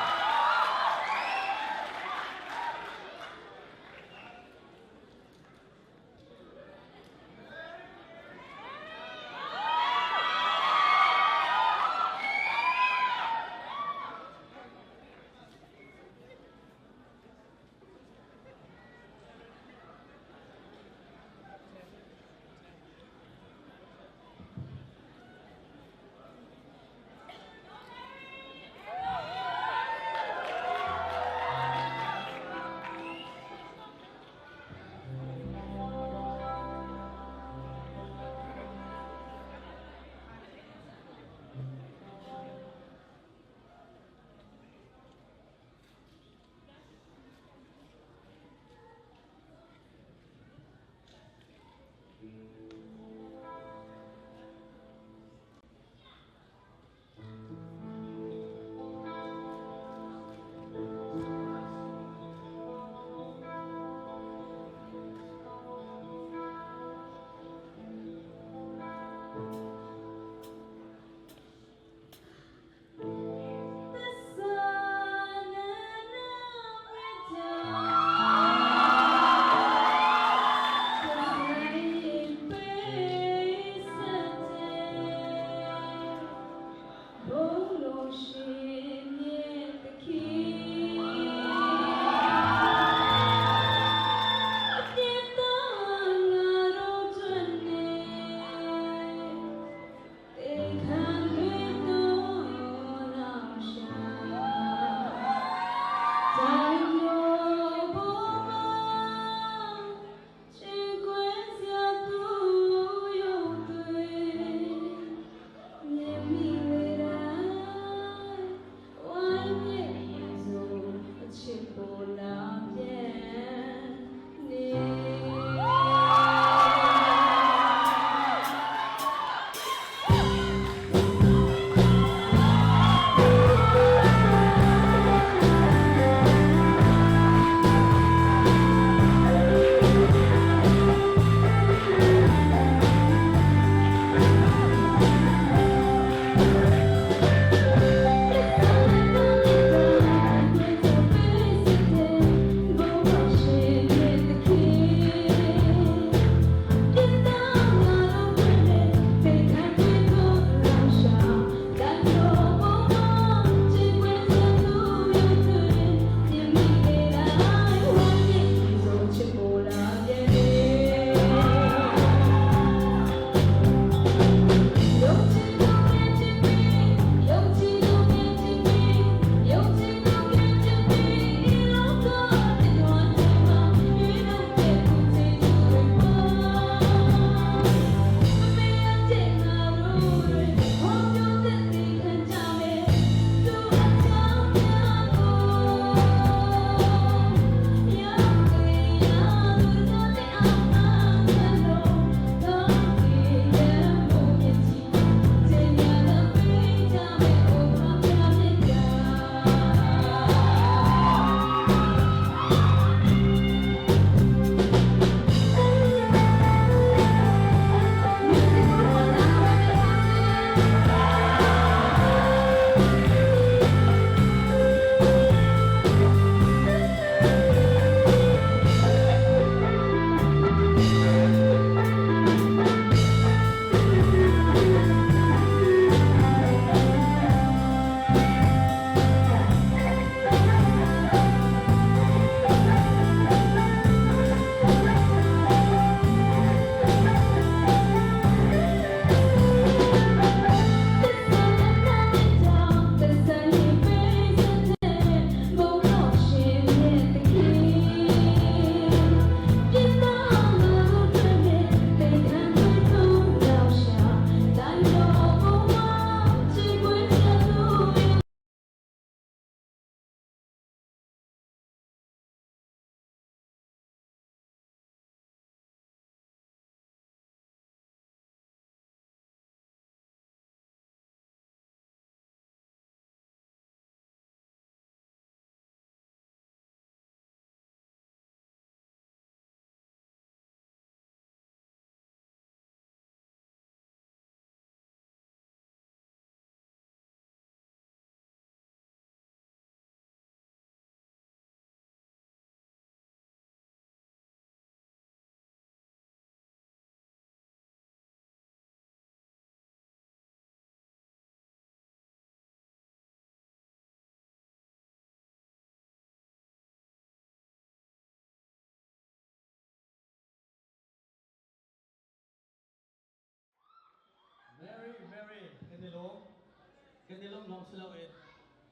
[SPEAKER 1] Kan i lawmh lawng si loin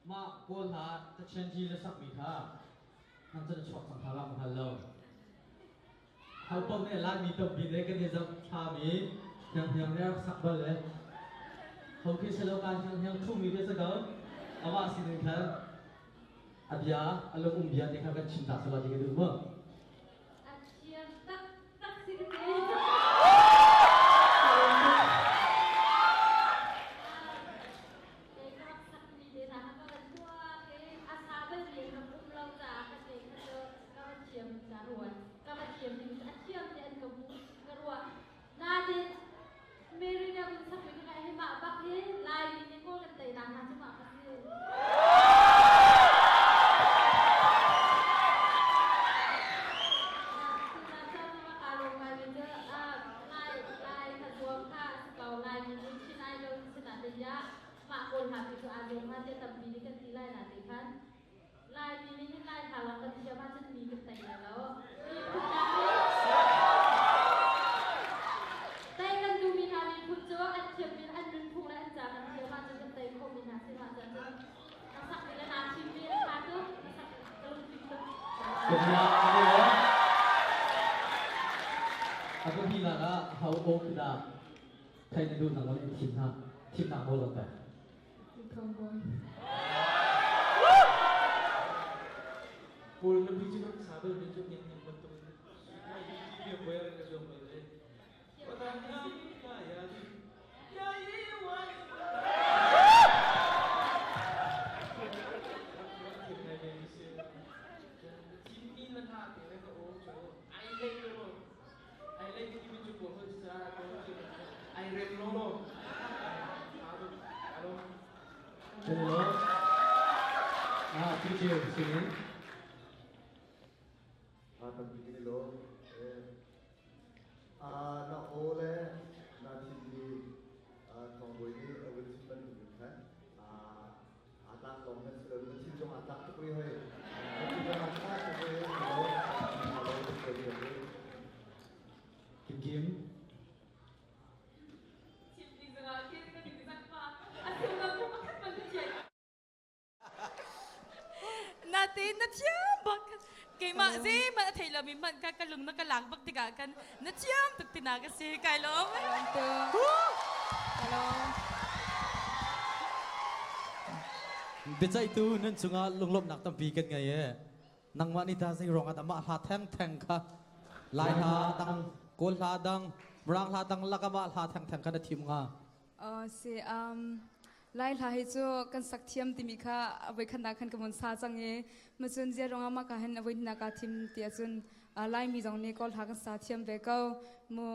[SPEAKER 1] mah Kawl hla Tachenji le sakmi kha nang cu na chuak cang hna la ka hngal lo. Ho paoh nih Laimi tampi nih kan i zoh thlami hnianghniang nih a rak sak bal le ho khi si lo kaan hnianghniang ṭhumi khi si ko. Amah sining khan a bia a lung um bia te kha kan chim ta selaw ti ka duh mu.
[SPEAKER 2] A thiam taktak si ka ti. Ka va thiam ding a thiam te an ka hmu ka ruah. Nain Mary nih a vun sakmi ka ngaih hi mah bak hi Laimi nih kawl kan teinak hna cu mah kha si. Mah kawl hna cu aa zuam hnga tiah tampi nih kan ti lai na ti khan Laimi nih hin Lai hla lawng kan thiam ahcun mi kan tei lai lo. Miphun dang nih tei kan duhmi hna miphun cu an thiammi le an nunphung le an ca kan thiam ahcun kan tei khawhmi hna si mah cun na sakmi le naa thimmi a ṭha tuk na sak ka lungtling tuk.
[SPEAKER 1] A biapinak ah ho aw khi dah thei na duh nang in thim hna thimnak nawl an pek.
[SPEAKER 5] Kawl na bi cu kan sa bal mi cu ning ning bantuk in ti bia boy ka zuam bal le. Patan ya ya ya yi wa. Thim mi na tha te le ka o chu ai lei lo ai lei ti mi chu ko ho sa ko ai rem lo lo. Alo.
[SPEAKER 1] Hello. Ah, teacher sinin.
[SPEAKER 10] Ah, tampi kan i lawm. Ah, na aw le na thilmi thawngbawi nih a vun chim bantuk in khan aa tlak lawng hmanh si lo na thil zong aa tlak tuk rih hoi. Na thil zong aa tlak tuk rih lo. Aa lawm tuk ko rih.
[SPEAKER 1] Kim Kim.
[SPEAKER 4] Natin na thiam bak keimah zeihmanh a thei lomi hmanh kha ka lung na ka lak bak tikah khan na thiam tuk tina ka si kai lawm.
[SPEAKER 1] Biaceihtu nan cungah lunglawmhnak tampi kan ngei e. Nangmah nih ta zei ruangah dah mah hla theng theng kha Lai hla dang, Kawl hla dang, Mirang hla dang laka mah hla theng theng kha na thim hnga?
[SPEAKER 16] Si Lai hla hi cu kan sak thiam timi kha a voikhatnak khan ka vun sa cang i macun zia ruangah mah ka hin a voihnihnak kaa thim ti ahcun Laimi zong nih Kawl hla kan sa thiam ve ko mu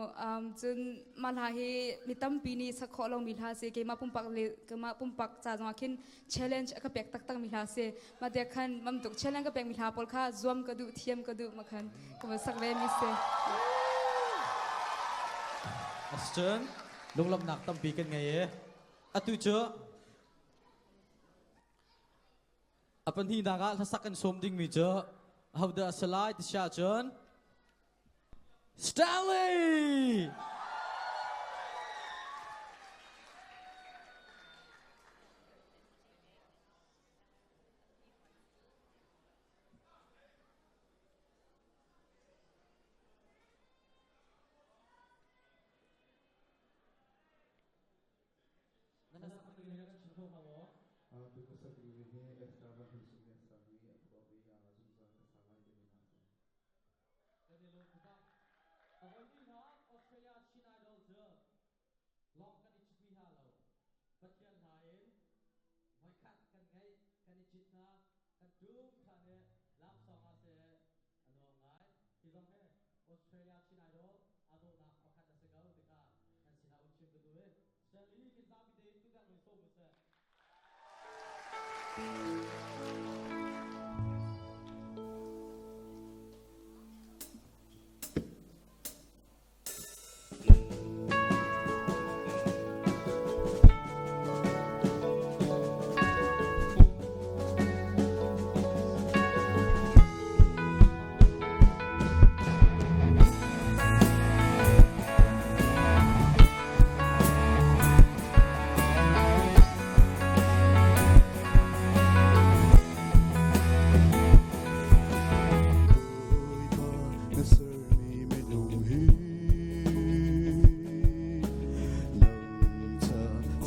[SPEAKER 16] cun mah hla hi mi tampi nih sak khawh lomi hla si keimah pumpak le keimah pumpak ca zongah khin challenge a ka pek taktak mi hla si mah tiah khan mam tuk challenge ka pek mi hla pawl kha zuam ka duh thiam ka duh ma khan ka van sak ve mi si.
[SPEAKER 1] Ascun lunglawmhnak tampi kan ngei i atu cu a pahnihnak ah hlasak kan sawm dingmi cu ahodah a si lai ti si ahcun Stanley!
[SPEAKER 15] Tu ka sak ding hi Esther Van Hui Sung nih a sak i a phuah i a zungzal ka sa lai timi hna a si.
[SPEAKER 1] Australia Chin Idol cu lawng kan i chiti hna lo. Pathian hla in voikhat kan ngeih, kan i cit hna, kan tum ṭhan i laksawng ah seh a nuam ngai. Hi zong hi Australia Chin Idol aa dawhnak pakhat a si ko tikah nan sinah un chim ka duh i Stanley kan zapi tein tutan in sawm usih.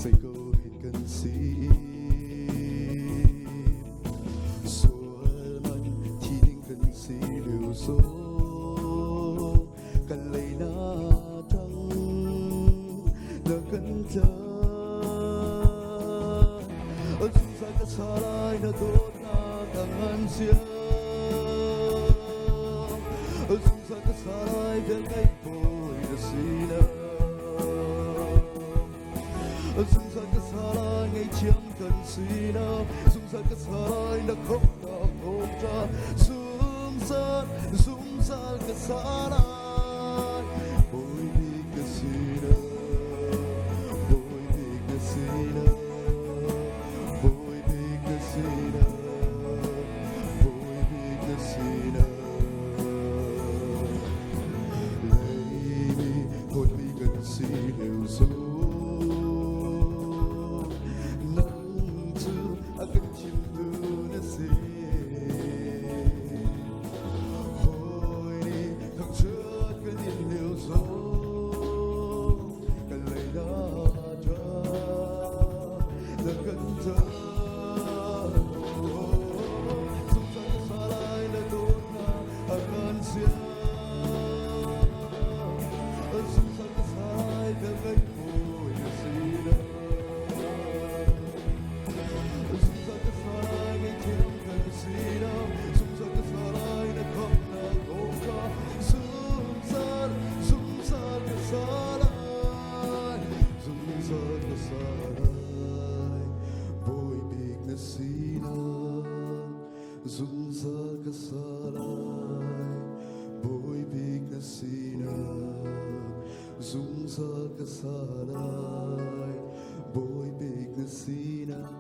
[SPEAKER 11] Zei ko hin kan si Sual man thi ding kan si lio zong Kan lei na tang na kan tla Zungzal ka salai na dawtnak a ngan sia Zungzal ka salai vel ngai bawi na si na Zungzal ka salai ngaihthiam kan si na Zungzal ka salai na khawmnak thawngṭha Zungzal zungzal ka salai Bawi bik ka si na Bawi bik na si na Bawi bik na si na Bawi bik na si na Leimi hawtmi kan si lio zong Nang cu a kan chimtu na si Hawi nih thangchiat kan in lio zong Kan lei na ṭha na kan ṭha Zungzal salai na dawtnak a kan siang Zungzal salai na ngai hawi na si lo Zungzal salai ngaihthiam kan si lo Zungzal salai na khamnak thawngṭha Zungzal zungzal ka salai Zungzal ka salai Bawi bik na sinak Zungzal ka salai Bawi bik na sinak Zungzal ka salai Bawi bik na sinak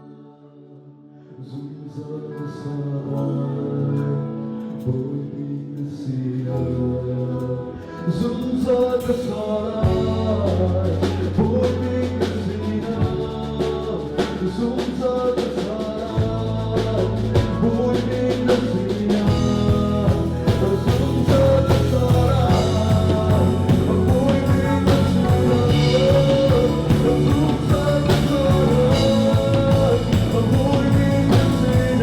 [SPEAKER 11] Zungzal ka salai Bawi bik na sinak Zungzal ka salai Bawi bik na sinak Zungzal ka salai Bawi bik na sinak Zungzal ka salai Bawi bik na sinak Zungzal ka salai Bawi bik na sinak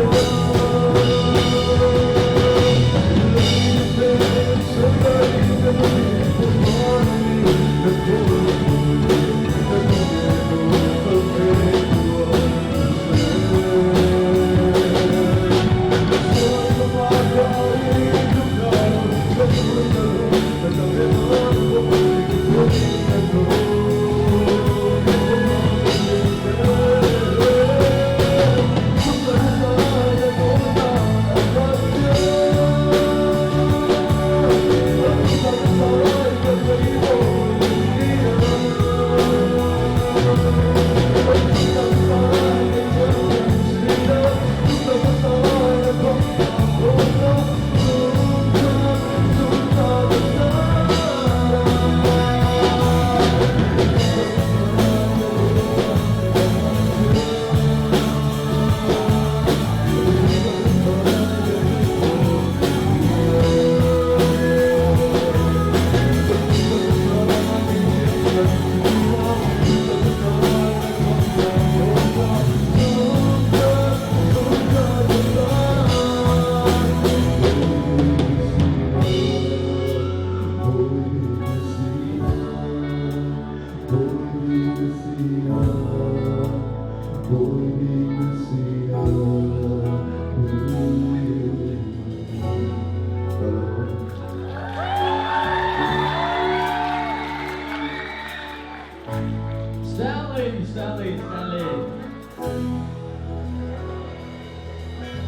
[SPEAKER 1] Stanley, Stanley, Stanley.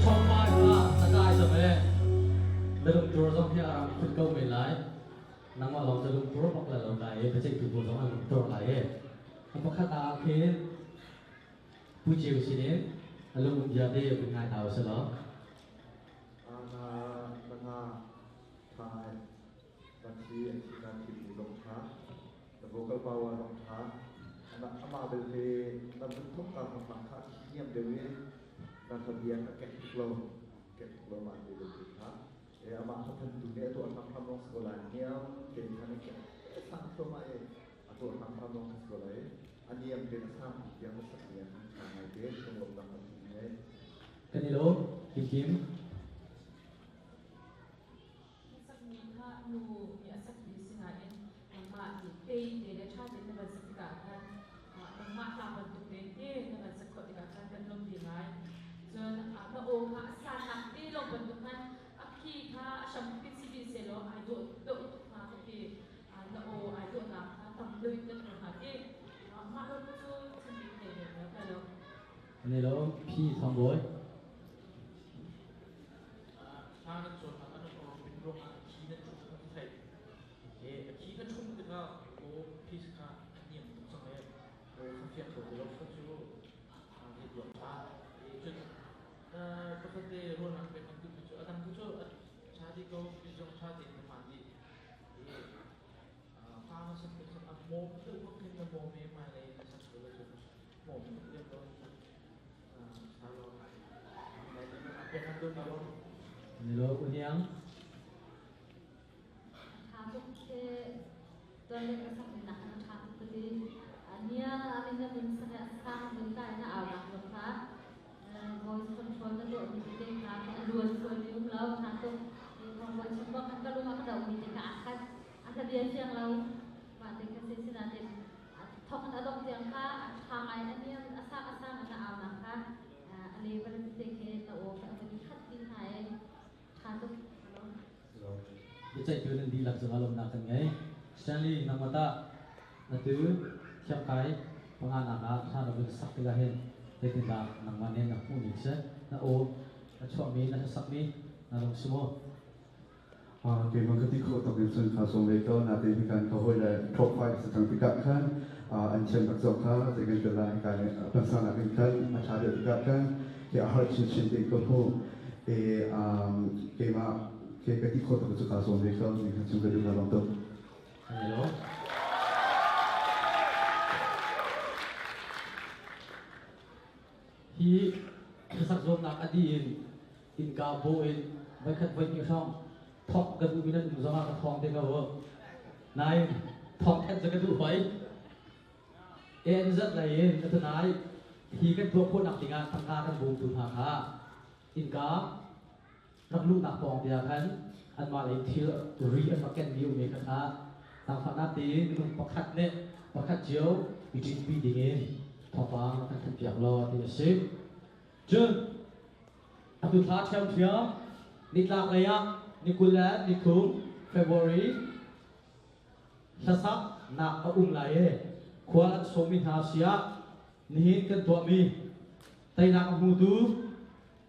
[SPEAKER 1] Top 5 ah na kai zam e. Na lungtur zong hi a ram khut ko men lai. Nangmah lawng cu lungtur bak la lo lai e. Biaceihtu pawl zong an lungtur lai e. A pakhat ah khin Pu Ceu sin in a lung um bia te vun ngai hna usih law.
[SPEAKER 10] Na na tha na thi an thi na thi mi zong tha na vocal power zong tha amah belte na vun thok ka hmang kha niam deuh i na hlabia ka kek tuk lo kek tuk lo mah te belte kha e amah hlathan tu nih a tuah hram hram lawng si ko lai niam te kha na kek sang thluahmah i a tuah hram hram lawng si ko lai a niam. niam te na sang pi tiang na sak mi an tha ngai te lunglawmhnak kan ngei.
[SPEAKER 1] Kan i lawm. Kim.
[SPEAKER 4] Na sakmi kha nu nih a sakmi si nain nangmah nih tei te le ṭha tein na van sak tikah khan nangmah hla bantuk tein te na van sak khawh tikah khan kan lawm ve ngai. Cun na aw kha a sannak te lawng bantuk khan a phi kha a hram tuk in si dih sehlaw ai dawh deuh tuk hnga ka ti. Na aw ai dawhnak kha tam deuh in kan hmu hnga ti. Mah lo cu chim bik nei lem lo ka lo.
[SPEAKER 1] Kan i lawm. Phi Thawng Bawi.
[SPEAKER 5] Hla nan cawnnak an um min ruangah a thi nan ṭhum kha ka theih. A thi na ṭhum tikah aw piece kha a niam tuk cang i aw kha fiang kho ti lo kha cu hi duak ṭha. Cun pakhat te ruahnak pek kan duhmi cu a dang cu a ṭha dih ko, mi zong ṭha tein na hmaan dih. Hla na sak tik khan a mawm deuh bak khin na mawm i hmailei na sak sual ahcun mawm tuk lem lo.
[SPEAKER 1] Nilo uniang.
[SPEAKER 2] Tha tuk ke ton le ka sak na kan tha tuk ti. Nia amin na mun sa sang mun kai na aw nak lo kha. Voice control na to mi te kha a luan sual mi um lo tha tuk. Ni thong voi chim bak kan ka lung a ka do mi te ka akhat. A ka bia fiang lo. Ma te ka se sina te thok an adong tiang kha tha ngai aniam asak asang na aw nak kha a level te khi na aw ka van khat ti hna e tha tuk.
[SPEAKER 1] Biaceihtu nan dihlak cungah lawmhnak kan ngei. Stanley nangmah tah na tu thiamkai panganak ah thla na vun sak tikah hin zeitindah nangmah nih na hmuh ning si? Na aw na chuahmi na hlasakmi na lung si maw?
[SPEAKER 17] Keimah ka ti khawh tuk in cun kha sawm ve ko natein hikan ka hawi le top 5 si cang tikah khan an thiam tak zong kha zei kan ti lai hika nih hmasa in khan a ṭha deuh tikah khan ke a har chinchin tiin ka hmuh i keimah ke ka ti khawh tuk cu kaa sawm ve ko ni kha chim ka duh ka lawm tuk.
[SPEAKER 1] Hello. Hi hlasak zuamnak a dih in innka bawh in voikhat voihnih hrawng thawk ka duhmi nan um zongah ka thawng te ko u. Nain thawng thanh cu ka duh hoi. ANZ lei in atunai hi kan tuah khawhnak dingah tangka kan bawmtu hna kha innka rak luhnak pawng te ah khan anmah lei thil ri an rak kenmi um i kha kha zaangfahnak tein minung pakhat nih pakhat cio i ṭinpi dingin thawngpang kan thanpiak law ti a si. Cun atu thla ṭhiamṭhiam nitlak lei ah ni 20 le ni 30 February hlasak nak a um lai i khual an sawmmi hna siah nihin kan tuahmi teinak a hmutu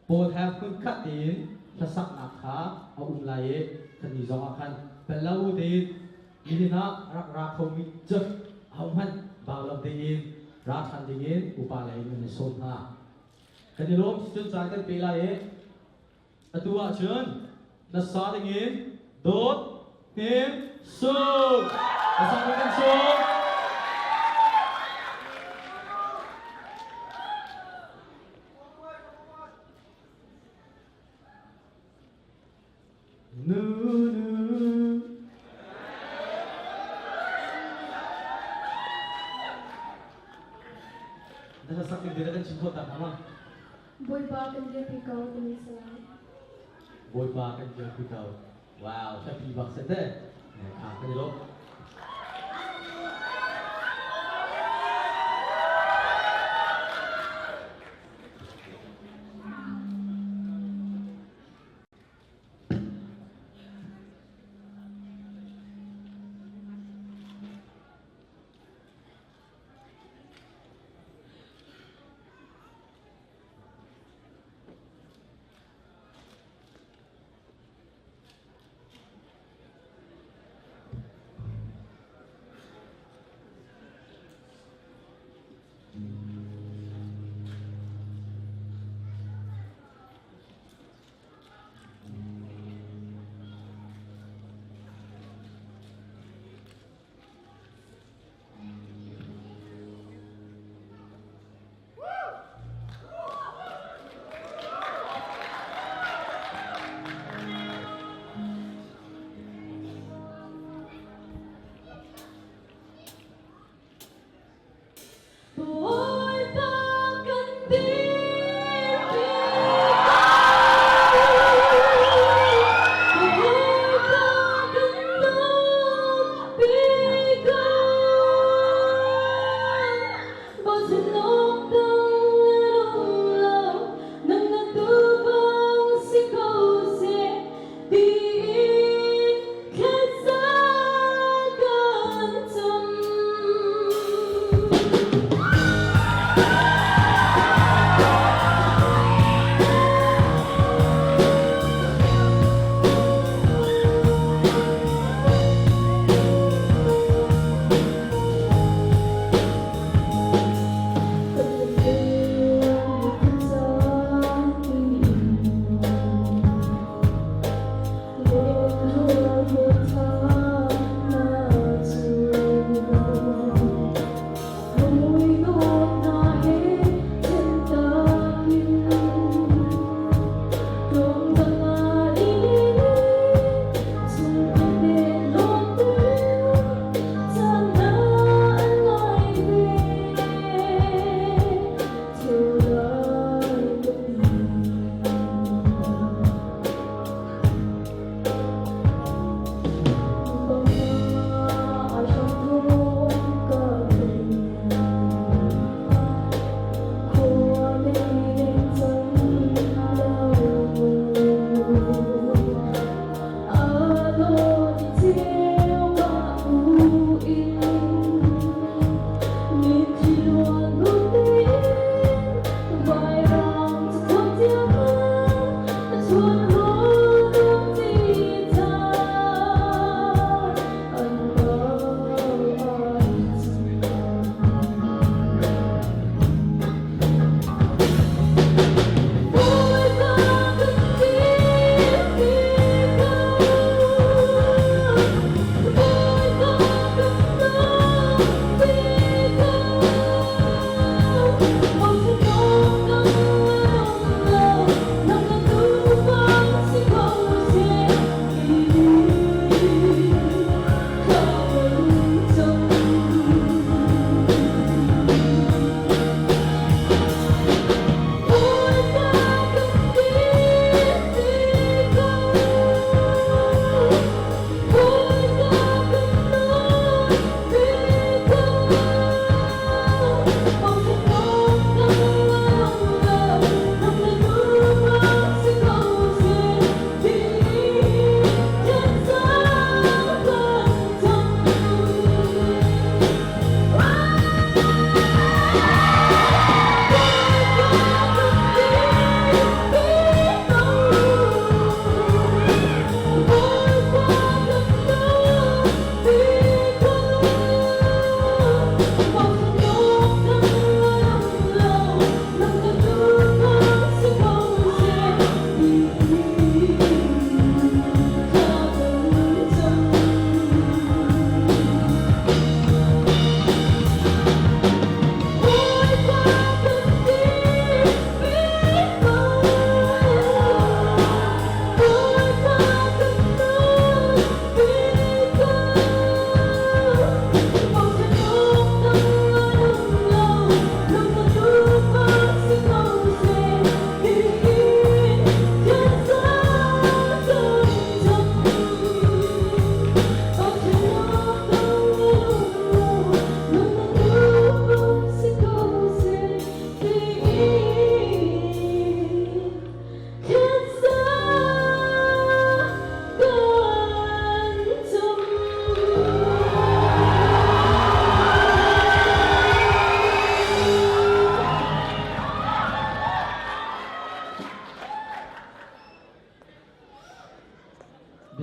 [SPEAKER 1] pawl he hmunkhat tein hlasaknak kha a um lai i kannih zong ah khan pel lo tein nihin ah rak ra khomi cu ahohmanh bau lo tein ra ṭhan dingin upa lei nan i sawm hna. Kan i lawm cun caan kan pe lai i atu ah cun hlasa dingin dawt hnem sung hlasa ding kan sung. Nu nu Na hlasak ding te kan chim khawh tak hna ma?
[SPEAKER 7] Bawipa kan dirpi ko timi si lai.
[SPEAKER 1] Bawipa kan dirpi ko. Wow, hlapi bak se te. Kha kan i lawm.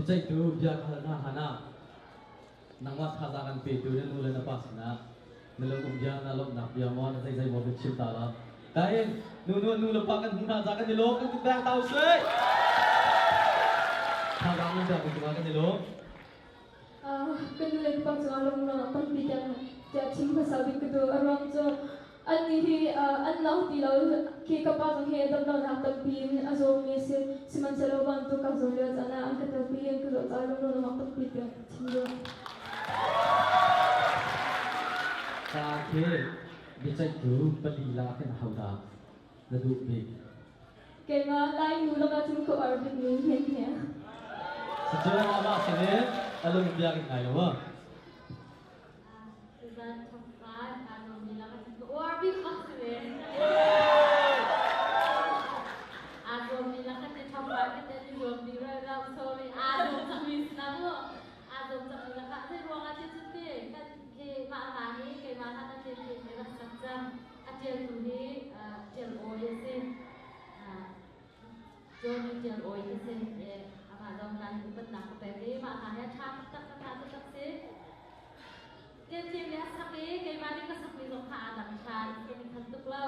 [SPEAKER 1] Biaceihtu bia ka hal hna hlan ah nangmah thazaang an petu na nu le na pa sinah na lungum bia, na lawmhnak bia maw, na zeizei maw biachim ta la. Kain, nu nu nu le pa kan hmu hna ca kan i lawm, kan kut beng ta usih. Thazaang nan pek cungah kan i lawm.
[SPEAKER 7] Ka nu le ka pa cungah lungruang a tampi tiang tiah chim hmasa bik ka duh. A ruang cu annih hi an nau ti lo. Khi ka pa zong hi damlonak tampi in a zawmi a si. Sihmanhsehlaw bantuk ka zaw lio caan ah an ka telpi i an ka zoh caah lungruang a tampi tiah ka chim duh.
[SPEAKER 1] Ca khi biaceihtu pali la khin ahodah na duh bik?
[SPEAKER 7] Keimah Lainu lakah cun ka uar bikmi Hnin hi.
[SPEAKER 1] Sicun amah sin i a lung biak in ngai lo maw?
[SPEAKER 2] Tuzan top 5 aa zuammi lakah cun ka uar bik bak si ve. Aa zuammi lakah cun top 5 kan i zuam dih rel lo. Sorry, aa zuam cangmi si na mu. Aa zuam cangmi lakah zei ruangah ti cun ti kan khi mah hla hi keimah hlan a ṭial hi rak sak cang. A ṭialtu hi Ṭial Awi a si. Johnny Ṭial Awi hi si. Amah zong ka hin upatnak ka pek i mah hla hi a ṭha taktak a ṭha taktak si. Ṭial nih a sak i keimah nih ka sakmi zong kha aa dang ṭhan. Kan i khat tuk lo.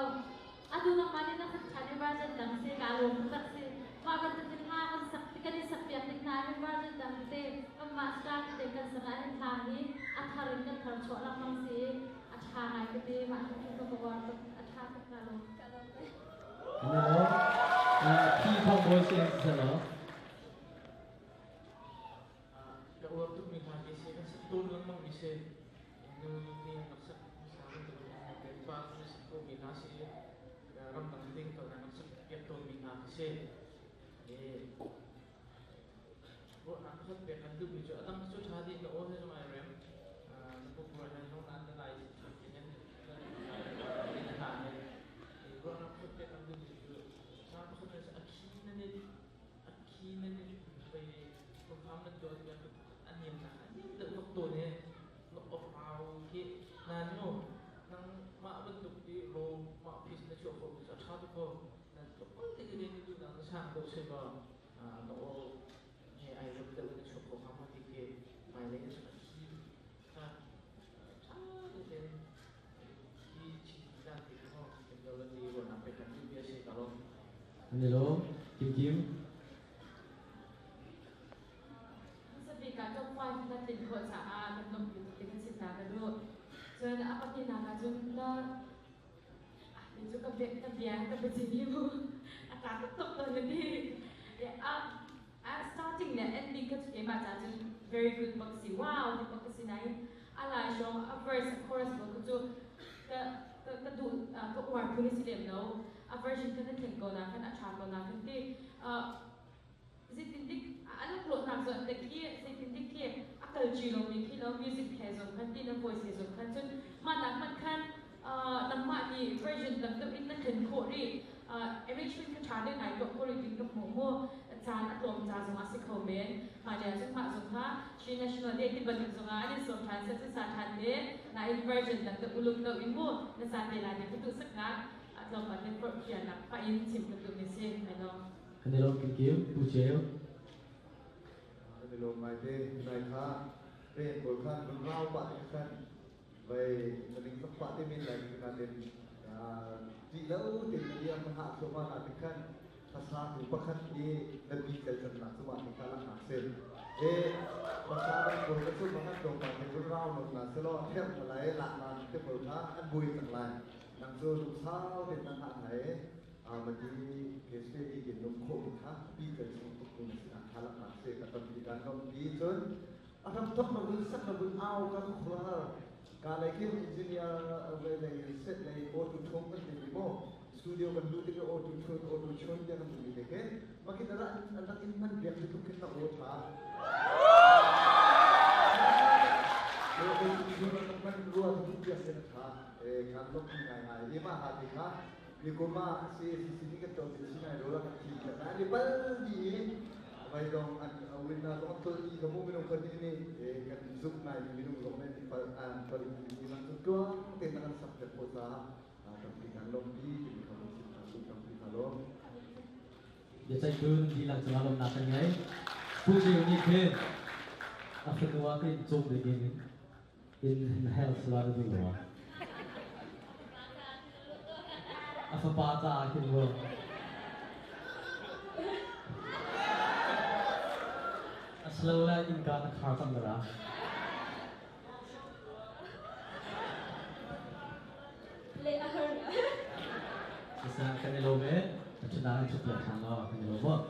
[SPEAKER 2] Atu nangmah nih na sak ṭhan i version dang si kaa lawm taktak si. Mah bantukin hla kan sak kan i sakpiak tik hna hin version dang tete kanmah star tete kan sak ah hin hla hi a thar in kan thar chuah lengmang si i a ṭha ngai ka ti mah hi ka uar tuk a ṭha tuk ka lawm.
[SPEAKER 1] Ano? Thi thong bawi si seh law.
[SPEAKER 5] Ka uar tukmi hla hi si kan sak tawn lengmang mi si. Nu nih rak sak hmasa bantuk in pa nih sak komi hna si. Ramdang ding ko rak sak piak tawnmi hna khi si. Ruahnak pakhat pek kan duhmi cu a dang cu ṭha dih na aw he zong ai rem. Na pumrua he zong nan na lai in na hla he. Ruahnak pakhat pek kan duhmi cu hla pakhat na a khi na ni a khi na ni vei pumham nan tuah tikah a niamnak a niam deuh bak tawn i na off rau khi nan mu nangmah bantuk i raw mah piece na chuah khawhmi cu a ṭha tuk ko. Nan tluk te te ni duhnak na sang deuh seh law na aw he ai rem deuh in na chuak kho hnga maw ti khi hmailei ah cun a thi kha ṭha tein thi chin dan ti kha maw kan lo la ti ruahnak pek kan duhmi a si ka lawm.
[SPEAKER 1] An i lawm. Kim Kim.
[SPEAKER 4] Hmasabik ah top 5 na tlin khawh caah kan lawmhpi tuk ti kan chim ta ka duh. Cun a pahnihnak ah cun na Cu ka bia ka bia ka biachim hi mu a tla tuk tuk tawn na ti. A starting le ending kha cu keimah ca cun very good bak si wow ti bak ka si nain a lai hrawng a verse a chorus pawl kha cu ka ka ka duh ka uar phun a si lem lo. A version kha na thleng ko na khan a ṭha ko na khan ti. Zeitindik a laklawhnak cu an tek i zeitindik khi a kal ṭi lomi khi lo music he zong khan ti na voice he zong khan cun mah nak hmanh khan nangmah nih version dang deuh in na thlen khawh rih arrangement kha ṭha deuh ngai tuah khawh rih ding ka hmuh mu caan a tlawm ca zong ah si kho men hmailei ah cun mah zong kha Chin National Day ti bantuk zong ah an in sawm ṭhan seh cun sa ṭhan te nain version dang deuh uluk deuh in mu na sa te lai ti ka duh saknak tlawmpal te forhfialnak pah in chim ka duhmi si ai lawm.
[SPEAKER 1] Kan i lawm Kim Pu Ceu.
[SPEAKER 10] Kan i lawm ngai te. Nai kha rian pawl khan vun rau pah te khan vai na ning sak pah te men lai na ten ti lo tin na bia ka hah thluahmah na te khan hmasa tu pakhat i na bi tel cang nak cu mah te kha langhnak si. E hmasa dang pawl ka cu mangat dong pa te vun rau non na selaw therh na lai lak na te pawl kha an bui cang lai. Nang cu lungsau te na hah lai Amati ke in lung khawh mi kha pi kan chung tuk mi na si nak kha laknak se ka tampi kan lom pi cun a ram thok na vun sak na vun au ka khua ka lei khin engineer lei lei set lei auto tune kan ti mi mo studio kan lu tik auto tune auto tune tiah kan ti mi te ke makin ra an rak in man biak ti tuk khin na aw tha auto tune an man rua tu biak se na tha e kan lok ngai ngai ima ha ti kha Nikum ah CACC nih kan tuah chin ai lo kan thi kan an i pal dih i vai zong an win na zong an tul dih ka mu minung pahnih nih kan zuk ngai mi minung zong nih an pal an tul dih lang cu tuang tein kan sak piak ko caah tampi kan lawmpi timi kha mun chim kan duh tampi ka lawm.
[SPEAKER 1] Biaceih tun dihlak cungah lawmnak kan ngei. Pu Ceu nih khin a fanu ah khin cawm ding in in hell sala na duh maw? A fapa caah khin maw? Asilole innka na khar cang dara?
[SPEAKER 7] Le a har
[SPEAKER 1] Siseh kan i lawm e. Na ṭhutnak in ṭhut piak ṭhan law kan i lawm maw?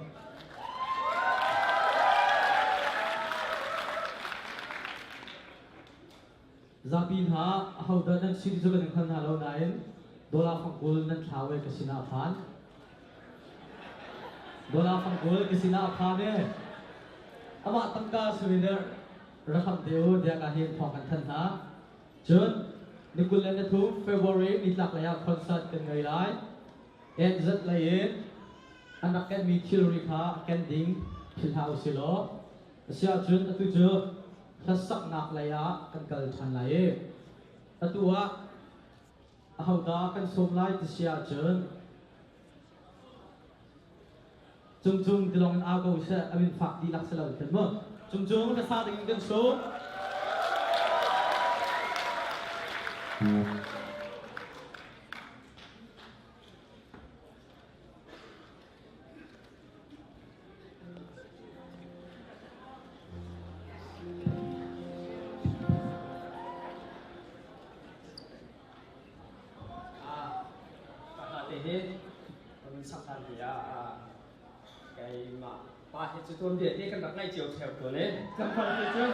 [SPEAKER 1] Zapi hna ahodah nan si ti cu kan in hngal hna lo nain dollar fangkul nan thlau i ka sinah a phan. Dollar fangkul ka sinah a phan i amah tangka souvenir rak hlam te u tiah ka hin thawng kan thanh hna. Cun ni 23 February nitlak lei ah concert kan ngei lai. NZ lei in an rak kenmi thilri kha a ken ding philh hlah usih law asiahcun atu cu hlasaknak lei ah kan kal ṭhan lai i atu ah ahodah kan sawm lai ti si ahcun Cungcung tilawng in au ko seh a min fak dihlak si lo khin mu Cungcung hlasa ding in kan sawm.
[SPEAKER 13] Te hi kan sak than ti ah keimah pa hi cu tuan bia te kan rak ngaih cio theo tawn e tlangval te cu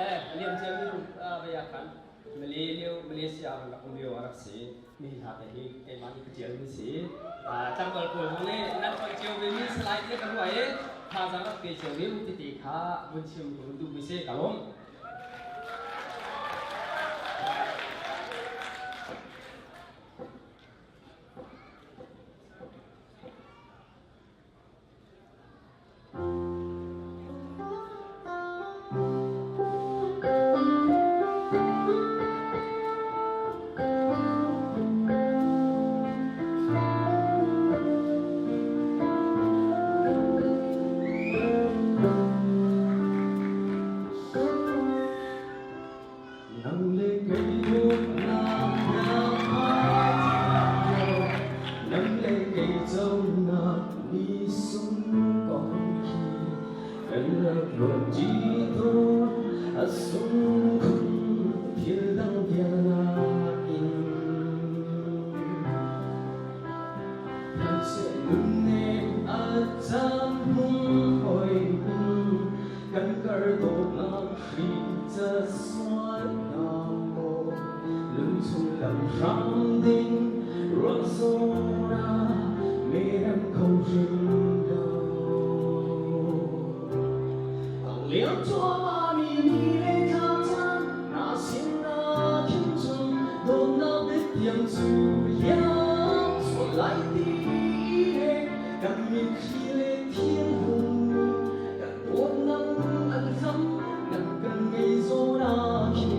[SPEAKER 13] eh liam cia mi vei ah khan Malay lio Malaysia kan rak um lio a rak si mi hla te hi keimah nih ka tial mi si tlangval pawl zong nih nan ton cio ve mi salai te ka ruah i thazaang rak pe cio ding titi kha vun chim ka vun duh mi si ka lawm.
[SPEAKER 11] Nang le kei dawtnak Nang le kei conak ni sung kong khi kan rak ruat ṭi tawn a sung khun thil dang vial nakin Hmanhseh nunnem a caan hung hoi in kan kar dawtnak hri ca sual hna maw lungchung lam hram ding ruah zawn ah merem kho hrim lo. Ang liam cuahmah mi ni le thla caan na sin na khin cun dawtnak biatiang cu liam sual lai ti he kan mitthli le thinlung kan dawtnak an hlam nan kan ngei zawn ah khin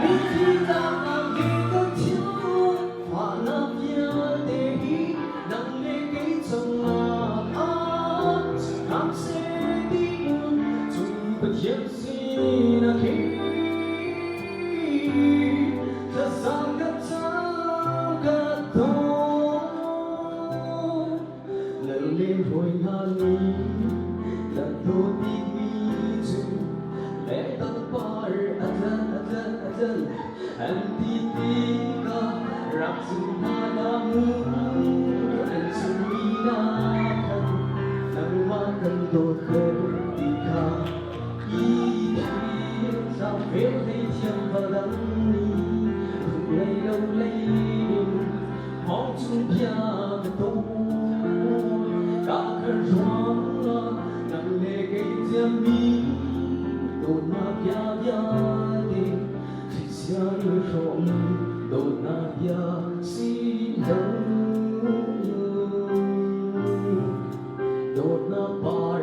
[SPEAKER 11] mitthli tlaknak he kan thinlung fahnak vialte hi nang le kei cungah ah hram seh tiin cung Pathian sinak hi thlazam ka cam ka dawt nan le hawi hna nih na dawt bikmi cu lengtang par a tlan a tlan a tlan an ti tikah rak zum hna hlah mu an zummi na khan nangmah kan dawt deuh ti kha i thim sang vel hlei thiam valang ni rum lei lo lei in hong chung bia ka tawn ka khan ruang nang le kei tiam mi dawtnak bia vialte Thlichia i hrawm dawtnak bia si lo dawtnak par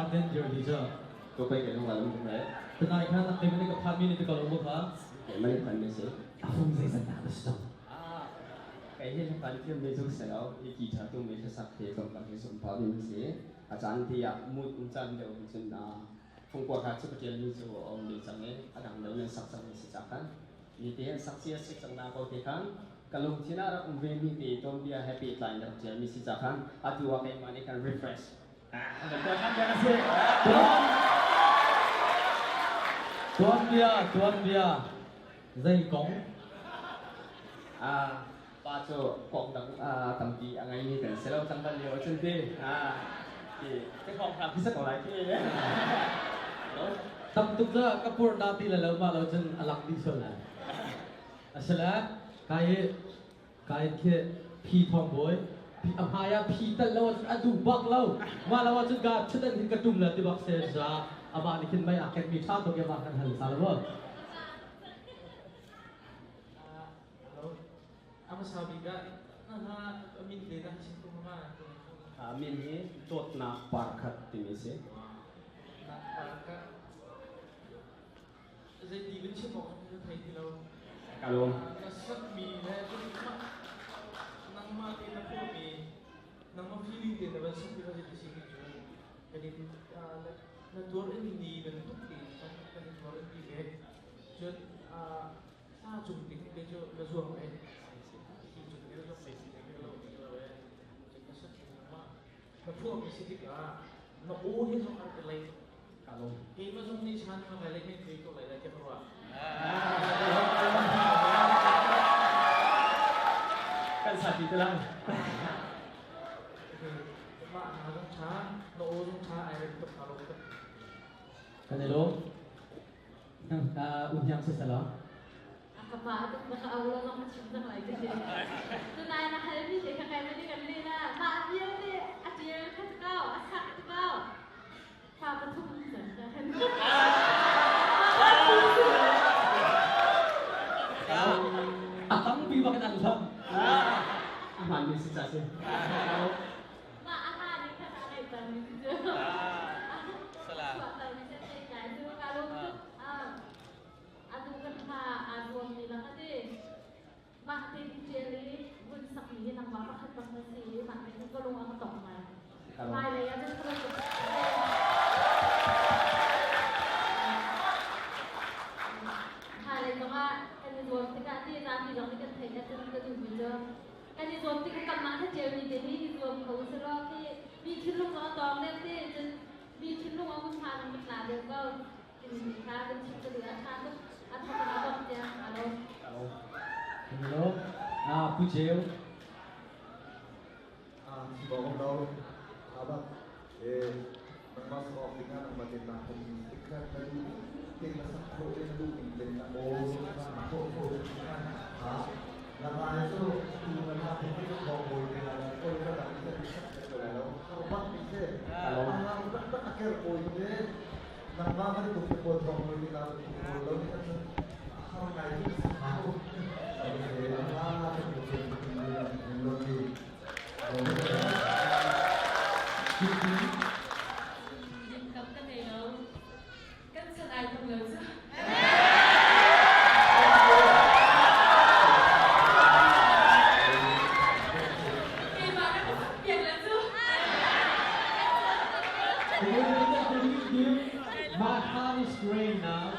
[SPEAKER 1] Tha ten dir di cha.
[SPEAKER 13] Ko pai ke nong alum me.
[SPEAKER 1] Tunai kha nak te mani ka phan mi ni te ko lo kha.
[SPEAKER 13] Ke mani phan mi si.
[SPEAKER 1] Afung zai zan ta si chang.
[SPEAKER 13] Ah, kai he phan thiam me zung se lo, i ki tha tu me sak the tong ka he sum pa mi si. A chan ti ya mut um chan deuh cun na fungkua kha chu ka tial mi chu om mi chang e a dang deuh nan sak chang mi si cha khan. Ni te han sak sia sik chang na ko te khan. Ka lungthin ah rak um ve mi te tuanbia he pehtlai in rak ṭial mi si ca khan atu ah keimah nih khan refresh
[SPEAKER 1] Tuanbia tuanbia zei kong?
[SPEAKER 13] Pa cu kong dang tampi a ngei mi kan si lo tlangval lio ahcun ti ti ka kong hram khi sa ko lai khi.
[SPEAKER 1] Tam tuk cu ka pur na ti le lo ma lo cun a lang dih sual lai. Asile kai i kai khi phi thawng bawi a hmai ah phi tal lo ahcun a duh bak lo mah lo ahcun ka ṭhudan hin ka ṭum le ti bak se za amah nih khin mei aa ken mi ṭha tuk i amah kan hal sa lo.
[SPEAKER 5] Hmasa bik ah na min te na chim ko ma?
[SPEAKER 13] Min hi dawtnak parkhat timi si.
[SPEAKER 5] Parkhat. Zeiti kan chim awk ka thei ti lo.
[SPEAKER 13] Ka lawm.
[SPEAKER 5] Na sakmi le nangmah te na phuahmi nangmah feeling te na van sak ti ka si cu kan in na tuar in ni bantuk te kan kan in tuar in ti ve. Cun sa cung ting te cu na zuam ve. Si cung te na zuam ve si te lo lo e. Cun na sak nangmah na phuahmi si tikah na aw he zong an ka lei.
[SPEAKER 13] Ka lawm.
[SPEAKER 5] Keimah zong nih chan ka ngai le men te ko lai lai tiah ka ruah.
[SPEAKER 13] Kan sa ti te lai.
[SPEAKER 5] Mah na zong tha, na aw zong tha, ai rem tuk ka lawm tuk.
[SPEAKER 1] Kan i lawm. Unhiang si selaw.
[SPEAKER 2] Kapa tuk na ka aulo zong ka chim cang lai ti. Tunai na hal mi te kha kai mani kan le na mah vialte a tial kha kau a sak kau. Fa pathum
[SPEAKER 1] A tampi bak in an hlam.
[SPEAKER 13] A hmaan mi si ca si.
[SPEAKER 2] Mah a hla nih khan a ngaih cang mi si cu.
[SPEAKER 5] Salah.
[SPEAKER 2] Atu kan hla aa zuam mi lak a ti. Mah te tiṭial i vun sakmi hi nangmah pakhat bak na si i mah te ka lung a ka tong ngai. Hmailei ah cun hmailei zongah kan i zuam tikah ti zapi zong nih kan theih ahcun ka duhmi cu kan i zuam tikah kanmah ṭialmi te hi i zuam kho usih khi mi thinlung zong a tawng deuh ti cun mi thinlung a hun hma zong kan tla deuh ko. Kha kan chim ka duh a ṭha tuk a thawk in a dongh tiang a lawm.
[SPEAKER 1] Hello. Ah, Pu Ceu.
[SPEAKER 10] Ah, bawng lo. Abak. Eh, nangmah sak awk dingah nangmah ten na kan ikhat na duh ten na sak khawh ten na duh ning ten na aw na khawh khawh ha na ngai cu tu na na te te bawng bawi te na oi ka dang te sak te ko lai lo har bak ni se a tak tak a ker kawi te Nangmah bantuk te pawl zong nih na pawl lo nih cun har ngai cu si ko.
[SPEAKER 4] Lim kam ka nei lo. Kan chan ai tung lo cu. Keimah na ka piak le cu.
[SPEAKER 1] My heart is green now.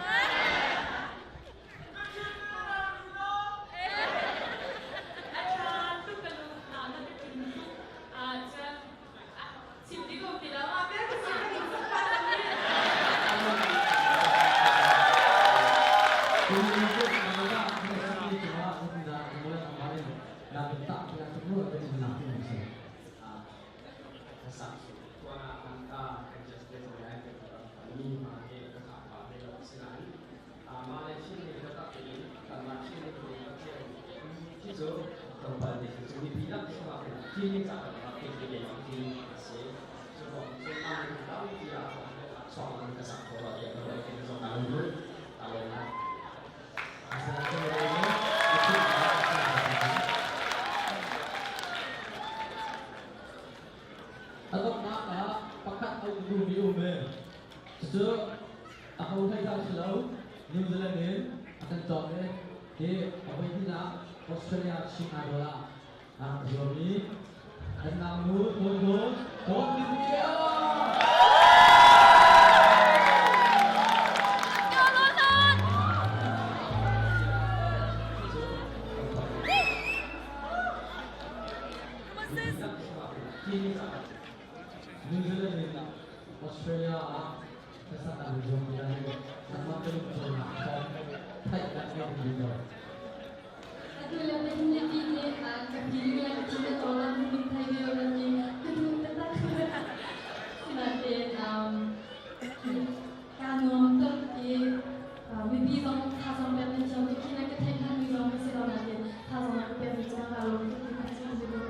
[SPEAKER 1] A donghnak ah pakhat a um duhmi um e. Cucu aho hlei dah si lo, New Zealand in a kan cawk i hi a voihnihnak Australia Chin Idol ah aa rak zuam i kan naunu Tawn Tawn Min Kio! New Zealand in Australia ah hlasak an i zuam ti ahhin nangmah ka lungcawnnak thawng theihnak ngei ding lo.
[SPEAKER 7] Atu le nihin le ti nih ka feeling le ka thin a cawl ah min thei ve lo ti ka duh taktak. Sinain kaa nuam tuk i mipi zong thazaang pek nan thiam tuk khi na ka theih hngalmi zong ka si lo nain thazaang na ka pekmi cungah kaa lawm tuk ti kha chim ka duh.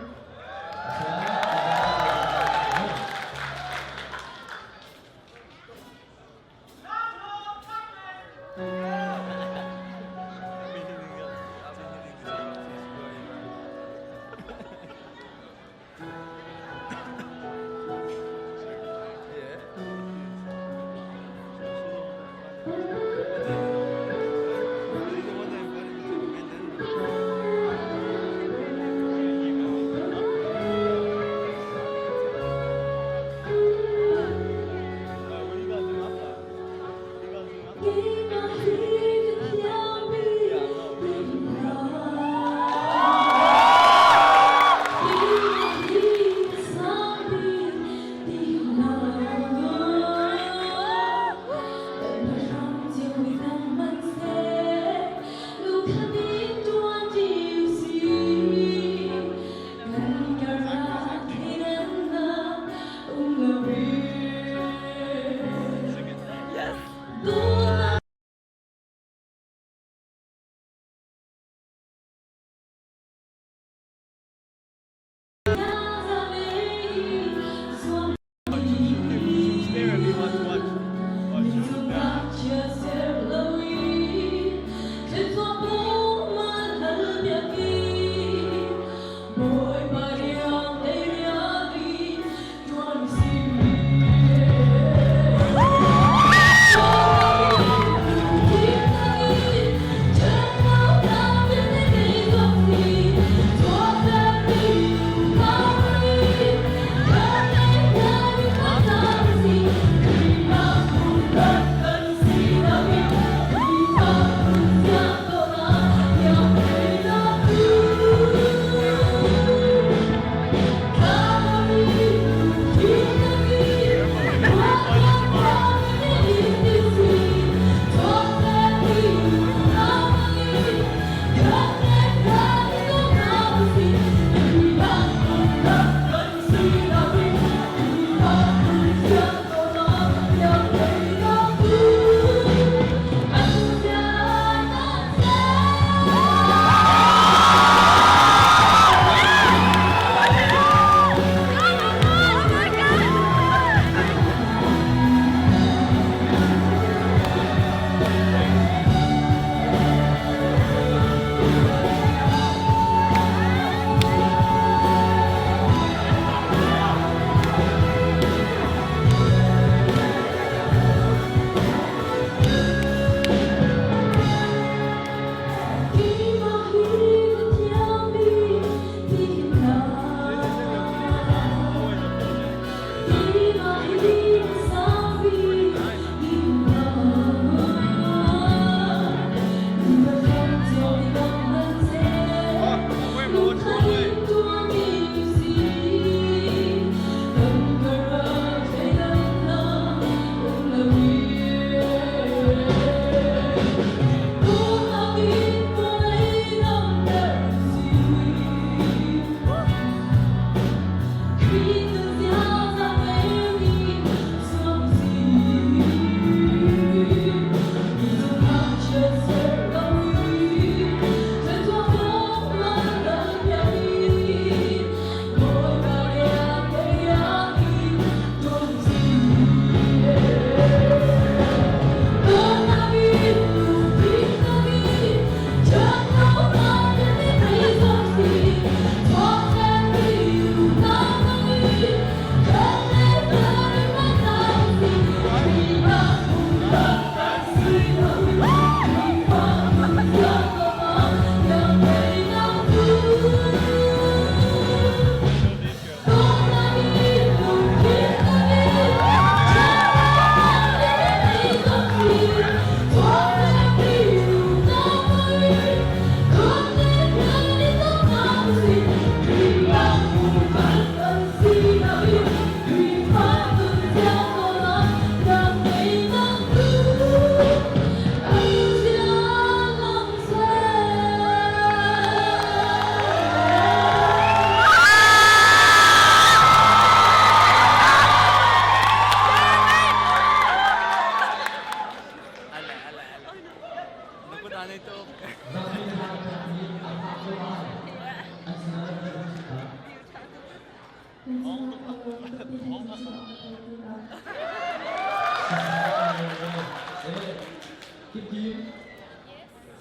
[SPEAKER 1] Kim Kim.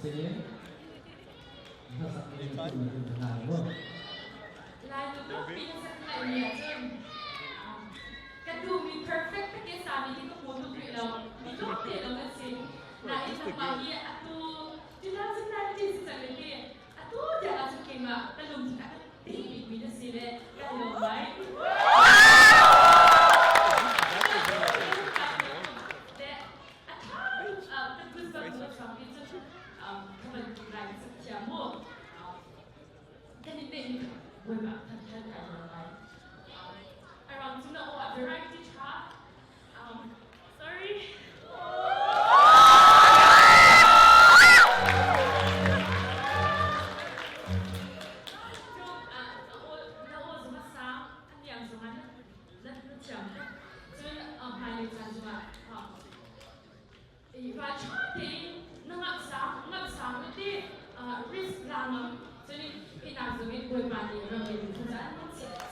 [SPEAKER 1] Sin. Hmasak in tu na ngai mu.
[SPEAKER 4] Lai tu tuk pi na sak ngai mi ahcun ka duhmi perfect takin sami hi ka hmu tuk rih lo. Mi tlawm te lo kan si. Nain nangmah hi atu 2019 si cang hi atu tiang ahcun keimah ka lungthin a ka tih bikmi na si le ka lawm ngai. A ṭha tuk ka goosebumps a chuak i cun ka bantuk lai ka sak thiam mu. Kan i neih Bawipa thangṭhat kai lawm lai. Around cu na aw ah variety ṭha. Sorry. Na aw zong a sang, a niam zong ah na thiam tuk. Cun hmailei caan zongah ralṭha tein na ngamhsang ngamhsang na ti risk la ngam cun hinak zong in Bawipa nih ram in khuazaan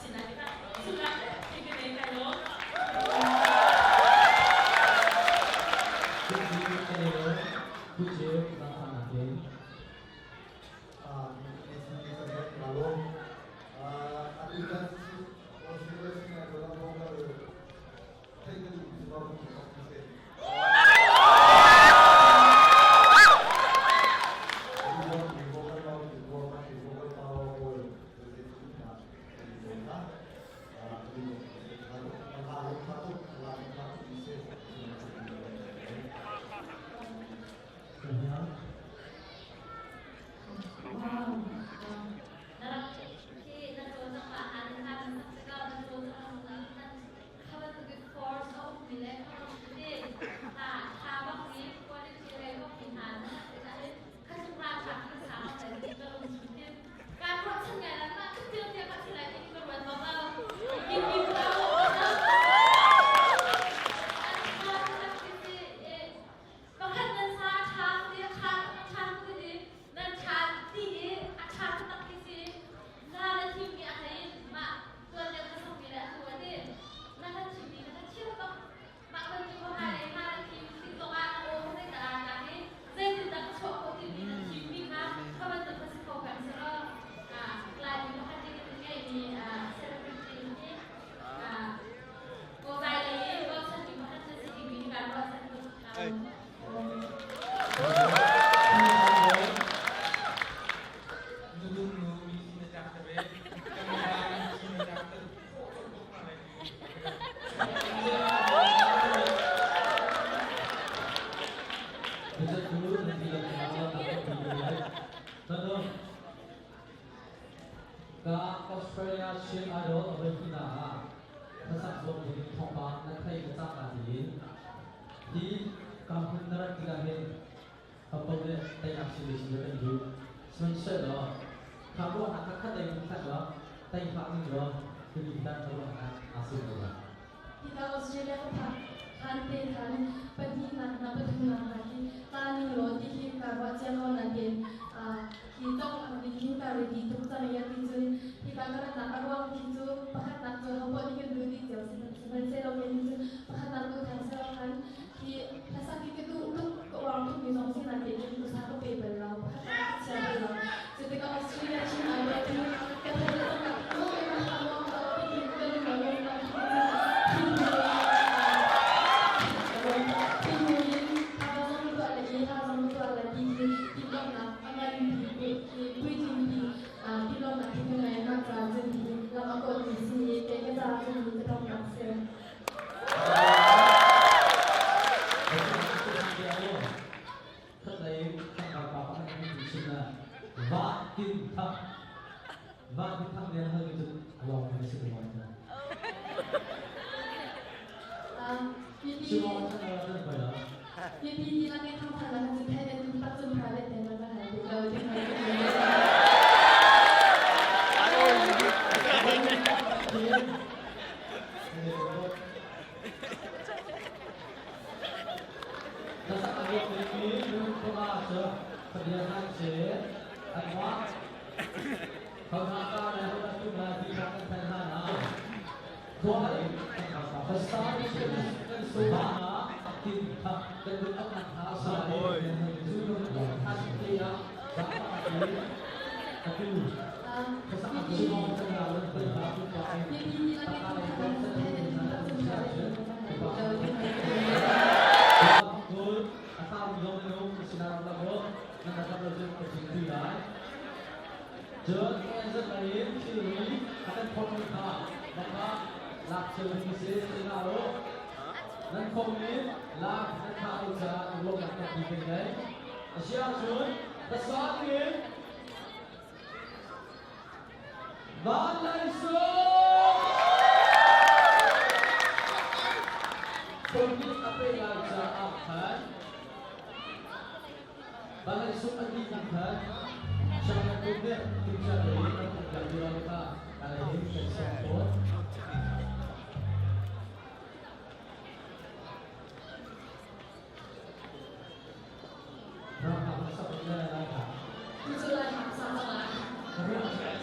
[SPEAKER 4] chin lai tikah cungah hi ka nei kai lo.
[SPEAKER 2] Pakhat nan sa a ṭha ti a ṭha a ṭha tuk i nan ṭha ti i a ṭha taktak khi si. Na na thimmi a hlei in mah tuan deuh na sokmi le atu a ti. Na kan chimmi kha na thiam bak. Mah bantuk kha hmailei hna na thim tik zongah na aw kha zeidah aa tlak i zeitindah ka chuah khawh timi na thimmi kha kha bantuk kha si kho peng selaw Laimi pakhat nih kan ngeihmi celebrity hi Kawlzai lei i ruahchanmi pakhat na si timi hi kaan ruahchan tuk.
[SPEAKER 1] Ka Australia Chin Idol a voi hnihnak ah hlasak zuam ding in thawngpang na theih le cangka tiin hi ka hmun na rat tikah hin Papa nih teinak si ve si kan duh. Sihmanhsehlaw kha ruahnak kha khat in khat law tei hlah ning law timi dan ka ruahnak aa sim lo lai.
[SPEAKER 7] Hika Australia ka phak khan te khan pahnihnak na pathumnak hna hi ta ning law ti hi ka ruah cia ko nain hi tong ang ding hi ka ready tuk cang ya ti cun hika ka ratnak a ruang khi cu pakhatnak cu hopoah nih kan duh dih cio sihmanhsehlaw kei nih cun pakhatnak duh theng selaw khan hi hlasak hi ka duh tuk ka uar tuk mi zong si nain kei usa ka pe bal lo pakhatnak ka chia bal lo cu tikah Australia Chin Idol cu ka theih le cangka ko keimah a ruang ka ti ka lung a lawm lo khi hnu in hla zong tuah le i hla zong tuah le ti khi tilawmnak a nganpi khi puitlingpi tilawmnak hi ka ngei mah ca cun hi lam a kawlmi si i kei ka ca cun hi ka tongnak si.
[SPEAKER 1] Va tin thang va tin thang lian hal mi cu lawng mi si lo
[SPEAKER 7] Mipi ti lang i thang than lang cu thai nan tak cun private te nan kan hal ti lo ti
[SPEAKER 18] tin kha kan vun up nak hna sa i cu lung tha te ah atu khasak a tu kan ra lan tel ha tu pa ai a tam zong in um sinar la ko nan ka lo cu ka chim ti lai. Cun ANZ lei in thilri a kan phorhmi kha baka lak cio ding a si. Ina u. Nan phorhmi lak nan thlah lo caah ruahnak tampi kan ngei. A si ahcun hmasa dingin Van Lai Sung! Phone nih a pe lai caah khan Balai sung an dih khan China kum nih timhcia tein an uk lio kha alai in kan sawm tawn.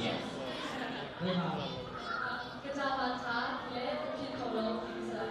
[SPEAKER 6] Yes. Ka cawa tha le ka philh kho lo ti sa.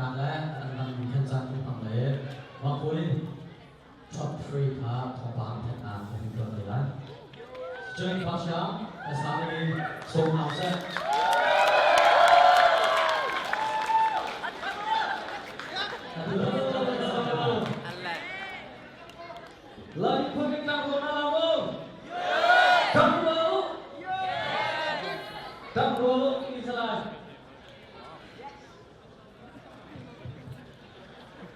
[SPEAKER 18] peknak le a dangdang khan caan kan hmang le mah in top 3 kha thawngpang thennak kan in tuah te lai. Cun Pasha, asang in sawm hna seh. Lai phun in tang ruang na lo Tang ruang Tang ruang ini salai.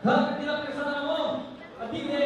[SPEAKER 18] Thang tilak ke sana mo. Ati ne.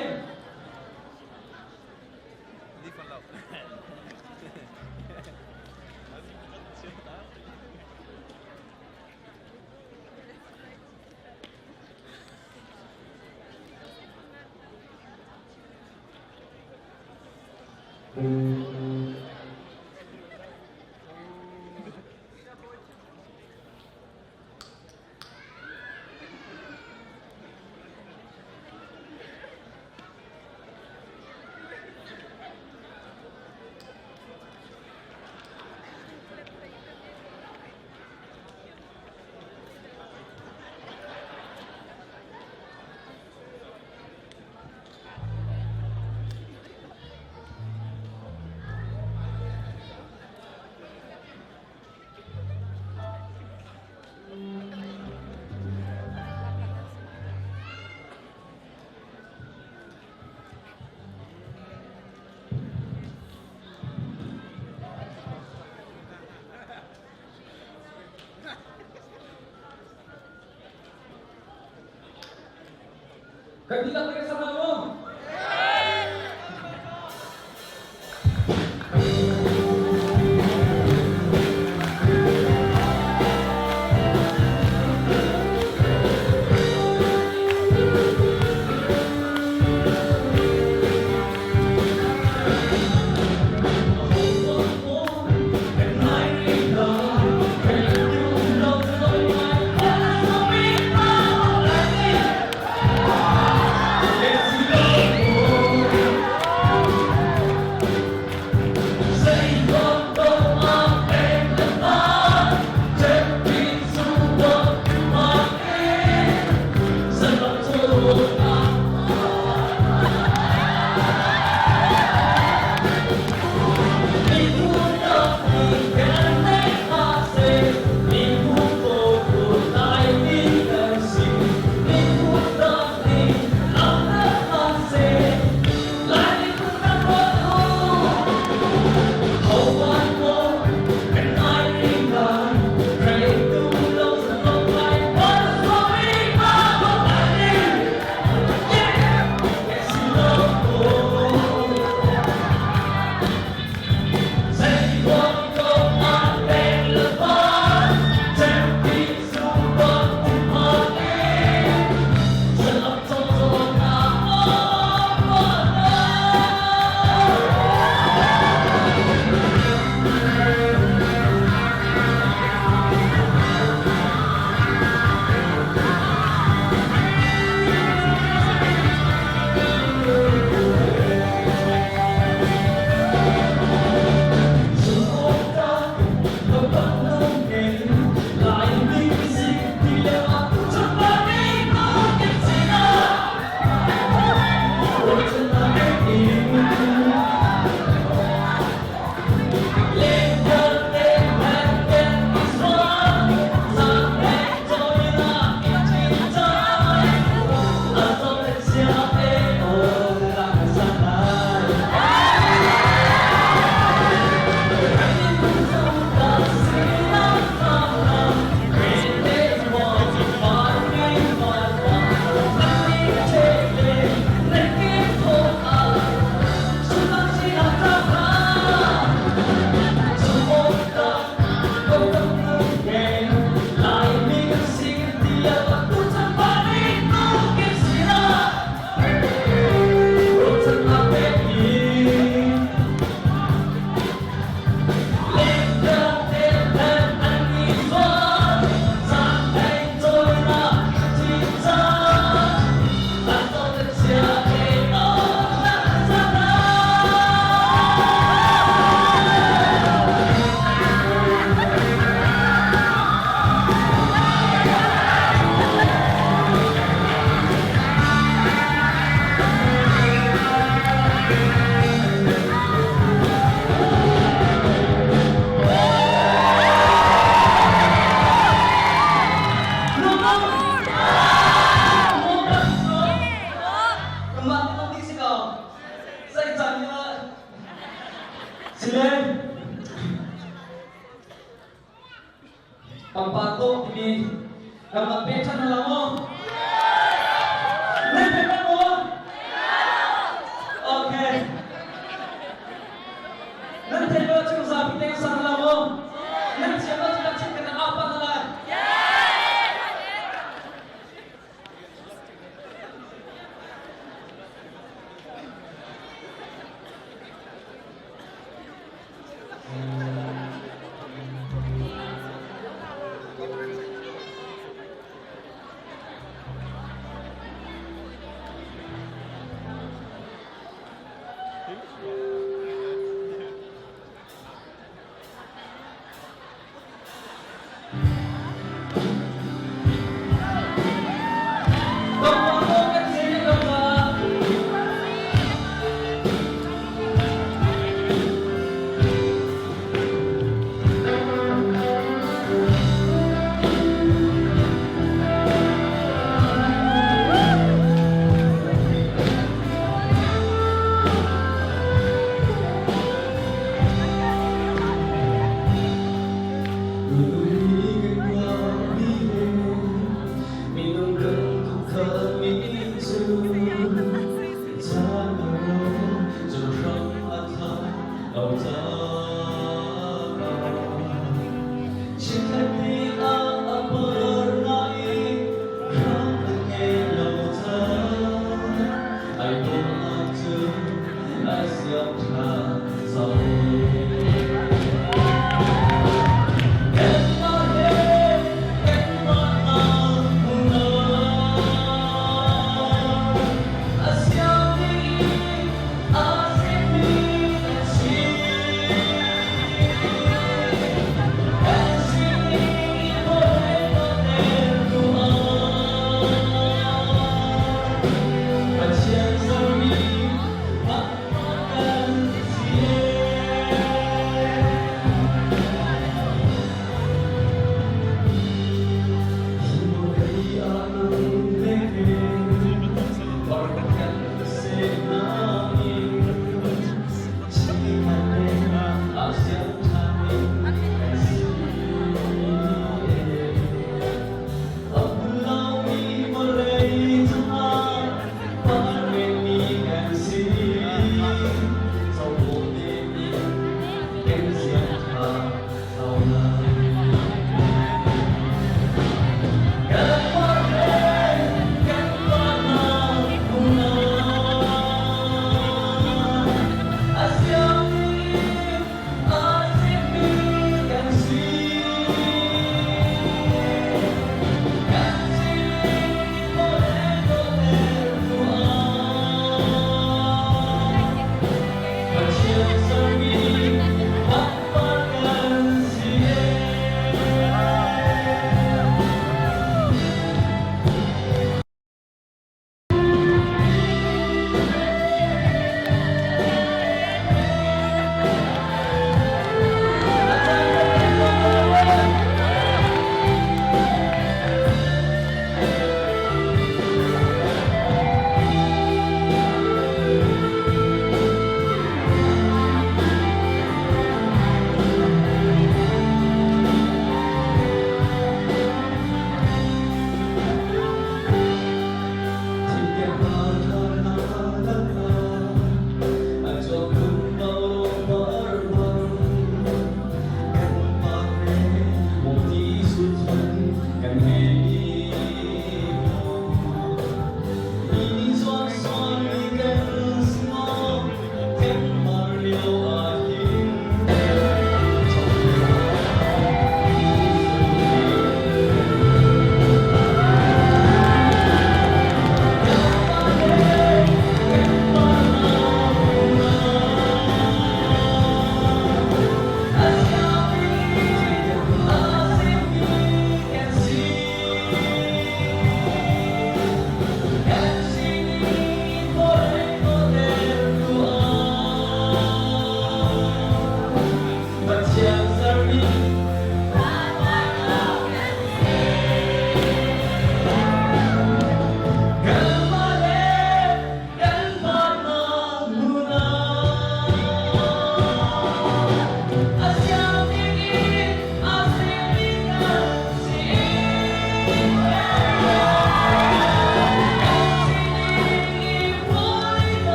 [SPEAKER 18] Kan dihlak ke sama mo.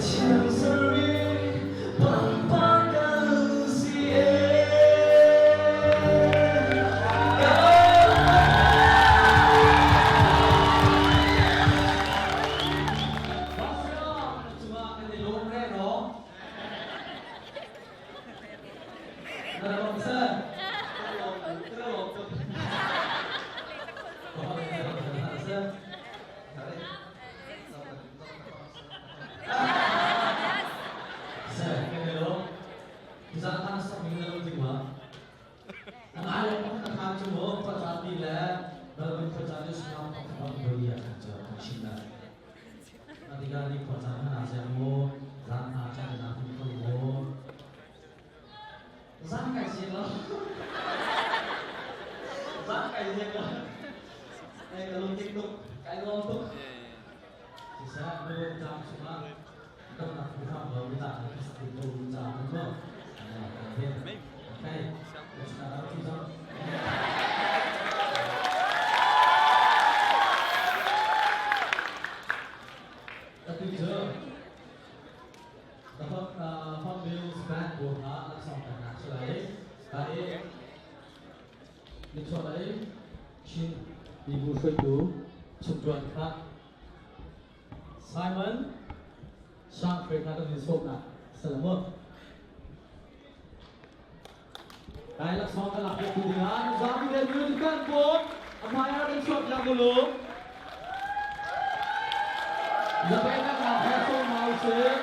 [SPEAKER 11] Pathian sermi pangpar kan si ee.
[SPEAKER 18] Cungah kan i lawm renawng. Na lawm sir. Ka lawm tuk. Sir, kan i lawm. Tuzaan hna sak ning na lung tling ma? An ai lawm na khan cu mu khuacaan ti le Melbourne khuacaan ni sinah pakhat bang boi a khan cu kan chim lai. Atiga ni khuacaan hna siang mu zan hna chan na hum ko mu. Zan kai siang lo. Zan kai siang lo. Ai ka lung tik tuk, kai lawm tuk. Siseh, nu cam chungah damnak hram lo mi ta kan sak ko ca kan mo. Okay. Let's start our Atu cu the Hot Wheels band pawl hna laksawng peknak si lai. Lai nichuahlei Chin mibu hruaitu chungṭuan kha Simon Sang Hre kha kan in sawmnak salamu. Lai laksawng kan lak piak tu dingah zapi le nu kan pawl a hmai ah kan chuak piak mulu. Zapek nak he sawm hna usih.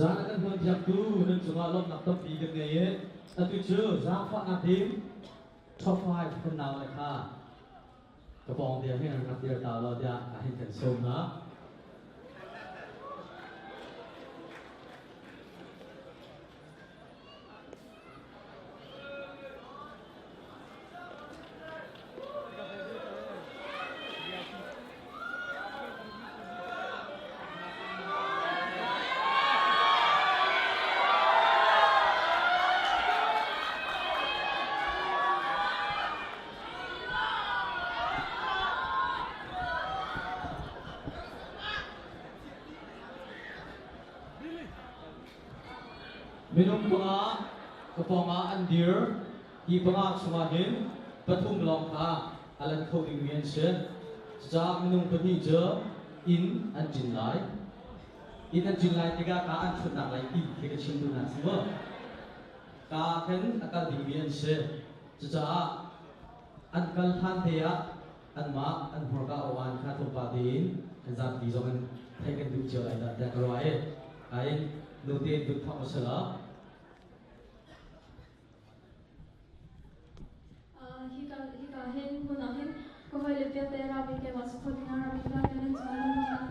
[SPEAKER 18] Caan a kan hmanpiaktu nan cungah lawmhnak tampi kan ngei i atu cu zaangfahnak in top 5 kan nau le kha ka pawng te hin rak dir ta law tiah a hin kan sawm hna. Minung panga ka pawngah an dir. Hi panga chungah hin pathum lawng kha a lan kho dingmi an si. Cucaah minung pahnih cu inn an ṭin lai. Inn an ṭin lai tikah ka an ṭhutnak lai ti khi ka chim duhnak si mu. Ka khin a kal dingmi an si. Cucaah an kal hlan te ah anmah an hmurka awan kha tlawmpal tein an zapi zong in theih kan duh cio lai dah tiah ka ruah i ai nu tein dut thawk a si lo.
[SPEAKER 7] Hika hika hin hmun ah hin ka hawile vialte rami keimah support ding ah rami vialte nan cungah lunglawmhnak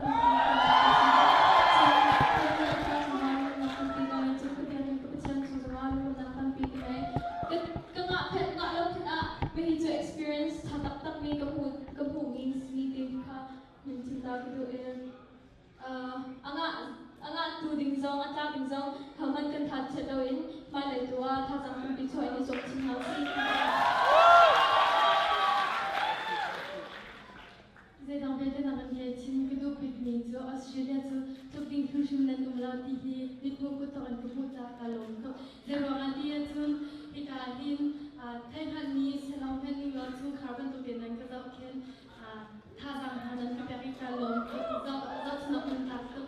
[SPEAKER 7] tampi tampi ka ngei cun ka biakinn ka Pathian cung zongah lunglawmhnak tampi ka ngei. Ka ngah phet ngah lo phet ah mihi cu experience tha taktak mi ka hmuh ka hmuhmi si ti kha min chim ta ka duh i a ngah tu ding zong a tla ding zong hohmanh kan tha chiat loin hmailei tu ah thazaang tampi chuah in i zuam chin hna usih.
[SPEAKER 2] Zeidang vialte nakin he chim ka duh bikmi cu Australia cu tluk ding hrimhrim nan um lo ti hi mithmuh kuttok in ka hmuh caah ka lawm tuk. Zeiruangah ti ahcun hika hin theihhngalhmi selo hmanh ning law chungkhar bantukin nan ka zohkhenh thazaang hna nan ka pek i ka lawm tuk. Zohchunhawk nan tlak tuk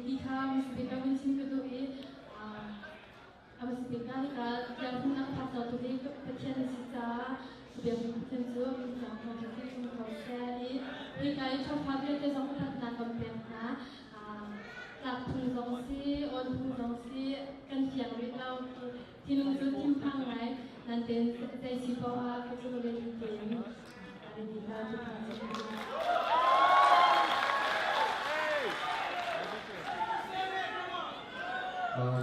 [SPEAKER 2] ti kha hmasabik ah vun chim ka duh i a hmasabik ah hika tiang a phak tu hi Pathian a si caah biakinn Pathian cu min thiang thawngṭha si chung ko seh i hika i ṭhawfa vialte zong upatnak kan pek hna. Tlak phung zong si, awn phung zong si, kan fiang rih lo. Thinlung cu thinphang ngai, nan ten zei si paoh ah ka cu ready tein ready ka cu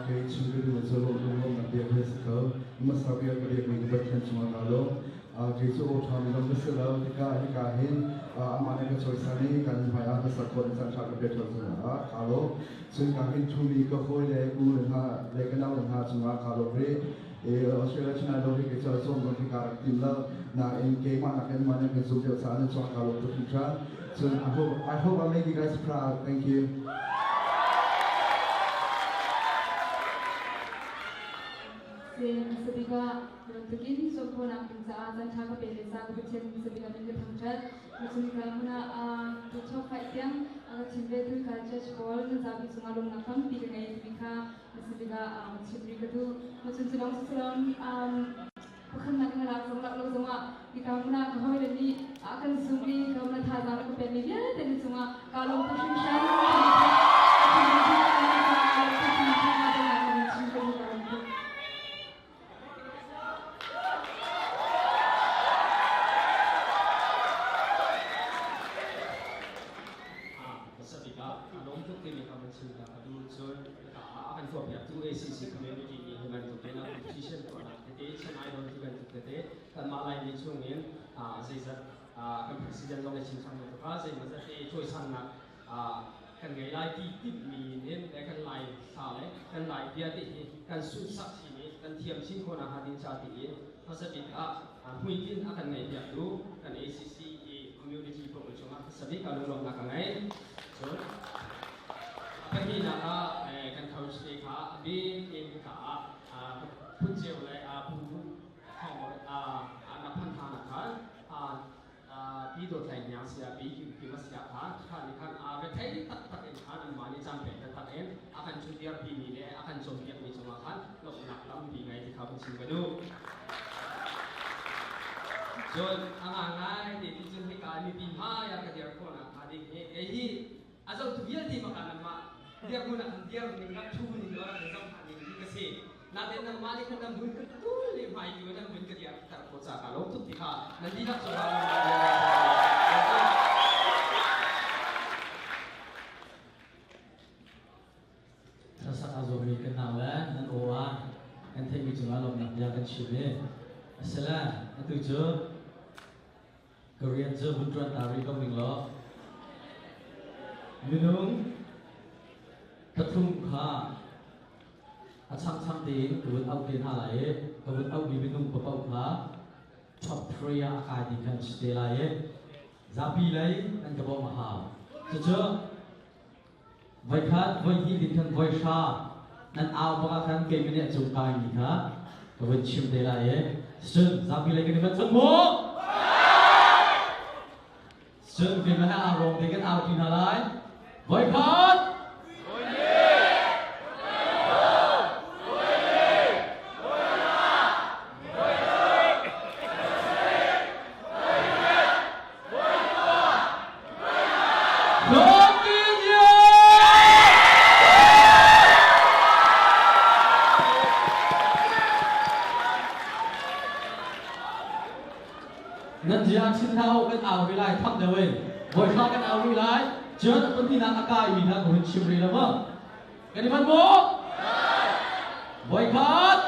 [SPEAKER 17] Kei chung ka duh cu lawm lawm nak bia he si ko. Masa bia ka biak mi ka Pathian cungah ka lawm. Kei cu aw ṭha mi zong ka si lo tikah hika hin amah nih ka cawisan i kan hmai ah ka sak khawh in caan ṭha ka pek ṭhan cungah kaa lawm. Cun ka hin ṭhumi ka hawi le u le hna le ka nau le hna cungah kaa lawm rih. Australia Chin Idol hi kei cu a zuam zong hi kaa rak tim lo. Nain keimah nakin mah nih kan zumh deuh caah nan cungah kaa lawm tuk hringhran. Cun I hope I make you guys proud. Thank you.
[SPEAKER 16] Sin sabika bantukin zuamkhawhnak ding caah caan ṭha ka pe le ca ka Pathian sabika min ka thangṭhat. Cun ka hmun ah tu top fight tiang a ka thim ve tu ka judge pawl nan zapi cungah lawmnak tampi ka ngei timi kha sabika chim rih ka duh. Cun culong culong pakhatnak in lak zong lak lo zongah hika hmun ah ka hawile nih a kan zumh i ka hmun ah thazaang ka pekmi vialte na cungah kaa lawm tuk hringhran.
[SPEAKER 13] Sabika alom tuk timi kha van chim ta ka duh. Cun a kan tuahpiaktu ACC community nih hi bantuk in a competition tuahnak tete, Chin Idol ti bantuk tete kanmah Laimi chungin zeizat kan president zong nih chim cang bantuk kha zeimawzat te cawisannak kan ngei lai ti timhmi in le kan Lai hla le kan Lai bia te hi kan sunhsak chin i kan thiam chin khawh nakhnga ding ca tiin hmasa bik ah hmuitinh a kan ngeihpiaktu kan ACC i community pawl cungah hmasa bik ah lunglawmhnak ka ngei. Cun a pahnihnak ah kan coach te kha a bik in hika ah phun cio le pu na phan hna nak kha pi dawt lai niang sia pi kim kim a sia kha kha ni khan a rethei taktak in khan anmah nih caan pek taktak in a kan chuntiar pi mi le a kan cawnpiak mi cungah khan lawmhnak tampi ngai ti kha kan chim ka duh. Cun a ngangai te ti cun hika mipi hmai ah ka dir khawhnak hnga ding hi kei hi a zohtu vialte baka nanmah dirhmun ah khan dir ning rak thu ning law rak zoh hna ning hi ka si. Natin nangmah nih khan nan vun ka tul le hmai tu nan vun ka dir tar khawh ca ka lawm tuk ti kha nan dihlak cungah
[SPEAKER 1] Sasak a zuammi kan nau le nan aw ah kan theihmi cungah lawmhnak bia kan chim i asile atu cu ka rian cu vun ṭuan ta rih ko ning law minung pathum kha a changchang tein ka vun auh te hna lai i ka vun auhmi minung papaoh kha top 3 ah a kai ding kha an si te lai i zapi lei nan ka bawmh a hau. Cucu voikhat voihnih din khan voihra nan au bak ah khan keimah nih a cung kaimi kha ka vun chim te lai i cun zapi lei kan i manh cang mu. Cun keimah he aa rawng te kan au ṭi hna lai. Voikhat! Nan zia chin hlah u, kan au rih lai, thak deuh in voihra kan au rih lai. Cun a pahnihnak a kaimi hna ka hun chim rih lo maw? Kan i manh maw? Voikhat!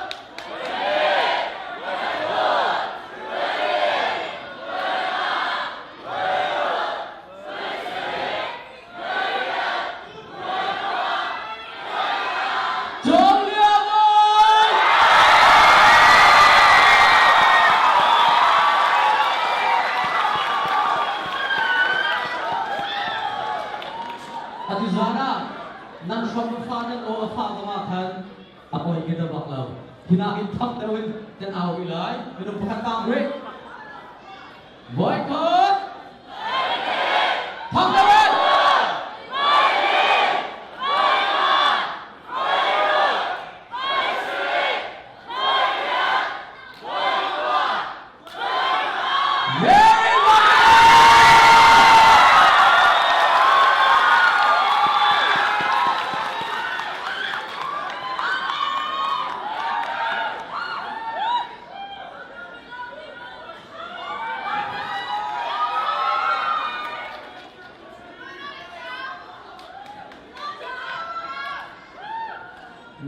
[SPEAKER 1] Atu zan ah nan hram fa nan aw a fa zongah khan a poi ke da bak lo. Hinak in thak deuh in kan au rih lai. Minung pakhat tang rih. Boycott! Thak deuh in!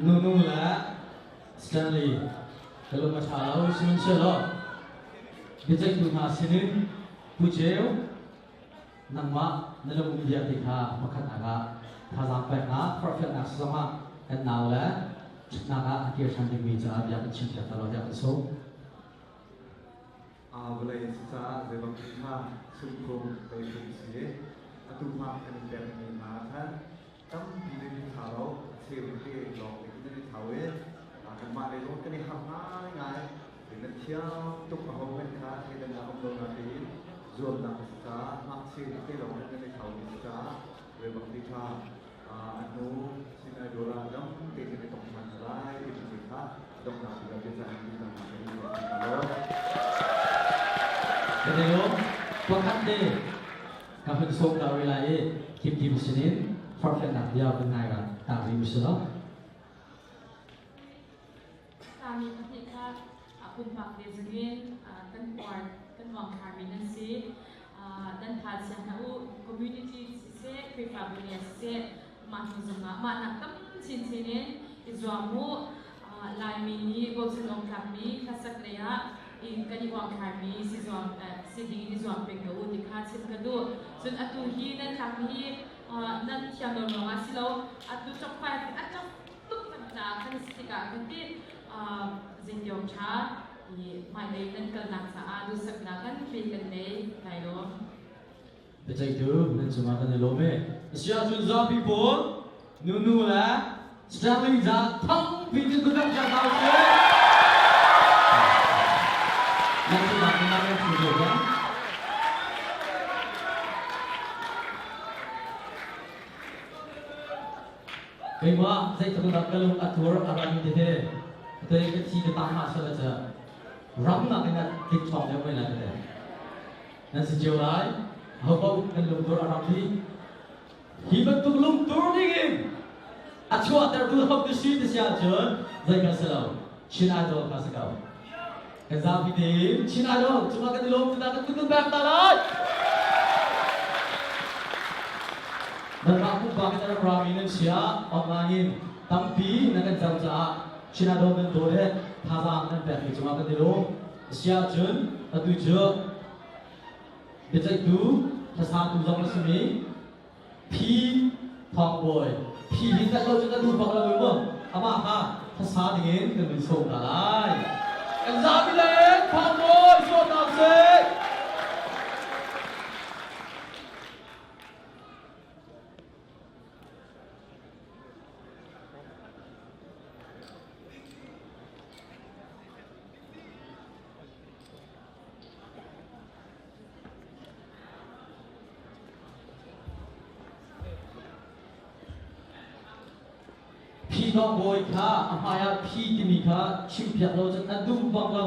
[SPEAKER 1] Nunu le Stanley ka lung a ṭha lo, sihmanhsehlaw.
[SPEAKER 18] Biaceihtu hna sinin Pu Ceu, nangmah na lungum bia te kha pakhatnak ah thazaang peknak, forhfialnak zongah kan nau le ṭhutnak ah a kir ṭhan dingmi caah bia kan chimpiak ta law tiah kan sawm.
[SPEAKER 10] Vawlei si caah zeibangtin kha sungkhung teiphung si atu hma kan in pekmi hna khan tampi nan i thlau lo, a cheu te lawng te nan i thlau i kanmah lei zong kan i harh ngaingai. Nan thiam tuk a ho hmanh kha thleidannak um lo natein zuamnak a si caah ngakchia te lawng nan i thlaumi si caah zeibang ti ṭha a hnu Chin Idol ah dam tein nan i tong ṭhan hna lai timi kha donghnak bik ah biacah in duhnak kan in tuah hna law.
[SPEAKER 18] Ka pakhat te ka hun sawm ta rih lai i Kim Kim sinin forhfialnak bia kan ngai ra ta rih usih law.
[SPEAKER 4] Sami pahnih kha pumpak te zingin kan uar kan uangthlarmi nan si. Nan tha chia hna u. Community siseh, Khrihfabu nih siseh, mah hnu zongah mah nak tam chinchin in i zuam u. Laimi nih bochan awk tlakmi hlasak lei ah kan i uangthlarmi si zuam si ding in i zuam peng ko u ti kha chim ka duh. Cun atu hi nan tlakmi hi nan thiam lo ruangah si lo, atu top 5 a top tuk kan caah kan si tikah kan ti zeitiawk ṭha i hmailei nan kalnak caah duhsaknak kan pe kan nei kai lawm.
[SPEAKER 18] Biaceihtu nan cungah kan i lawm e. Asiahcun zapi pawl nunu le Stanley za thangpi in kan rak hau seh. Nan cungah kan nan thu ko cang. Keimah zeitluk dah ka lung a tur a ran tete te ka thi ka tang ma sala cha ram nak in a tlik chong deuh mai lai tete nan si cio lai ho paoh kan lungtur a ram hi hi bantuk lungtur ding in a chuahtertu ho tu si ti si ahcun zei kan si lo Chin Idol kha si ko kan zapi tein Chin Idol cungah kan i lawm tina kan kun bek ta lai nanmah pumpak in a rak rami nan sia online in tampi nan kan zoh caah Chin Idol nan dawt he thazaang nan pekmi cungah kan i lawm si ahcun atu cu biaceihtu hlasatu zong a simi Phi Thawng Bawi Phi hi tlanh lo cu na duh bak lo mu amah kha hlasa dingin kan vun sawm ta lai kan zapi le Thawng Bawi sawm hna usih. Phi dawh bawi kha a hmaiah phi timi kha chimpiak lo cun an dum bak lo.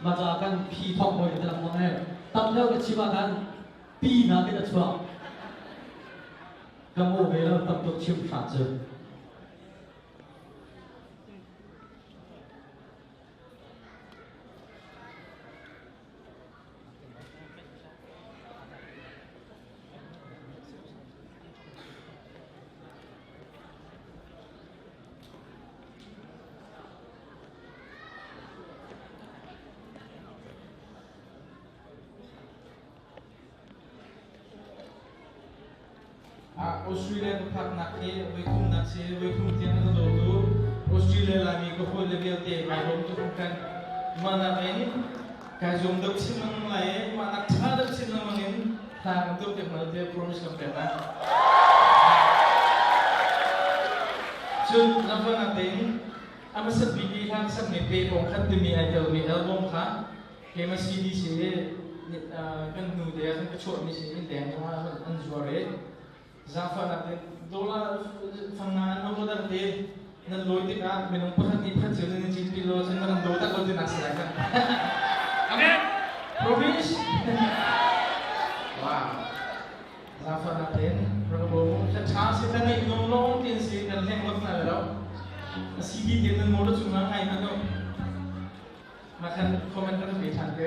[SPEAKER 18] Mah caah kan phi thawng bawi ka ti lengmang ee. Tam deuh ka chim ah khan pi nakin a chuak. Ka maw ve lo tam tuk chim hrat cu.
[SPEAKER 5] Australia ka phaknak hi voithumnak si voithum tiang a ka dawtu Australia Laimi ka hawile vialte kai lawm tuk kan mah nakin kai zuam deuh chin lengmang lai i mah nak ṭha deuh chin lengmang in hla kan tuah piak hna tiah promise kan pek lai. Cun lamhruainak tein a hmasat bik i hla ka sakmi Pe Kong Khat timi ai telmi album kha keimah CD si kan hnu te ah khan ka chuahmi si in leng zongah an zuar i zaangfahnak in dollar fang nga an hong dar te nan lawi tikah minung pakhat nih pakhat cio nan cin pi law cun nan do tak lo ti nak si lai kan okay promise wow zaangfahnak tein rakabo ka tha si ta nei nung long tin si kan hleng lok na lo CD te nan motor chungah ngai na no Mah khan comment kan pe ṭhan te.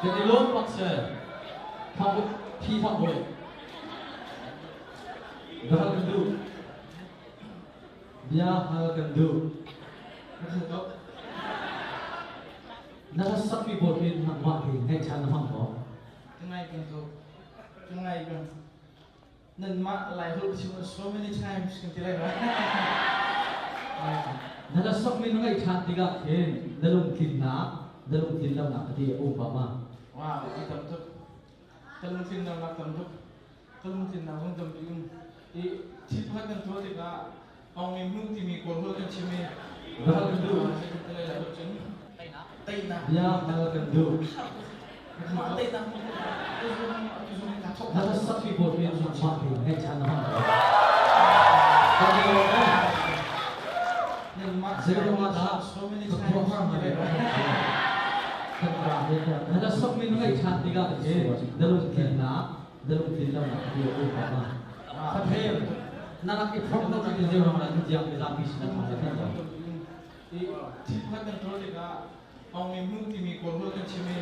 [SPEAKER 18] Kan i lawm bak si. Thawng thi thawng bawi. Bia hal kan duh. Bia hal kan duh. Na hla sakmi pawl hi nangmah hi ngaihṭhan na hmang maw?
[SPEAKER 5] Ka ngai peng ko. Ka ngai peng. Nanmah Laiholh ka chim so many times kan ti lai ma.
[SPEAKER 18] Na hla sakmi na ngaih ṭhan tikah khin na lungtlinnak, na lungtlin lonak ka ti a um pah ma?
[SPEAKER 5] Wow, a tam tuk. Ka lungtlin lonak tam tuk. Ka lungtlinnak zong tampi um. I thil pakhat kan tuah tikah Aung Min Hnu timi Kawl holh kan chim i
[SPEAKER 18] Bia hal kan duh. Bia hal kan duh. Na hla sakmi pawl hi nangmah hi ngaihṭhan na hmang ko. Zeiruang ah dah ka khuaruahhar ngai Na hla sakmi na ngaihṭhan tikah hin na lungtlinnak na lungtlin lonak a ti a um ma? Thathem na rak i phorh lo nak in zeiruang ah tutiang mizapi sin ah na thanh lo?
[SPEAKER 5] Thil pakhat kan tuah tikah Aung Min Hnu timi Kawl holh kan chim i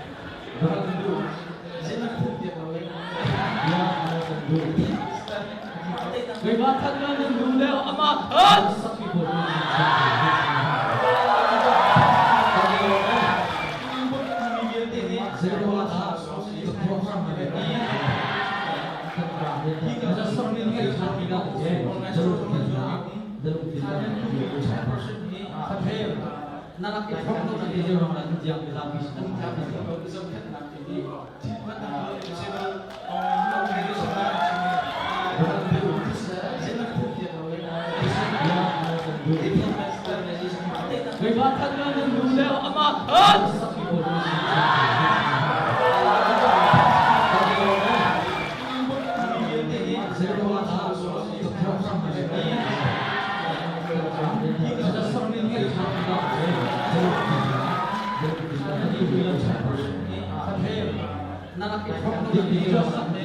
[SPEAKER 18] Bia kan duh.
[SPEAKER 5] Zeinak phun piak lo le
[SPEAKER 18] Bia kan duh. Keimah that nan duh le amah khan sakmi pawl Na rak i phorh lo na ti zeiruang ah tutiang mizapi sin ah na thanh lo? Keimah that nan duh le amah khan Na rak i phorh lo na ti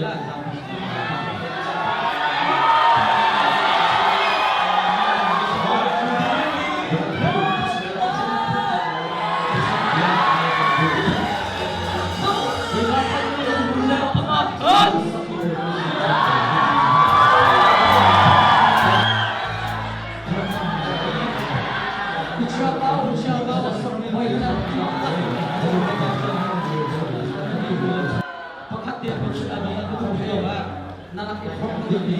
[SPEAKER 18] Pakhat te na rak i phorh lo na ti.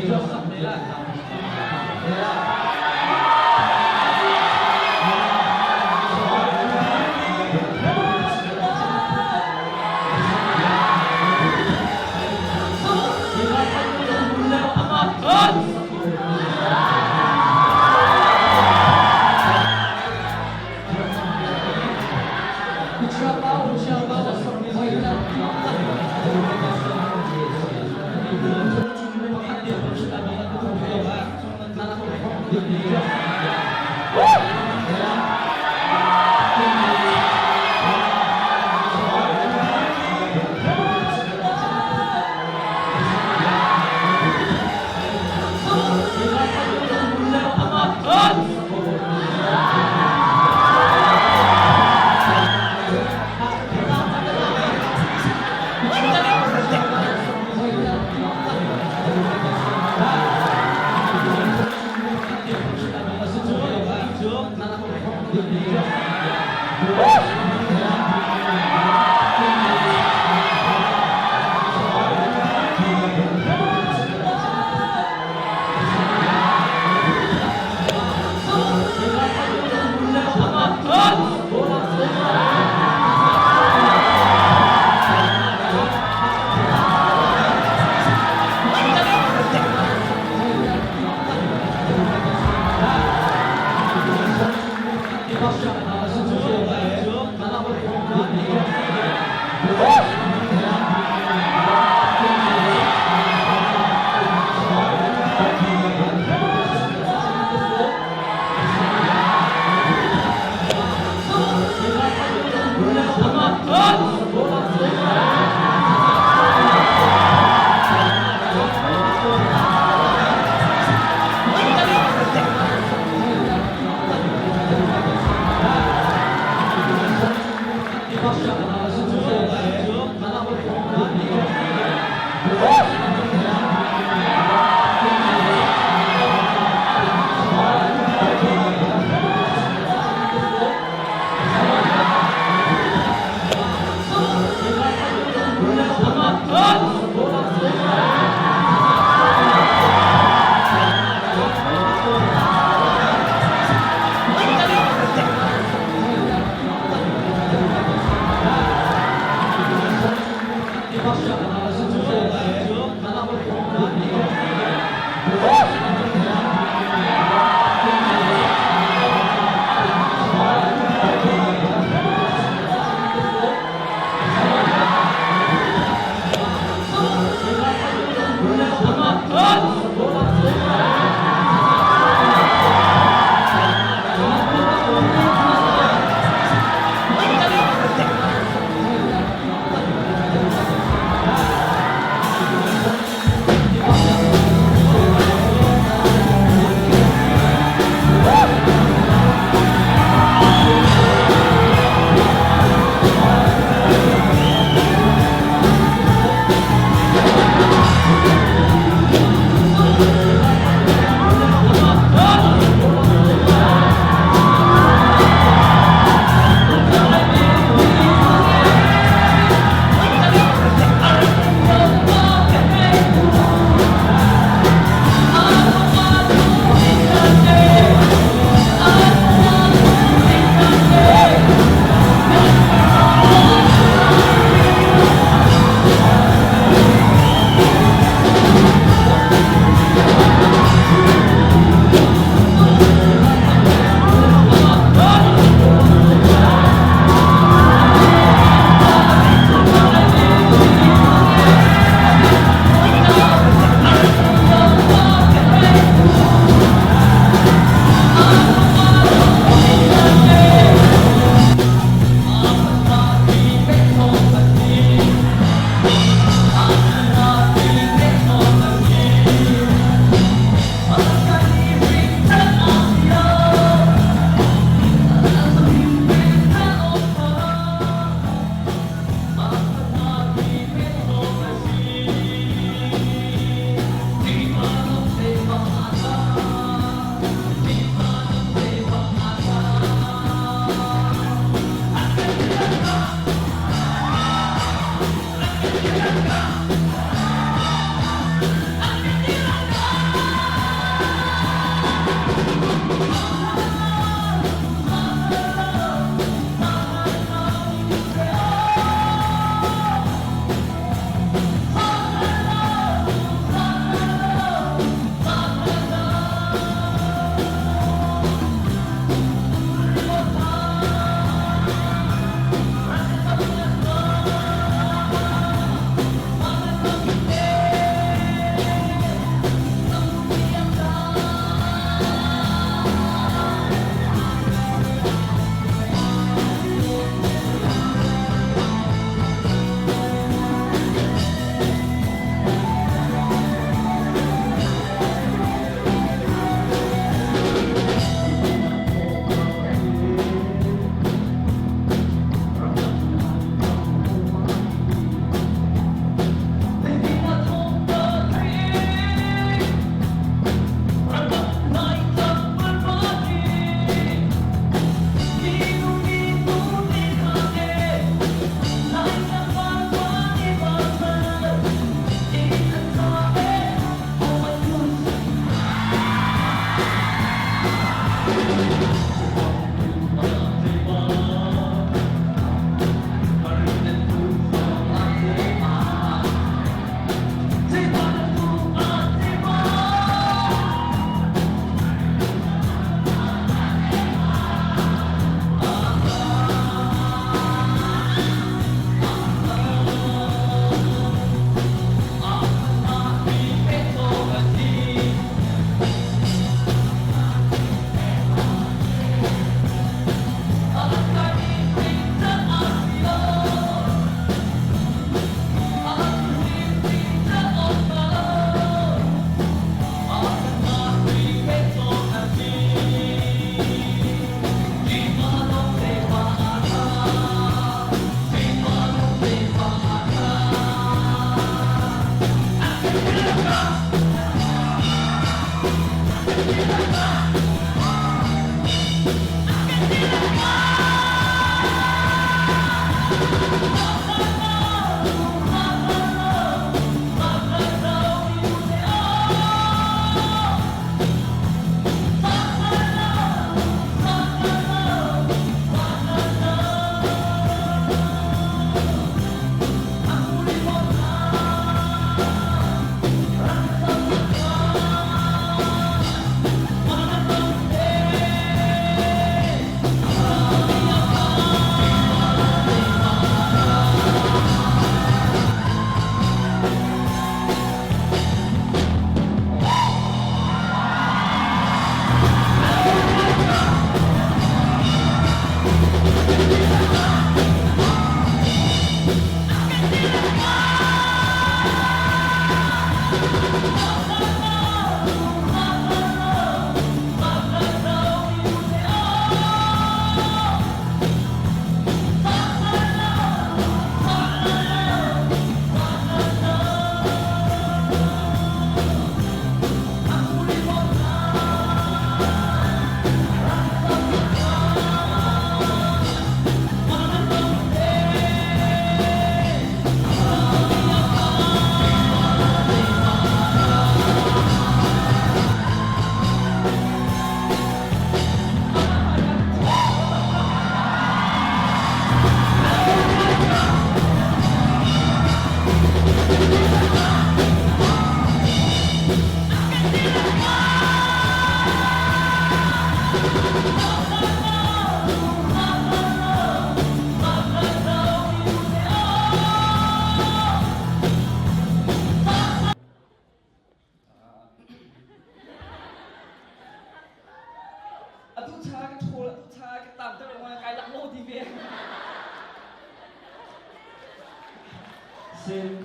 [SPEAKER 12] Sin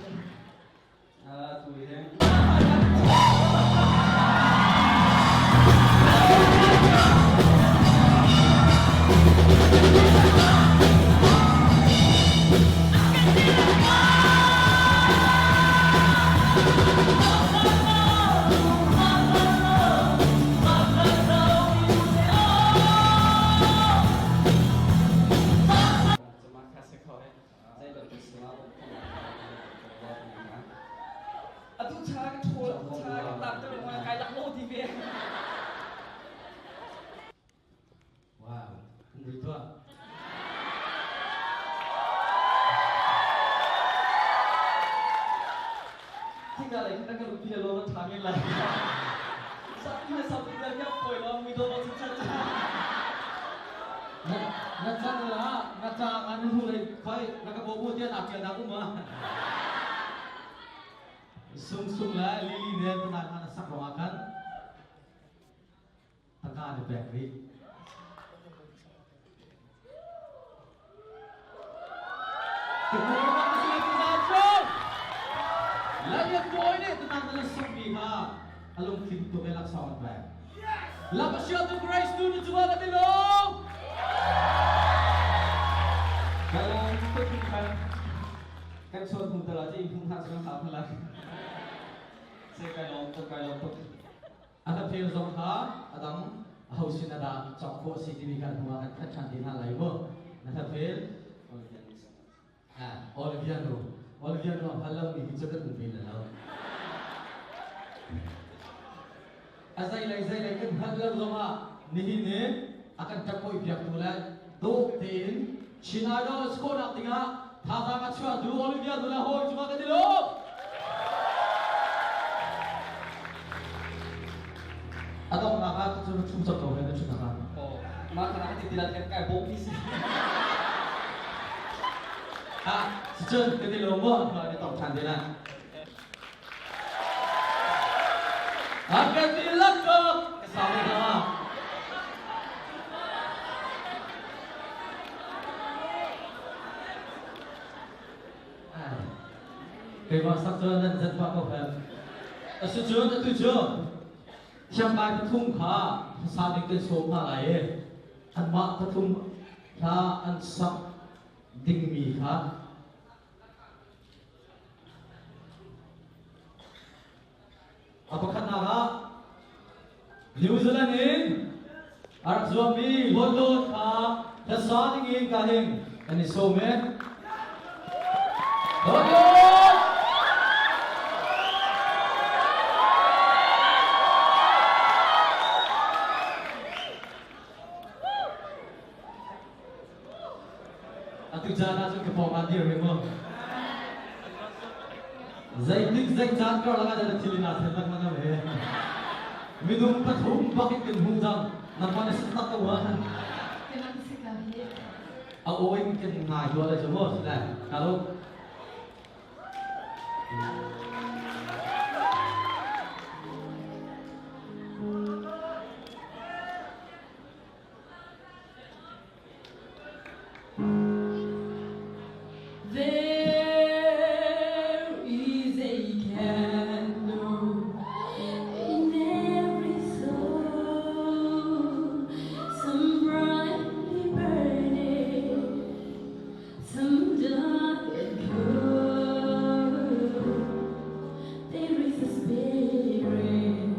[SPEAKER 12] tu hi
[SPEAKER 5] Atu cha ka ṭhawl, atu cha ka tlak ter ma kai lak lo ti ve.
[SPEAKER 1] Wow, um ri tuah.
[SPEAKER 18] Thika lei khin kan upi lo na ṭha men lai. Sa mai sa pi la ya poi lo mi do lo chan chan.
[SPEAKER 1] Na na cang la na ca nga na hnu lei khoi na ka bo bu tian a tial dak um a. Sung sung le lili ne tanai hna na sak rong ah khan tangka an i pek rih. Lalian bawi nih tutan na sungmi kha a lungthin tuk in laksawng an pek. Lamasial tu Grace tu ni cungah kan i lawm.
[SPEAKER 12] Kalong tuk khan kan chuan hmu tala ci hmu hna chuan ha phala. Se kai lawm tuk kai lawm tuk.
[SPEAKER 1] A ka phel zong kha a dang a ho sin a dah cawk khawh si timi kan hnu ah kan khat ṭhan ti hna lai mu. Na ka phel Olivia nu Olivia nu a hngal lomi hi cu kan um ve lo. A zei lei zei lei kan hngalh lo zongah nihin i a kan ṭapawih piaktu le dawh tein Chin Idol score dingah thazaang a chuahtu Olivia nu le hawi cungah kan i lawm. A donghnak ah cu cu cak ko he na chun ah.
[SPEAKER 12] Oh, mah kana ka ti tilat kan kai bawm mi si.
[SPEAKER 1] Ah, cun kan i lawm maw? Ni tong ṭhan te lai. Akan dilak ko. Kasama sama. Keimah sak cu nan zat pah ko hen. Asi cun atu cu thiamkai pathum kha hmasa ding kan sawm hna lai i anmah pathum hla an sak dingmi kha A pakhatnak ah New Zealand in a rak zuammi London kha hlasa dingin ka hing kan i sawm e. London! Atu caan ah cun ka pawng ah dir he mu. Zeitik zei caan karlak ah dah thil in aa thlen lengmang am he. Minung pathum bak in kan hmu cang. Nangmah na sak tak ko ha. A aw in kan ngai tuah lai cu mu. Sile, kalo.
[SPEAKER 6] There is a candle in every soul, some brightly burning, some dark and cold. There is a spirit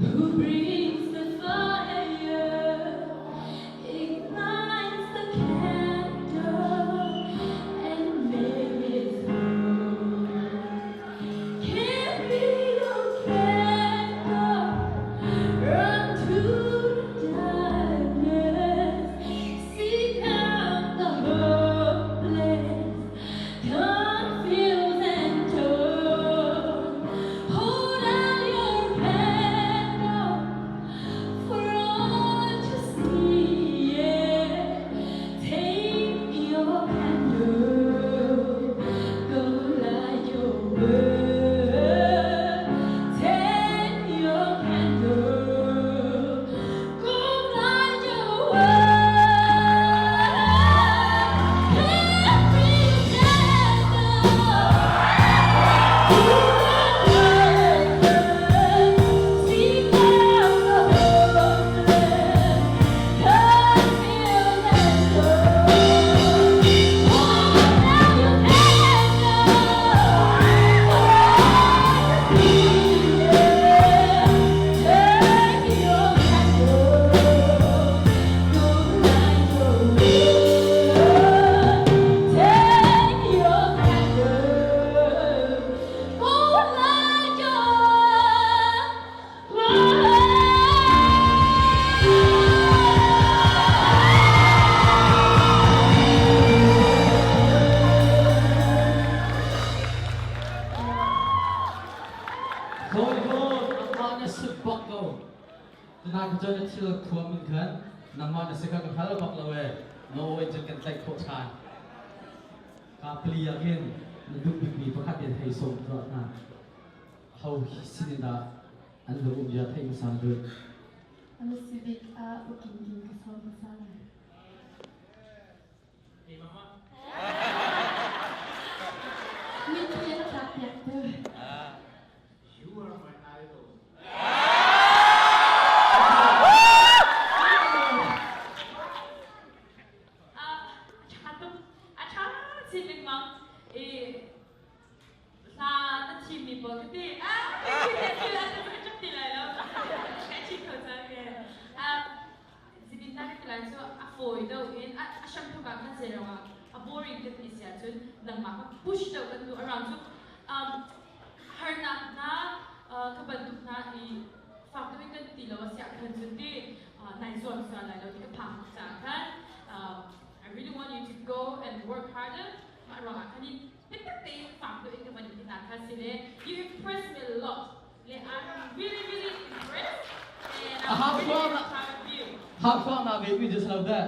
[SPEAKER 6] who brings the fire, ignites the candle, and makes.
[SPEAKER 18] thil khuam in khan nangmah na si kha ka hngal bak lo e. Norway cun kan tlaih khawh ṭhan. Ka pali ah khin na duh bikmi pakhat in hei sawm tuah hna. Ho sin in dah an lung um bia theih hmasa na duh?
[SPEAKER 7] An si bik ah ukin kin ka sawm hmasa lai. Mitthli a tlak piak tu.
[SPEAKER 5] You are my idol.
[SPEAKER 4] A ṭha a ṭha chin lengmang i hla na thimmi pawl ka ti. Ah, ka ṭap ti lai lo. Ka ṭhi kho cang ke. Zidin na ka ti lai cu a fawi deuh in a hram thok ah khan zei ruangah a boring ka ti si ahcun nangmah kha push deuh kan duh around cu harnak hna ka bantuk hna i fak deuh in kan ti lo a si ah khan cun ti nai zuam sual lai lo ti ka phang tuk caah khan I really want you to go and work harder. Mah ruangah khan in biatak tein fak deuh in ka van in ti hna kha si le you impress me a lot. Le I'm really really impressed and I'm really really proud of you.
[SPEAKER 18] Hau hruang na ven mi cu lo dah.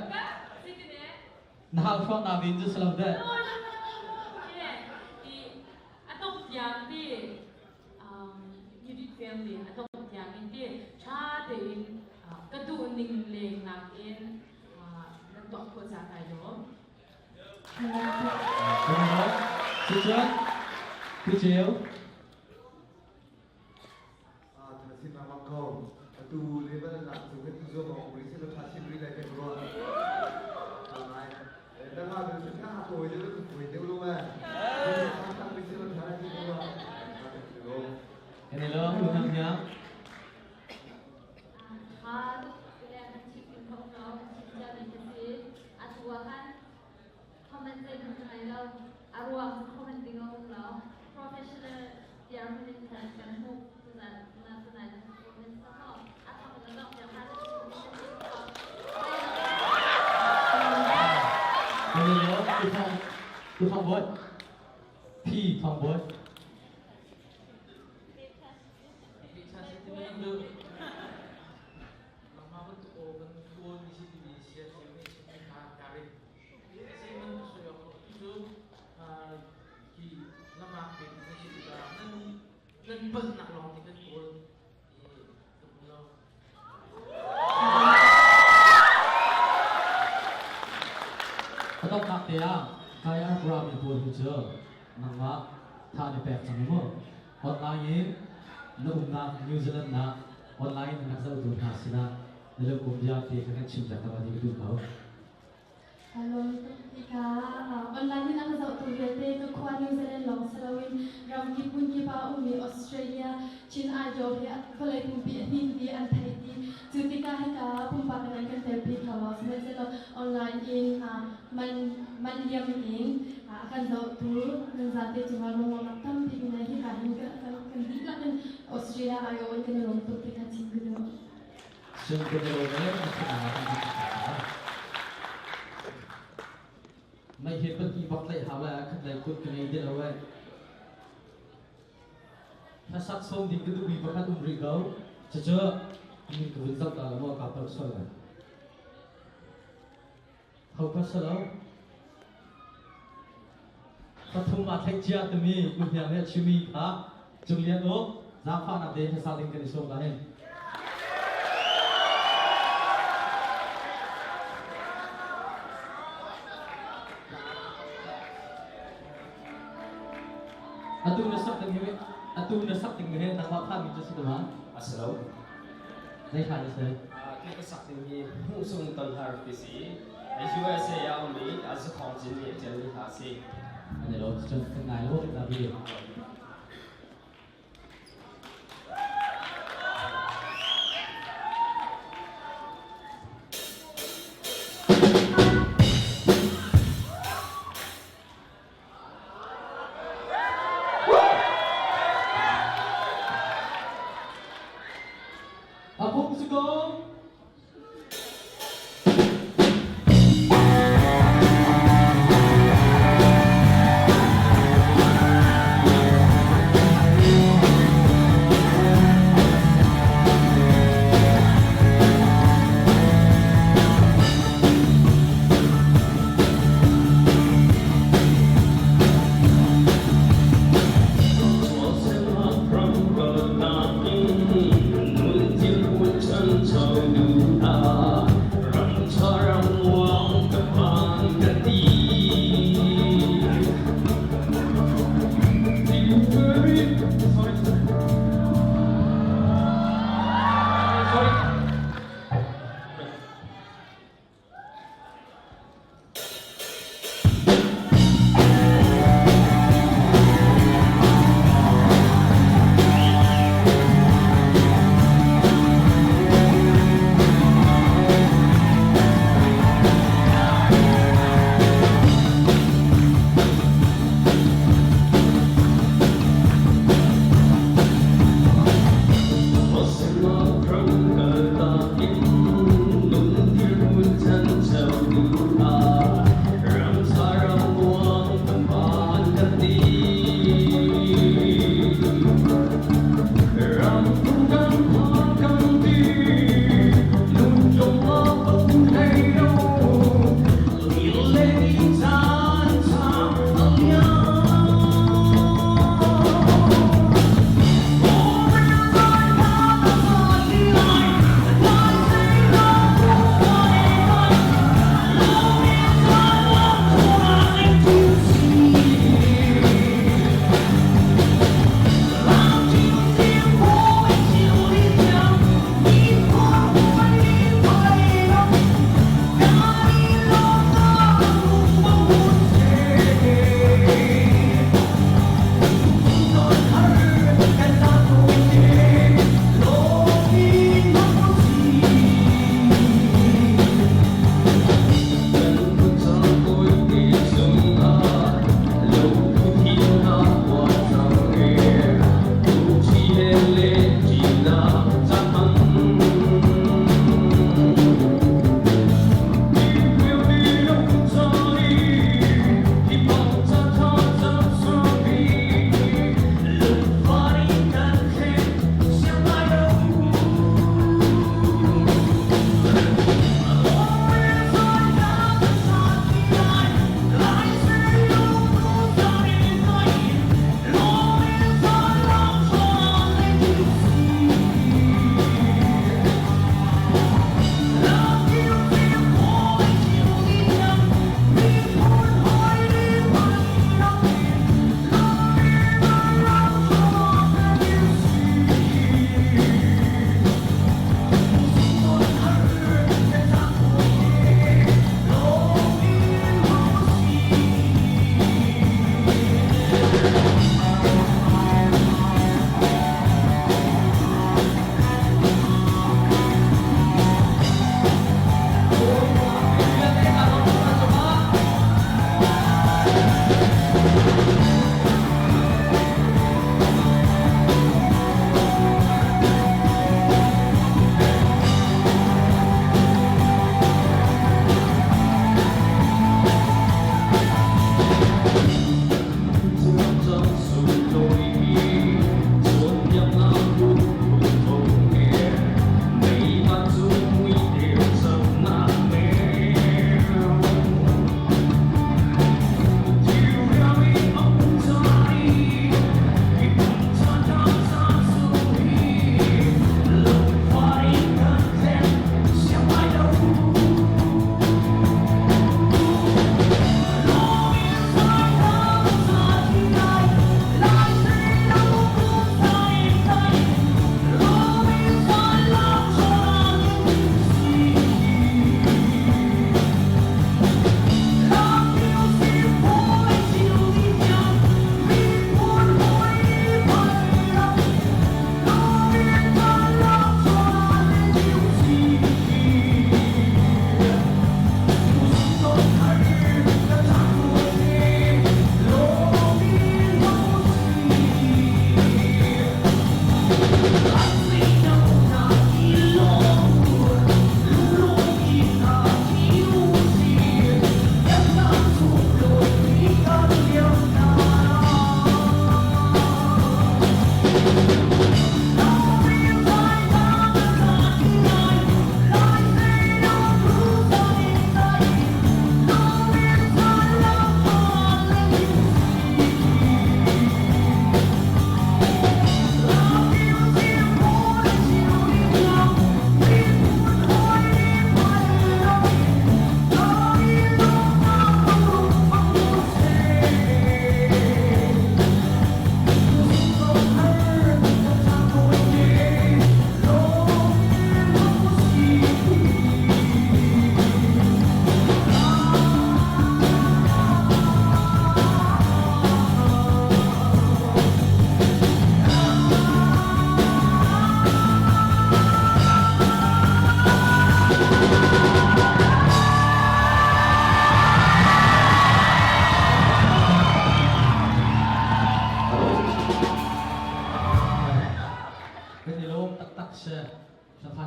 [SPEAKER 18] Na hau hruang na ven cu lo dah.
[SPEAKER 4] No, no, no, no, no. Yeah. I atok tiang ti you did fail me atok tiang in ti tha tein ka duh ning leng nak in nan tuah khawh ca kai lawm.
[SPEAKER 18] Cucun, Pu Ceu.
[SPEAKER 10] Tha sin lengmang ko. Atu level nak cu kan zuam awk ri si lo tha sin ri lai kan ruah. Tha ngai. Nangah bin sin ka tawi deuh ka tawi deuh lo eh. Tha ri si lo tha sin ruah.
[SPEAKER 18] Kan i lawm u hang hiang.
[SPEAKER 2] Tha tuk le kan chim in ka um lo kan chim cia mi ka si. Atu ah khan comment zeihmanh ka ngei lo. A ruang cu comment ding a um lo. Professional tiang in khan kan hmuh tuzan na tunai na performance kha maw a thok in a dongh tiang khan na chim mi na chim kho.
[SPEAKER 18] Kan i lawm tu thong tu thong bawi. Phi thong bawi.
[SPEAKER 5] Nangmah bantuk aw kan kawl mi si timi sia cio nih chimmi kha karin. Si man soi awk lo cu hi lamak pe na si tikah nan nan palhnak lawng te kan kawl i ka hmu lo.
[SPEAKER 18] A donghnak te ah Kaya Brahmi pawl hi cu nangmah tha na pek cang mu. Online in na umnak New Zealand ah online in na zohtu hna sinah na lung um bia te kha kan chim piak ta ti ka duh ko.
[SPEAKER 7] Hello, ika online in a ka zohtu vialte ka khua New Zealand lawng si loin ramkip hmunkip ah ummi Australia Chin Idol hi vawlei pumpi a hnin ti an theih ti cu tikah hika pumpak in an kan telpi kho lo sihmanhsehlaw online in man man liam in a kan zohtu nan zate cungah lunglawmhnak tampi kan ngei hika hin kan kan dihlak in Australia aiawh in kan i lawm tuk ti kha chim ka duh.
[SPEAKER 18] Cun kan i lawm e na sinah kan in Mei he pahnih bak tlaih hau lai ah khat lei kut ka ngei ti lo eh. Hlasak sawm ding ka duhmi pakhat um rih ko. Cucu min ka vun zoh ta la maw ka palh sual lai. Ho ka si lo. Pathum aa theih cia timi Pu Hniang nih a chimmi kha Cung Lian Uk zaangfahnak te hlasa ding kan i sawm la hin. Atu na sak ding hi atu na sak ding hi nangmah phanmi cu si ma?
[SPEAKER 13] A si lo.
[SPEAKER 18] Zei hla na si?
[SPEAKER 13] Khi ka sak ding hi hmuhsung tonhar ti si. USA ah um i a zuthawng cin nih a ṭialmi hla a si.
[SPEAKER 18] An i lo cun kan ngai lo kan bi. A pum si ko.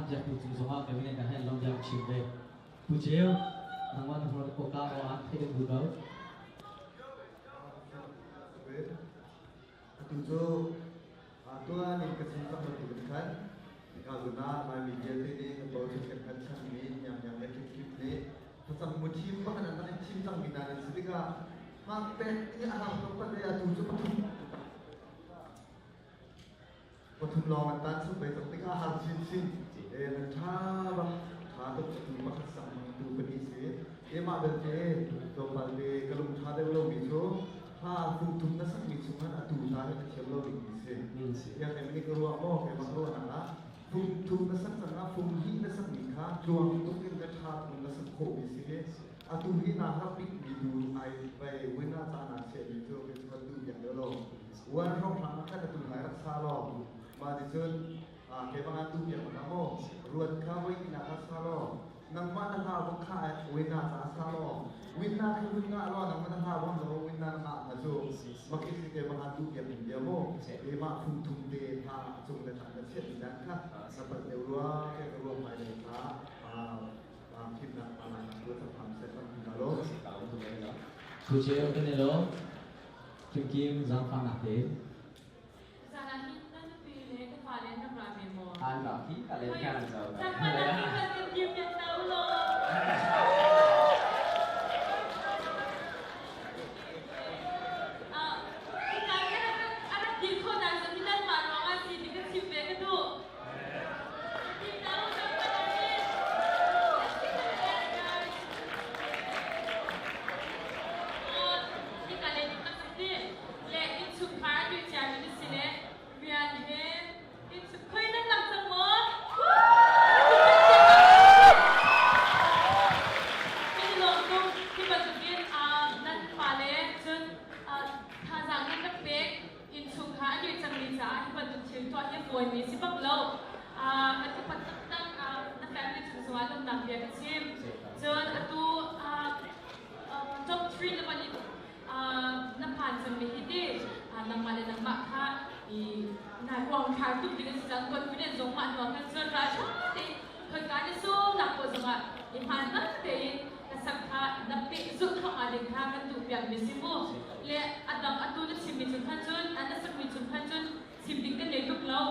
[SPEAKER 18] piaktu cung zongah ka min ka hen lom biak chim ve. Pu Ceu, nangmah na hmur ko ka o an thei kan bu ko.
[SPEAKER 10] Atu cu tuan in ka chim cang bantukin khan ka zuna Laimi vialte nih kan bochan kan kan chanmi nyang le kip kip nih facang mu thim bak an rak in thim cangmi hna nan si tikah mah pek ding a hang tuk pat le atu cu pathum pathum lawng an tan suk ve cang tikah har chinchin e nan tha bak tha tuk atu pakhat sang mang tu pahnih si e mah belte tlawmpal te ka lung tha deuh lomi cu ha fung thum na sakmi chung khan atu ta hi na thiam lo ding mi si yang em ni ka ruah maw ke bang ruah nak ah fung thum na sak cang ah fung hnih na sakmi kha tluang tuk in na tha tuk na sak khawh mi si hi atu hi na har bik mi tu ai vai wina ca na chia mi cu ke chuan du biak lo wan rong hrang khan atu ngai rak sa lo ma ti cun ke bang tu biak ma mo ruat kha voi na kha sa lo nangmah na hla bang kha wina ca sa lo wina khi win nga lo nangmah na hla bang lo wina na nga na cu makhi si ke bang tu biak in bia mo e ma phung thum te tha cung le tang na chiat ni dan kha na pal deu rua ke ka ruang mai le kha thim nak pa na tu ta pham se pham ka lo.
[SPEAKER 18] Pu Ceu kan i lo. Kim Kim zangfang nak te.
[SPEAKER 4] Zan ah hin na nupi le ka fale nan ra ve maw?
[SPEAKER 13] An ra khi ka le kan zo.
[SPEAKER 4] Zangfang nak hi kan kan dir piak hna u law. Hika i a rak dir khawh nak cu hi nanmah ruangah si ti ka chim ve ka duh. Dir hna u zangfang nak hin. Hika le dik tak si. Le innchungkhar a tuih ciami na si le rian he innchung khoi nan lang cang maw? Kan i lawm tuk. Hi bantukin nan fale cun thazaang nan rak pek innchungkhar a tuih cangmi caah hi bantuk thil tuah hi a fawimi a si bak lo. Kan upat taktak na family chung zongah lawmhnak bia ka chim. Cun atu top 3 na van i na phan cangmi hi ti nangmah le nangmah kha i nai uangthlar tuk ding an si cang. Confidence zong mah hnuah khan cun ralṭha tein khoika na sumnak paoh zongah i hmaan tak tein na sak kha na pehzulh thluahmah ding kha kan duh piakmi si mu. Le a dang atu na chimmi chung khan cun na sakmi chung khan cun chim ding kan ngei tuk lo.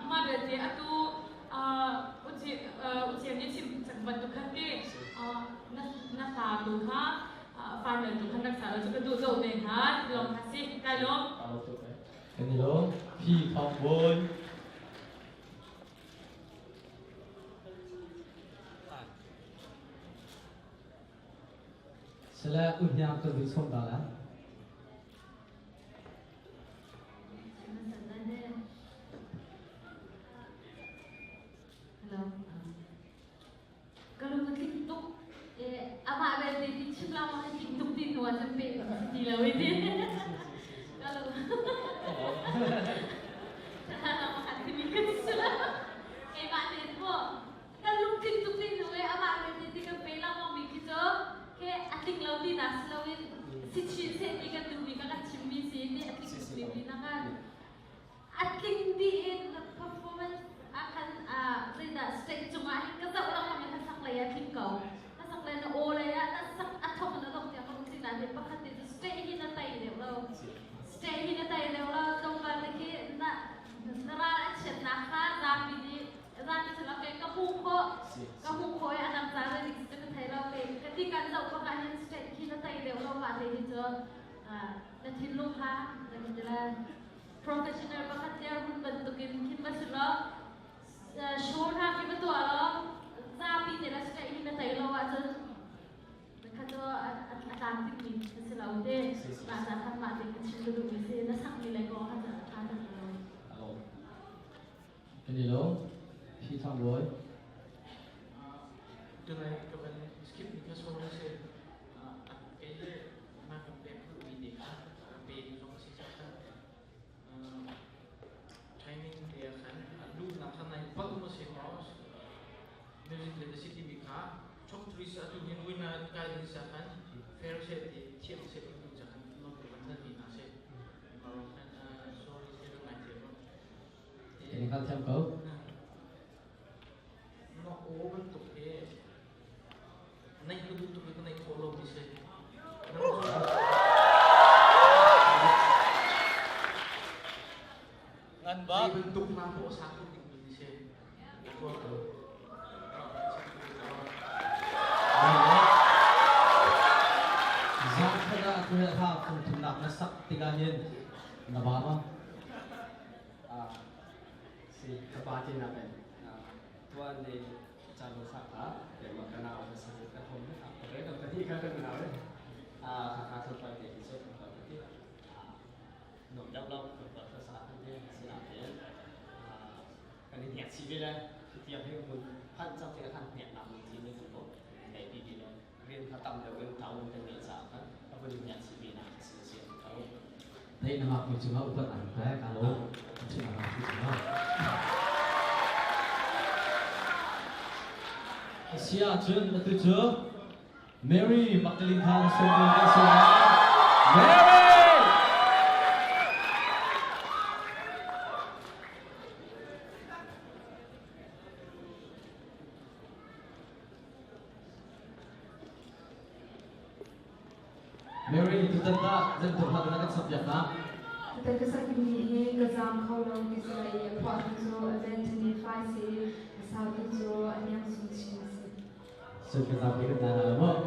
[SPEAKER 4] Mah belte atu ucian nih chim cang bantuk khan ti na hla tu kha final tu khan rak sa lo cu ka duh zo ve hnga lawng kha si kai lawm.
[SPEAKER 18] Kan i lawm. Phi Thawng Bawi. Sale unhiang kan vun som ta la.
[SPEAKER 2] Hello. Ka lung a tling tuk. Amah belte ti chim la ma tling tuk ti hnu ah cun pe ti lo i ti. Ka lung. Timi kan si lo. Keimah te mu. Ka lung tling tuk ti hnu i amah belte ti kan pe lengmang mi khi cu ke a tling lo ti nak si loin si chin seh ti kan duhmi ka kan chimmi si ti a tling tuk mi na kan. A tling dih in performance ah khan zeidah stage cungah hin ka zoh lengmang i hlasak lei ah tling ko. Hlasak lei na aw lei ah na sak a thawk in a dongh tiang ka lungthin ah hin pakhat te cu stage hi na tei deuh lo. Stage hi na tei deuh lo. Tlawmpal te khi na na ral a chiatnak kha zapi nih zapi cu okay ka hmuh khawh ka hmuh khawh i a dang ca zei cu ka thei lo. Kei ka ti kan zoh bak ah hin stage khi na tei deuh lo mah te hi cu na thinlung kha na kan ti lai. Professional pakhat dirhmun bantukin khin va si law show hna khi va tuah law zapi te la seh hi na tei lo ahcun kha cu a tlamtling mi a si lo te mah ca khan mah te ka chim ka duh mi si na sak mi le ko kha cu a tha tak lo.
[SPEAKER 18] Kan i lo. Phi Thang Bawi.
[SPEAKER 5] Tunai ka van skip mi kha sorry si kei le na kan pek duhmi te kha pe zong si cang khan timing te ah khan luhnak khan nai palh maw si maw music le na si timi kha top 3 sa tu hin winner kai ding sa khan fair se ti thiam se ti tu cha khan non tu kan mi na se marong khan sorry se ngai thiam.
[SPEAKER 18] Kan thiam ko.
[SPEAKER 1] Bak.
[SPEAKER 5] Zei bantuk hla poh sa kho ding mi si.
[SPEAKER 18] Zan khat ah tu he hla phung thumnak na sak tikah hin na ba ma?
[SPEAKER 13] Si ka pa ti nak in tuan ni chan sa kha ke ma kana ka sa ka thom ka re ka hi kha kan na re a kha kha thon pa te ki so pa te nom deuh lo kan pa sa kan te sina te kan in hiak si ve le tiang he mun phan chak te khan hnek nak mun thi ne kan ko nei ti ti lo rian kha tam deuh in tau kan nei cha kha ka vun hiak si ve na si si ko.
[SPEAKER 18] Dei na ngak mi cungah upat an pek alo chin na ngak mi cungah. Asia cun atu cu Mary Magdalene kha na sawm ding kan si lai. Mary! Mary, tutan tah zeibantuk hla dah na kan sakpiak hna?
[SPEAKER 16] Tutan ka sak dingmi hi ka zaam kho lo ti si lai i a phuahtu cu Anthony Fai si i a satu cu a Hniang Sung Chin a si.
[SPEAKER 18] Cun ka zaam ke kan nai hna lo maw?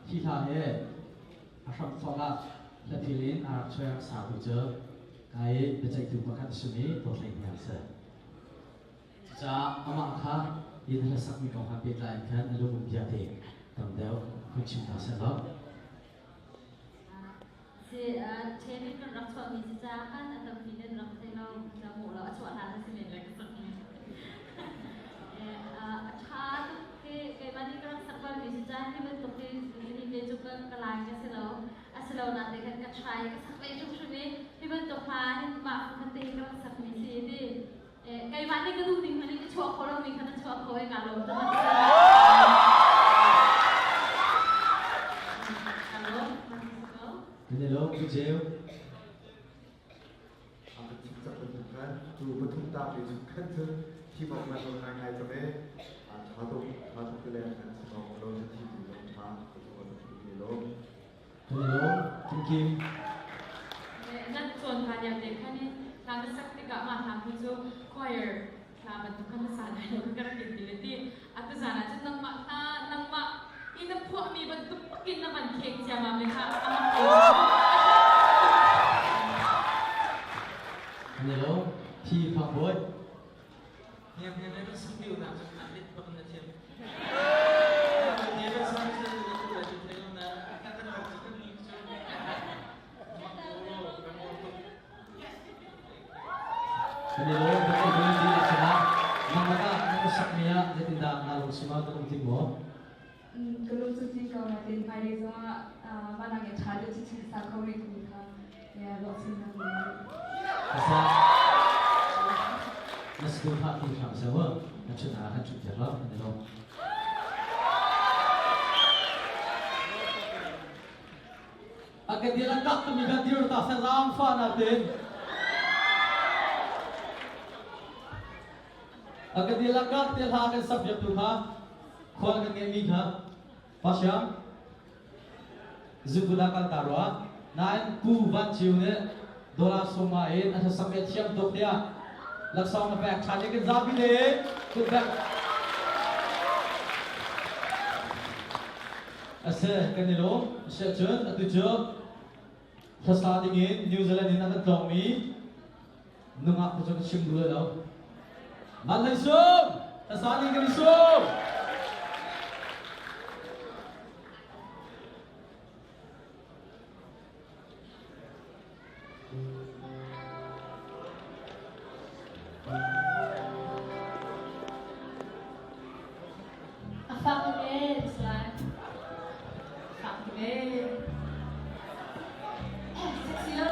[SPEAKER 18] Hi hla he a hram thawk ah hlathil in a rak chuak satu cu kai biaceihtu pakhat a simi Dawthlei Hniang a si. Cucaah amah kha hi na hlasakmi kong ha pehtlai in khan a lungum bia te tam deuh hun chim ta seh law.
[SPEAKER 2] Si ṭhen in kan rak chuahmi si caah khan a tampi nan rak thei lo ca mawh lo a chuah hlan a si men lai ka sak mi. A ṭha tuk hi keimah nih ka rak sak balmi si caah hi bantuk hi hi te cu ka lai ka si lo. A si lo nain khan ka try ka sak ve hrimhrim i hi bantuk hla hin mah khan te hi ka rak sakmi si ti. Keimah nih ka duh ning hmanh in ka chuah khawh lomi kha na chuah khawh i kaa lawm tuk. Kaa lawm.
[SPEAKER 18] Kan i lawm Pu Ceu.
[SPEAKER 10] Cak bantuk khan tu pathum ta pe chung khan cun thim awk man lo ngai ngai cang e tha tuk tha tuk te le kan si awk lo na thi tu zong tha ka tu ka tu ke lo.
[SPEAKER 18] Kan i lawm Kim Kim.
[SPEAKER 4] Nan cawn hna lio te khan i hla na sak tikah mah hla hu cu choir hla bantuk khan na sa lai lo ka rak in ti le ti atu zan ah cun nangmah hla nangmah i na phuahmi bantuk bakin na van khek ciamam le kha amak ko.
[SPEAKER 18] Kan i lawm Thi Fak Bawi.
[SPEAKER 5] Niam niam na studio nak cun an lit bak na thiam. Niam na sang cu na tu la tu thei lo na kan kan rak kan ni cu.
[SPEAKER 18] Kan i lawm kan i lawm di sana. Nang lakah na sak mi ah zeitindah naa lung si ma na lungtling maw?
[SPEAKER 16] Ka lung cu tling ko nain hmailei zongah mah nak in ṭha deuh chinchin sa kho rih timi kha ruahchannak ka ngei.
[SPEAKER 18] Kasa na school hlah ti hram seh mu. Na chun ah kan chut piak lo kan i lawm. A ka dir a kak tumi kha dir ta seh zaangfah natin. A ka dir a kak te hla kan sak piak tu kha khual kan ngeihmi kha Pasiang Zubuda kal ta rua nain Pu Van Ciu nih dollar suma in a hlasak i a thiam tuk tiah laksawng na pek ṭhan i kan zapi te kut bek a si kan i lawm a si ahcun atu cu hlasa dingin New Zealand in a kan tlawngmi nungak te cu ka chim duh lai lo Man Hlei Sum hlasa ding kan i sum.
[SPEAKER 4] A fak tuk ee, Salai. Fak tuk ee. Sexy lo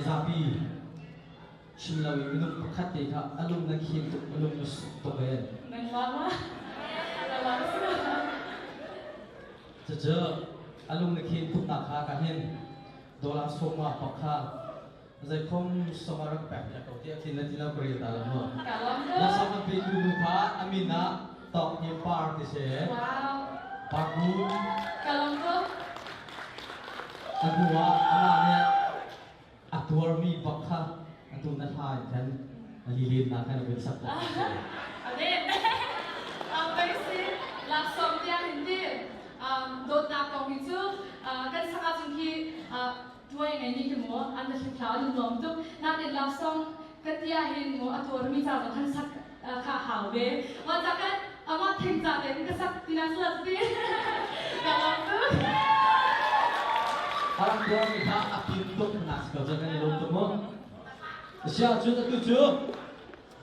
[SPEAKER 1] zapi chim lo i minung pakhat te kha a lung na khin tuk, a lung na suk tuk e.
[SPEAKER 4] Nangmah ma? Nangmah si.
[SPEAKER 1] Cucu a lung na khin tuk nak kha ka hin dollar sawma pak kha zeikhom sawma rak pek piak ko ti a thin na ti lo ka rel ta lo mu.
[SPEAKER 4] Ka lawm tuk.
[SPEAKER 1] Na sawm a pe tu nu kha a min ah Tawk Hnem Par ti si.
[SPEAKER 4] Wow.
[SPEAKER 1] Par bu.
[SPEAKER 4] Ka lawm tuk.
[SPEAKER 1] A hnu ah amah nih a tuarmi bak kha atu na hla in khan a lilennak khan a vun sak bak.
[SPEAKER 6] Amen. Amazing. Laksawng tiang in ti dawtnak kong hi cu kan sak ahcun khi tuai ngai ni khi mu an na hliphlau an nuam tuk. Nain laksawng ka ti ahhin mu a tuarmi ca zong khan sak kha hau ve. Wa ca kan amah thing ca tein ka sak tina sala ti. Ka lawm tuk.
[SPEAKER 1] A rak tuarmi kha a pin tuk nak si ko cu kan i lawm tuk mu. Sia cun atu cu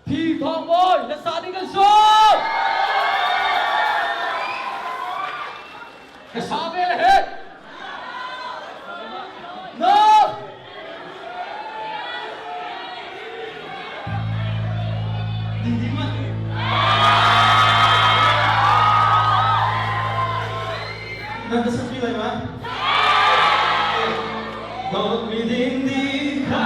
[SPEAKER 1] Phi Thawng Bawi na sa ding kan sawm! Ka sa ve le he! No! Ding ding ma? Nan ka sak lai ma? Dawt mi ding ding kha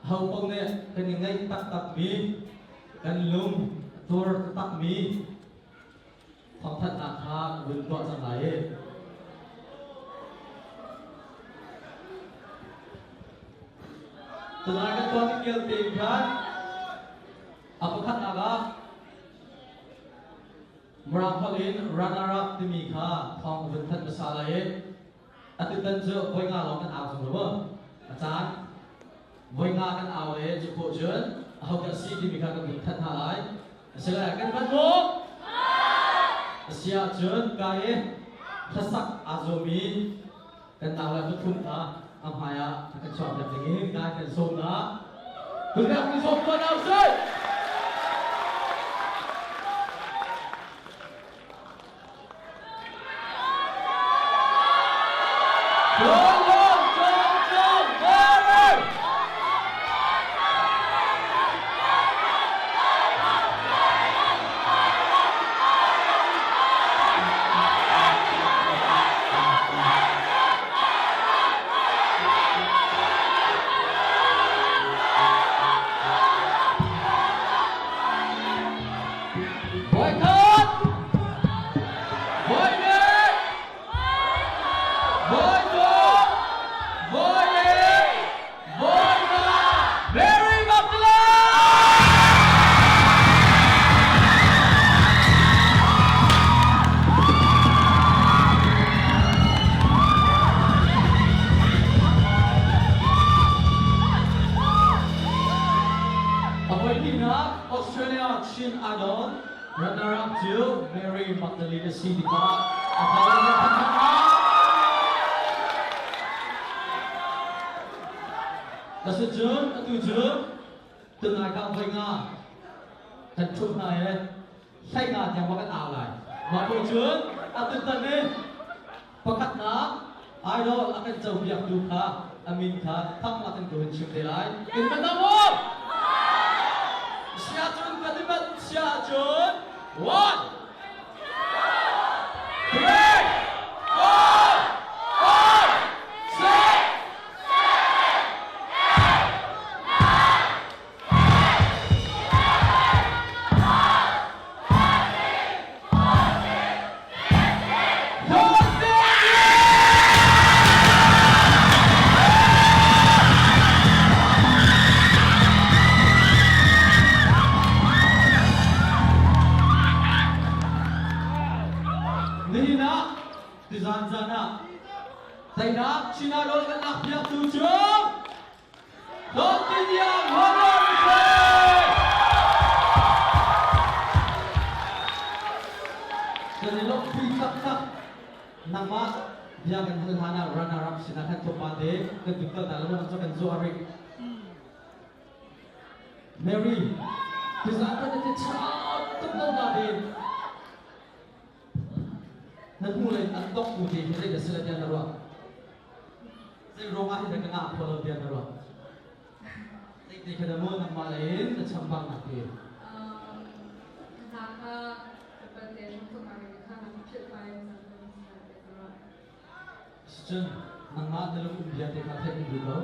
[SPEAKER 1] Ho paoh nih kan i ngaih taktakmi, kan lung a tur taktakmi thawngthanhnak kha ka vun tuah cang lai i Tunai kan tuah ding vialte in khan a pakhatnak ah Mirang holh in runner up timi kha thawng ka vun thanh hmasa lai i atutan cu voi nga lawng kan au cang lo maw? A caan voi nga kan au le cu khawh cun aho kan si timi kha kan vun thanh hna lai. Asile kan hman maw? A si ahcun ka i hlasak aa zuammi kan nau le pathum kha a hmai ah a kan chuahpiak dingin kai kan sawm hna. Kutnak ni sawm tuah hna usih! Boycott! Boycott! Boycott! Boycott! Boycott! Mary Magdalene! A voihnihnak Australia Chin Idol runner-up cu Mary Magdalene a si tikah a thar in a thar. Asicun atu cu tunai ka voi nga kan ṭhumh hna i hlei nga tiang ma kan au lai. Mah ko cun atu tan i pakhatnak idol a kan copiaktu kha a min kha thang lak in ka hun chim te lai. In kan dam u! Sia cun kan i manh sia cun one, three, four, five, six, Nihin ah tizan zan ah Teinak Chin Idol kan lakpiaktu cu Hlawhtlintiang Honor Kan i lawmhpi taktak. Nangmah bia kan hal hlan ah runner up sinah khan tlawmpal te kan diktal ta lo cu kan zuah rih. Mary, tizan kan ti chau tuk ko na din. Na hnu lei an dok tu te hi zei dah si la tiah na ruah? Zei ruangah hi dah ka ngah kho lo tiah na ruah? Zei te kha dah mu nangmah lei in na chambang nak ti?
[SPEAKER 7] Hna kha ka te tuk ah kha na philh pai
[SPEAKER 1] Cun nangmah na lung um bia te kha theih na duh ko.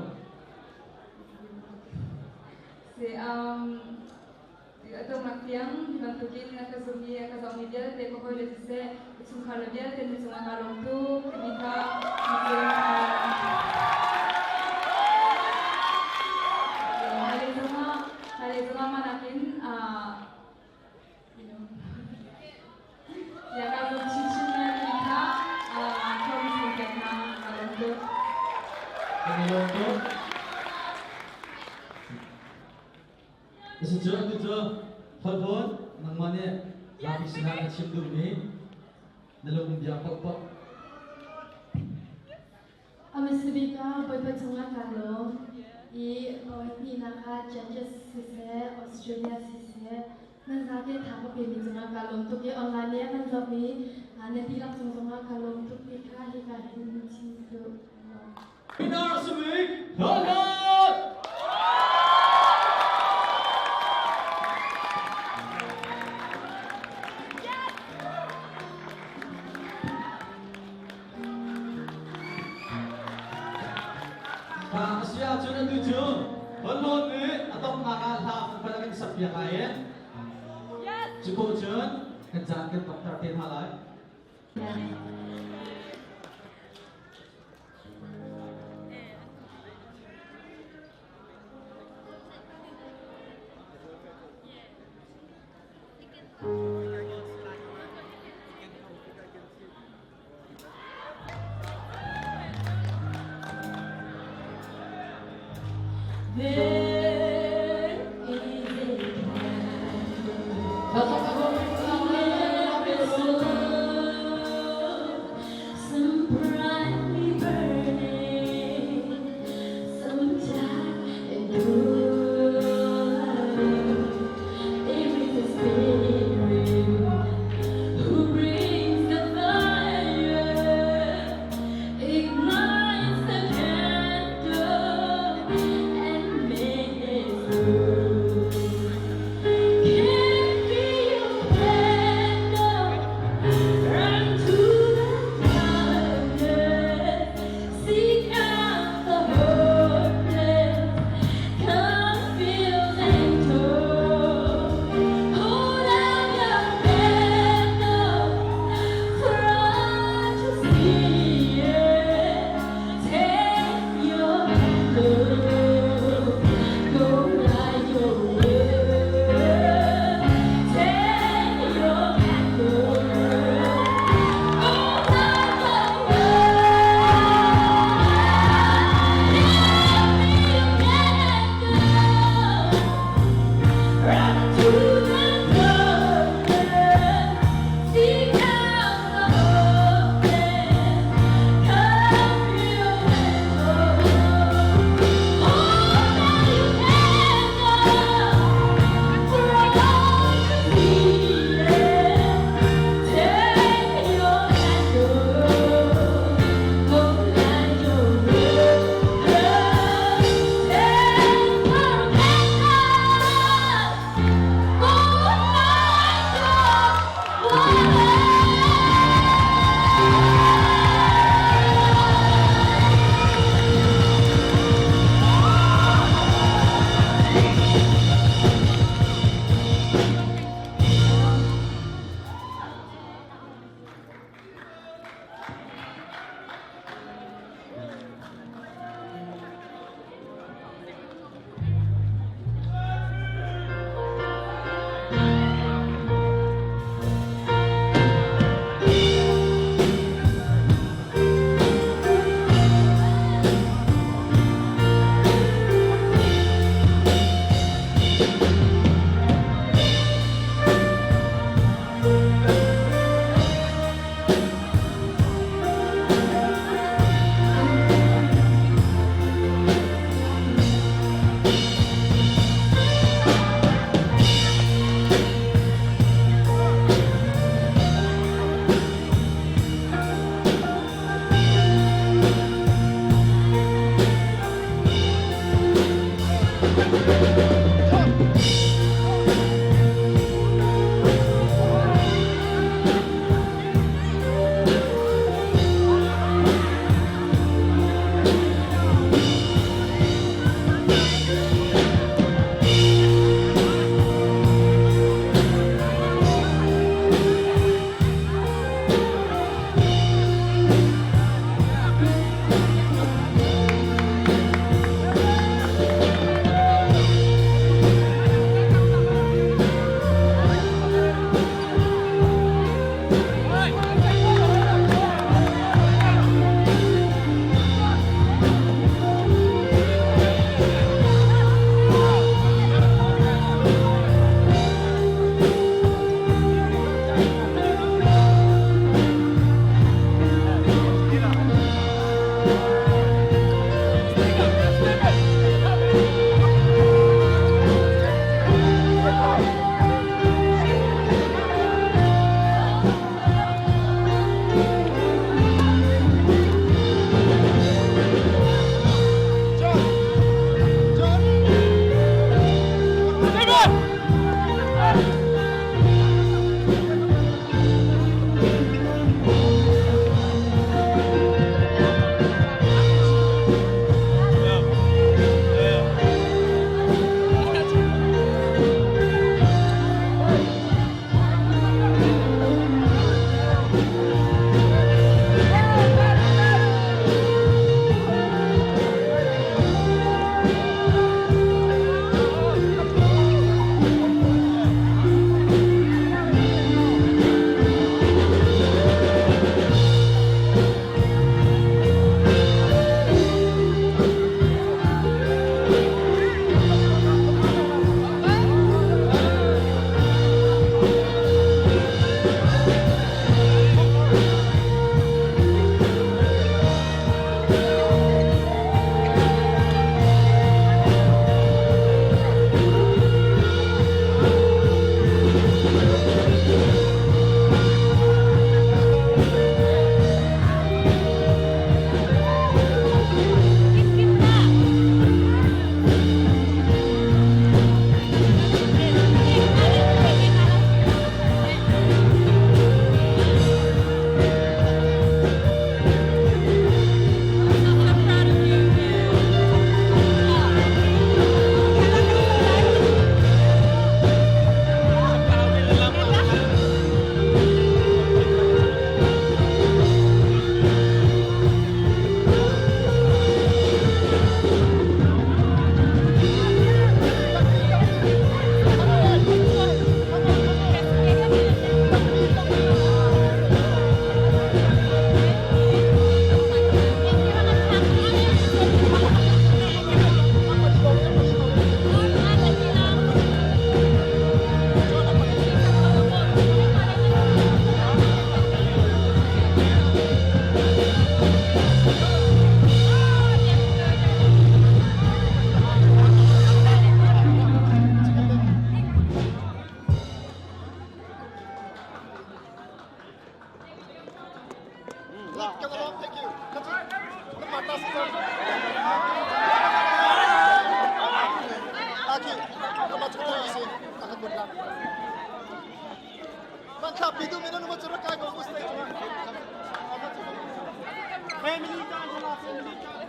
[SPEAKER 16] Si Adongnak tiang hi bantukin na ka zum i a ka zohmi vialte ka hawile siseh, ka chungkhar le vialte na cungah kaa lawm tuk timi kha hmailei zongah hmailei zongah mah nakin ya kaa lawm chinchin lai timi kha promise kan pek hna. Kaa lawm tuk.
[SPEAKER 1] Kan i lawm tuk. Cucu atu cu Hlawn nangmah nih zapi sinah na chim duhmi na lung bia paohpaoh.
[SPEAKER 2] Amasabik ah Bawipa cungah kaa lawm i hnihnak ah judges siseh, Australia siseh, nan zate tha ka pemi cungah kaa lawm tuk i online i nan zohmi na dihlak cung zongah kaa lawm tuk ti kha hika hin chim duh.
[SPEAKER 1] Winner simi Hlawn! Ka a si ahcun atu cu Hlawn nih
[SPEAKER 18] piak lai e. Cu ko cun kan caan kan dokter te hna lai.
[SPEAKER 2] There is a candle, some brightly burning, some dark and blue. There is a spirit who brings the fire, ignites the candle, and makes blue. Give me your candle, run to the darkness, seek out the hopeless, confused and torn. Hold out your candle for all to see it. Take your candle, go light your world. Take your candle, go light the world. Give me your candle. Run to the darkness, seek out the hopeless, confused and torn. Hold out your candle for all to see it. Take your candle, go light your world. Take your candle.
[SPEAKER 10] Ama chu thai si. Akan buat lang. Man thlak pi tu min anu ma chu rakai ko stage. Family time la family time.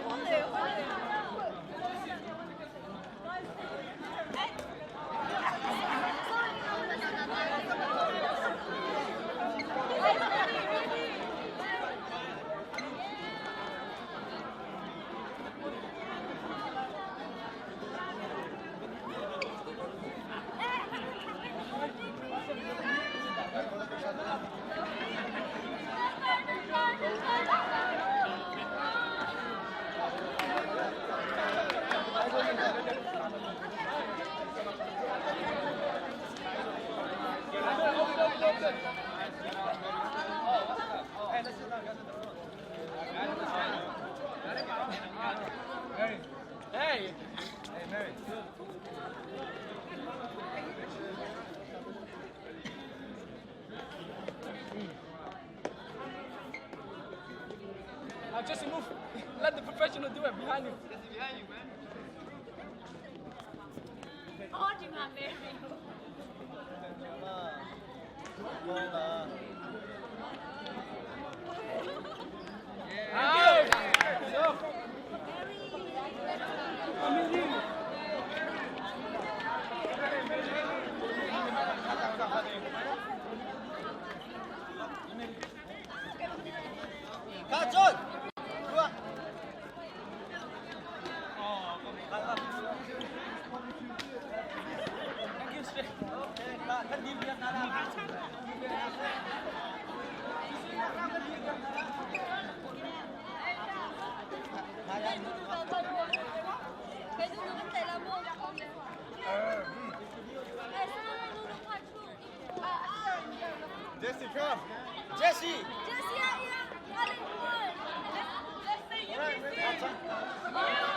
[SPEAKER 5] Hey. Hey. Hey, Mary.
[SPEAKER 19] Now Jesse, move. Let the professional do it behind you.
[SPEAKER 5] Jesse, behind you, man.
[SPEAKER 4] Oh, di Mary.
[SPEAKER 10] Kak John. Dua.
[SPEAKER 19] Thank you, sir.
[SPEAKER 10] Jesse, come. Jesse.
[SPEAKER 3] Jesse, yeah, yeah.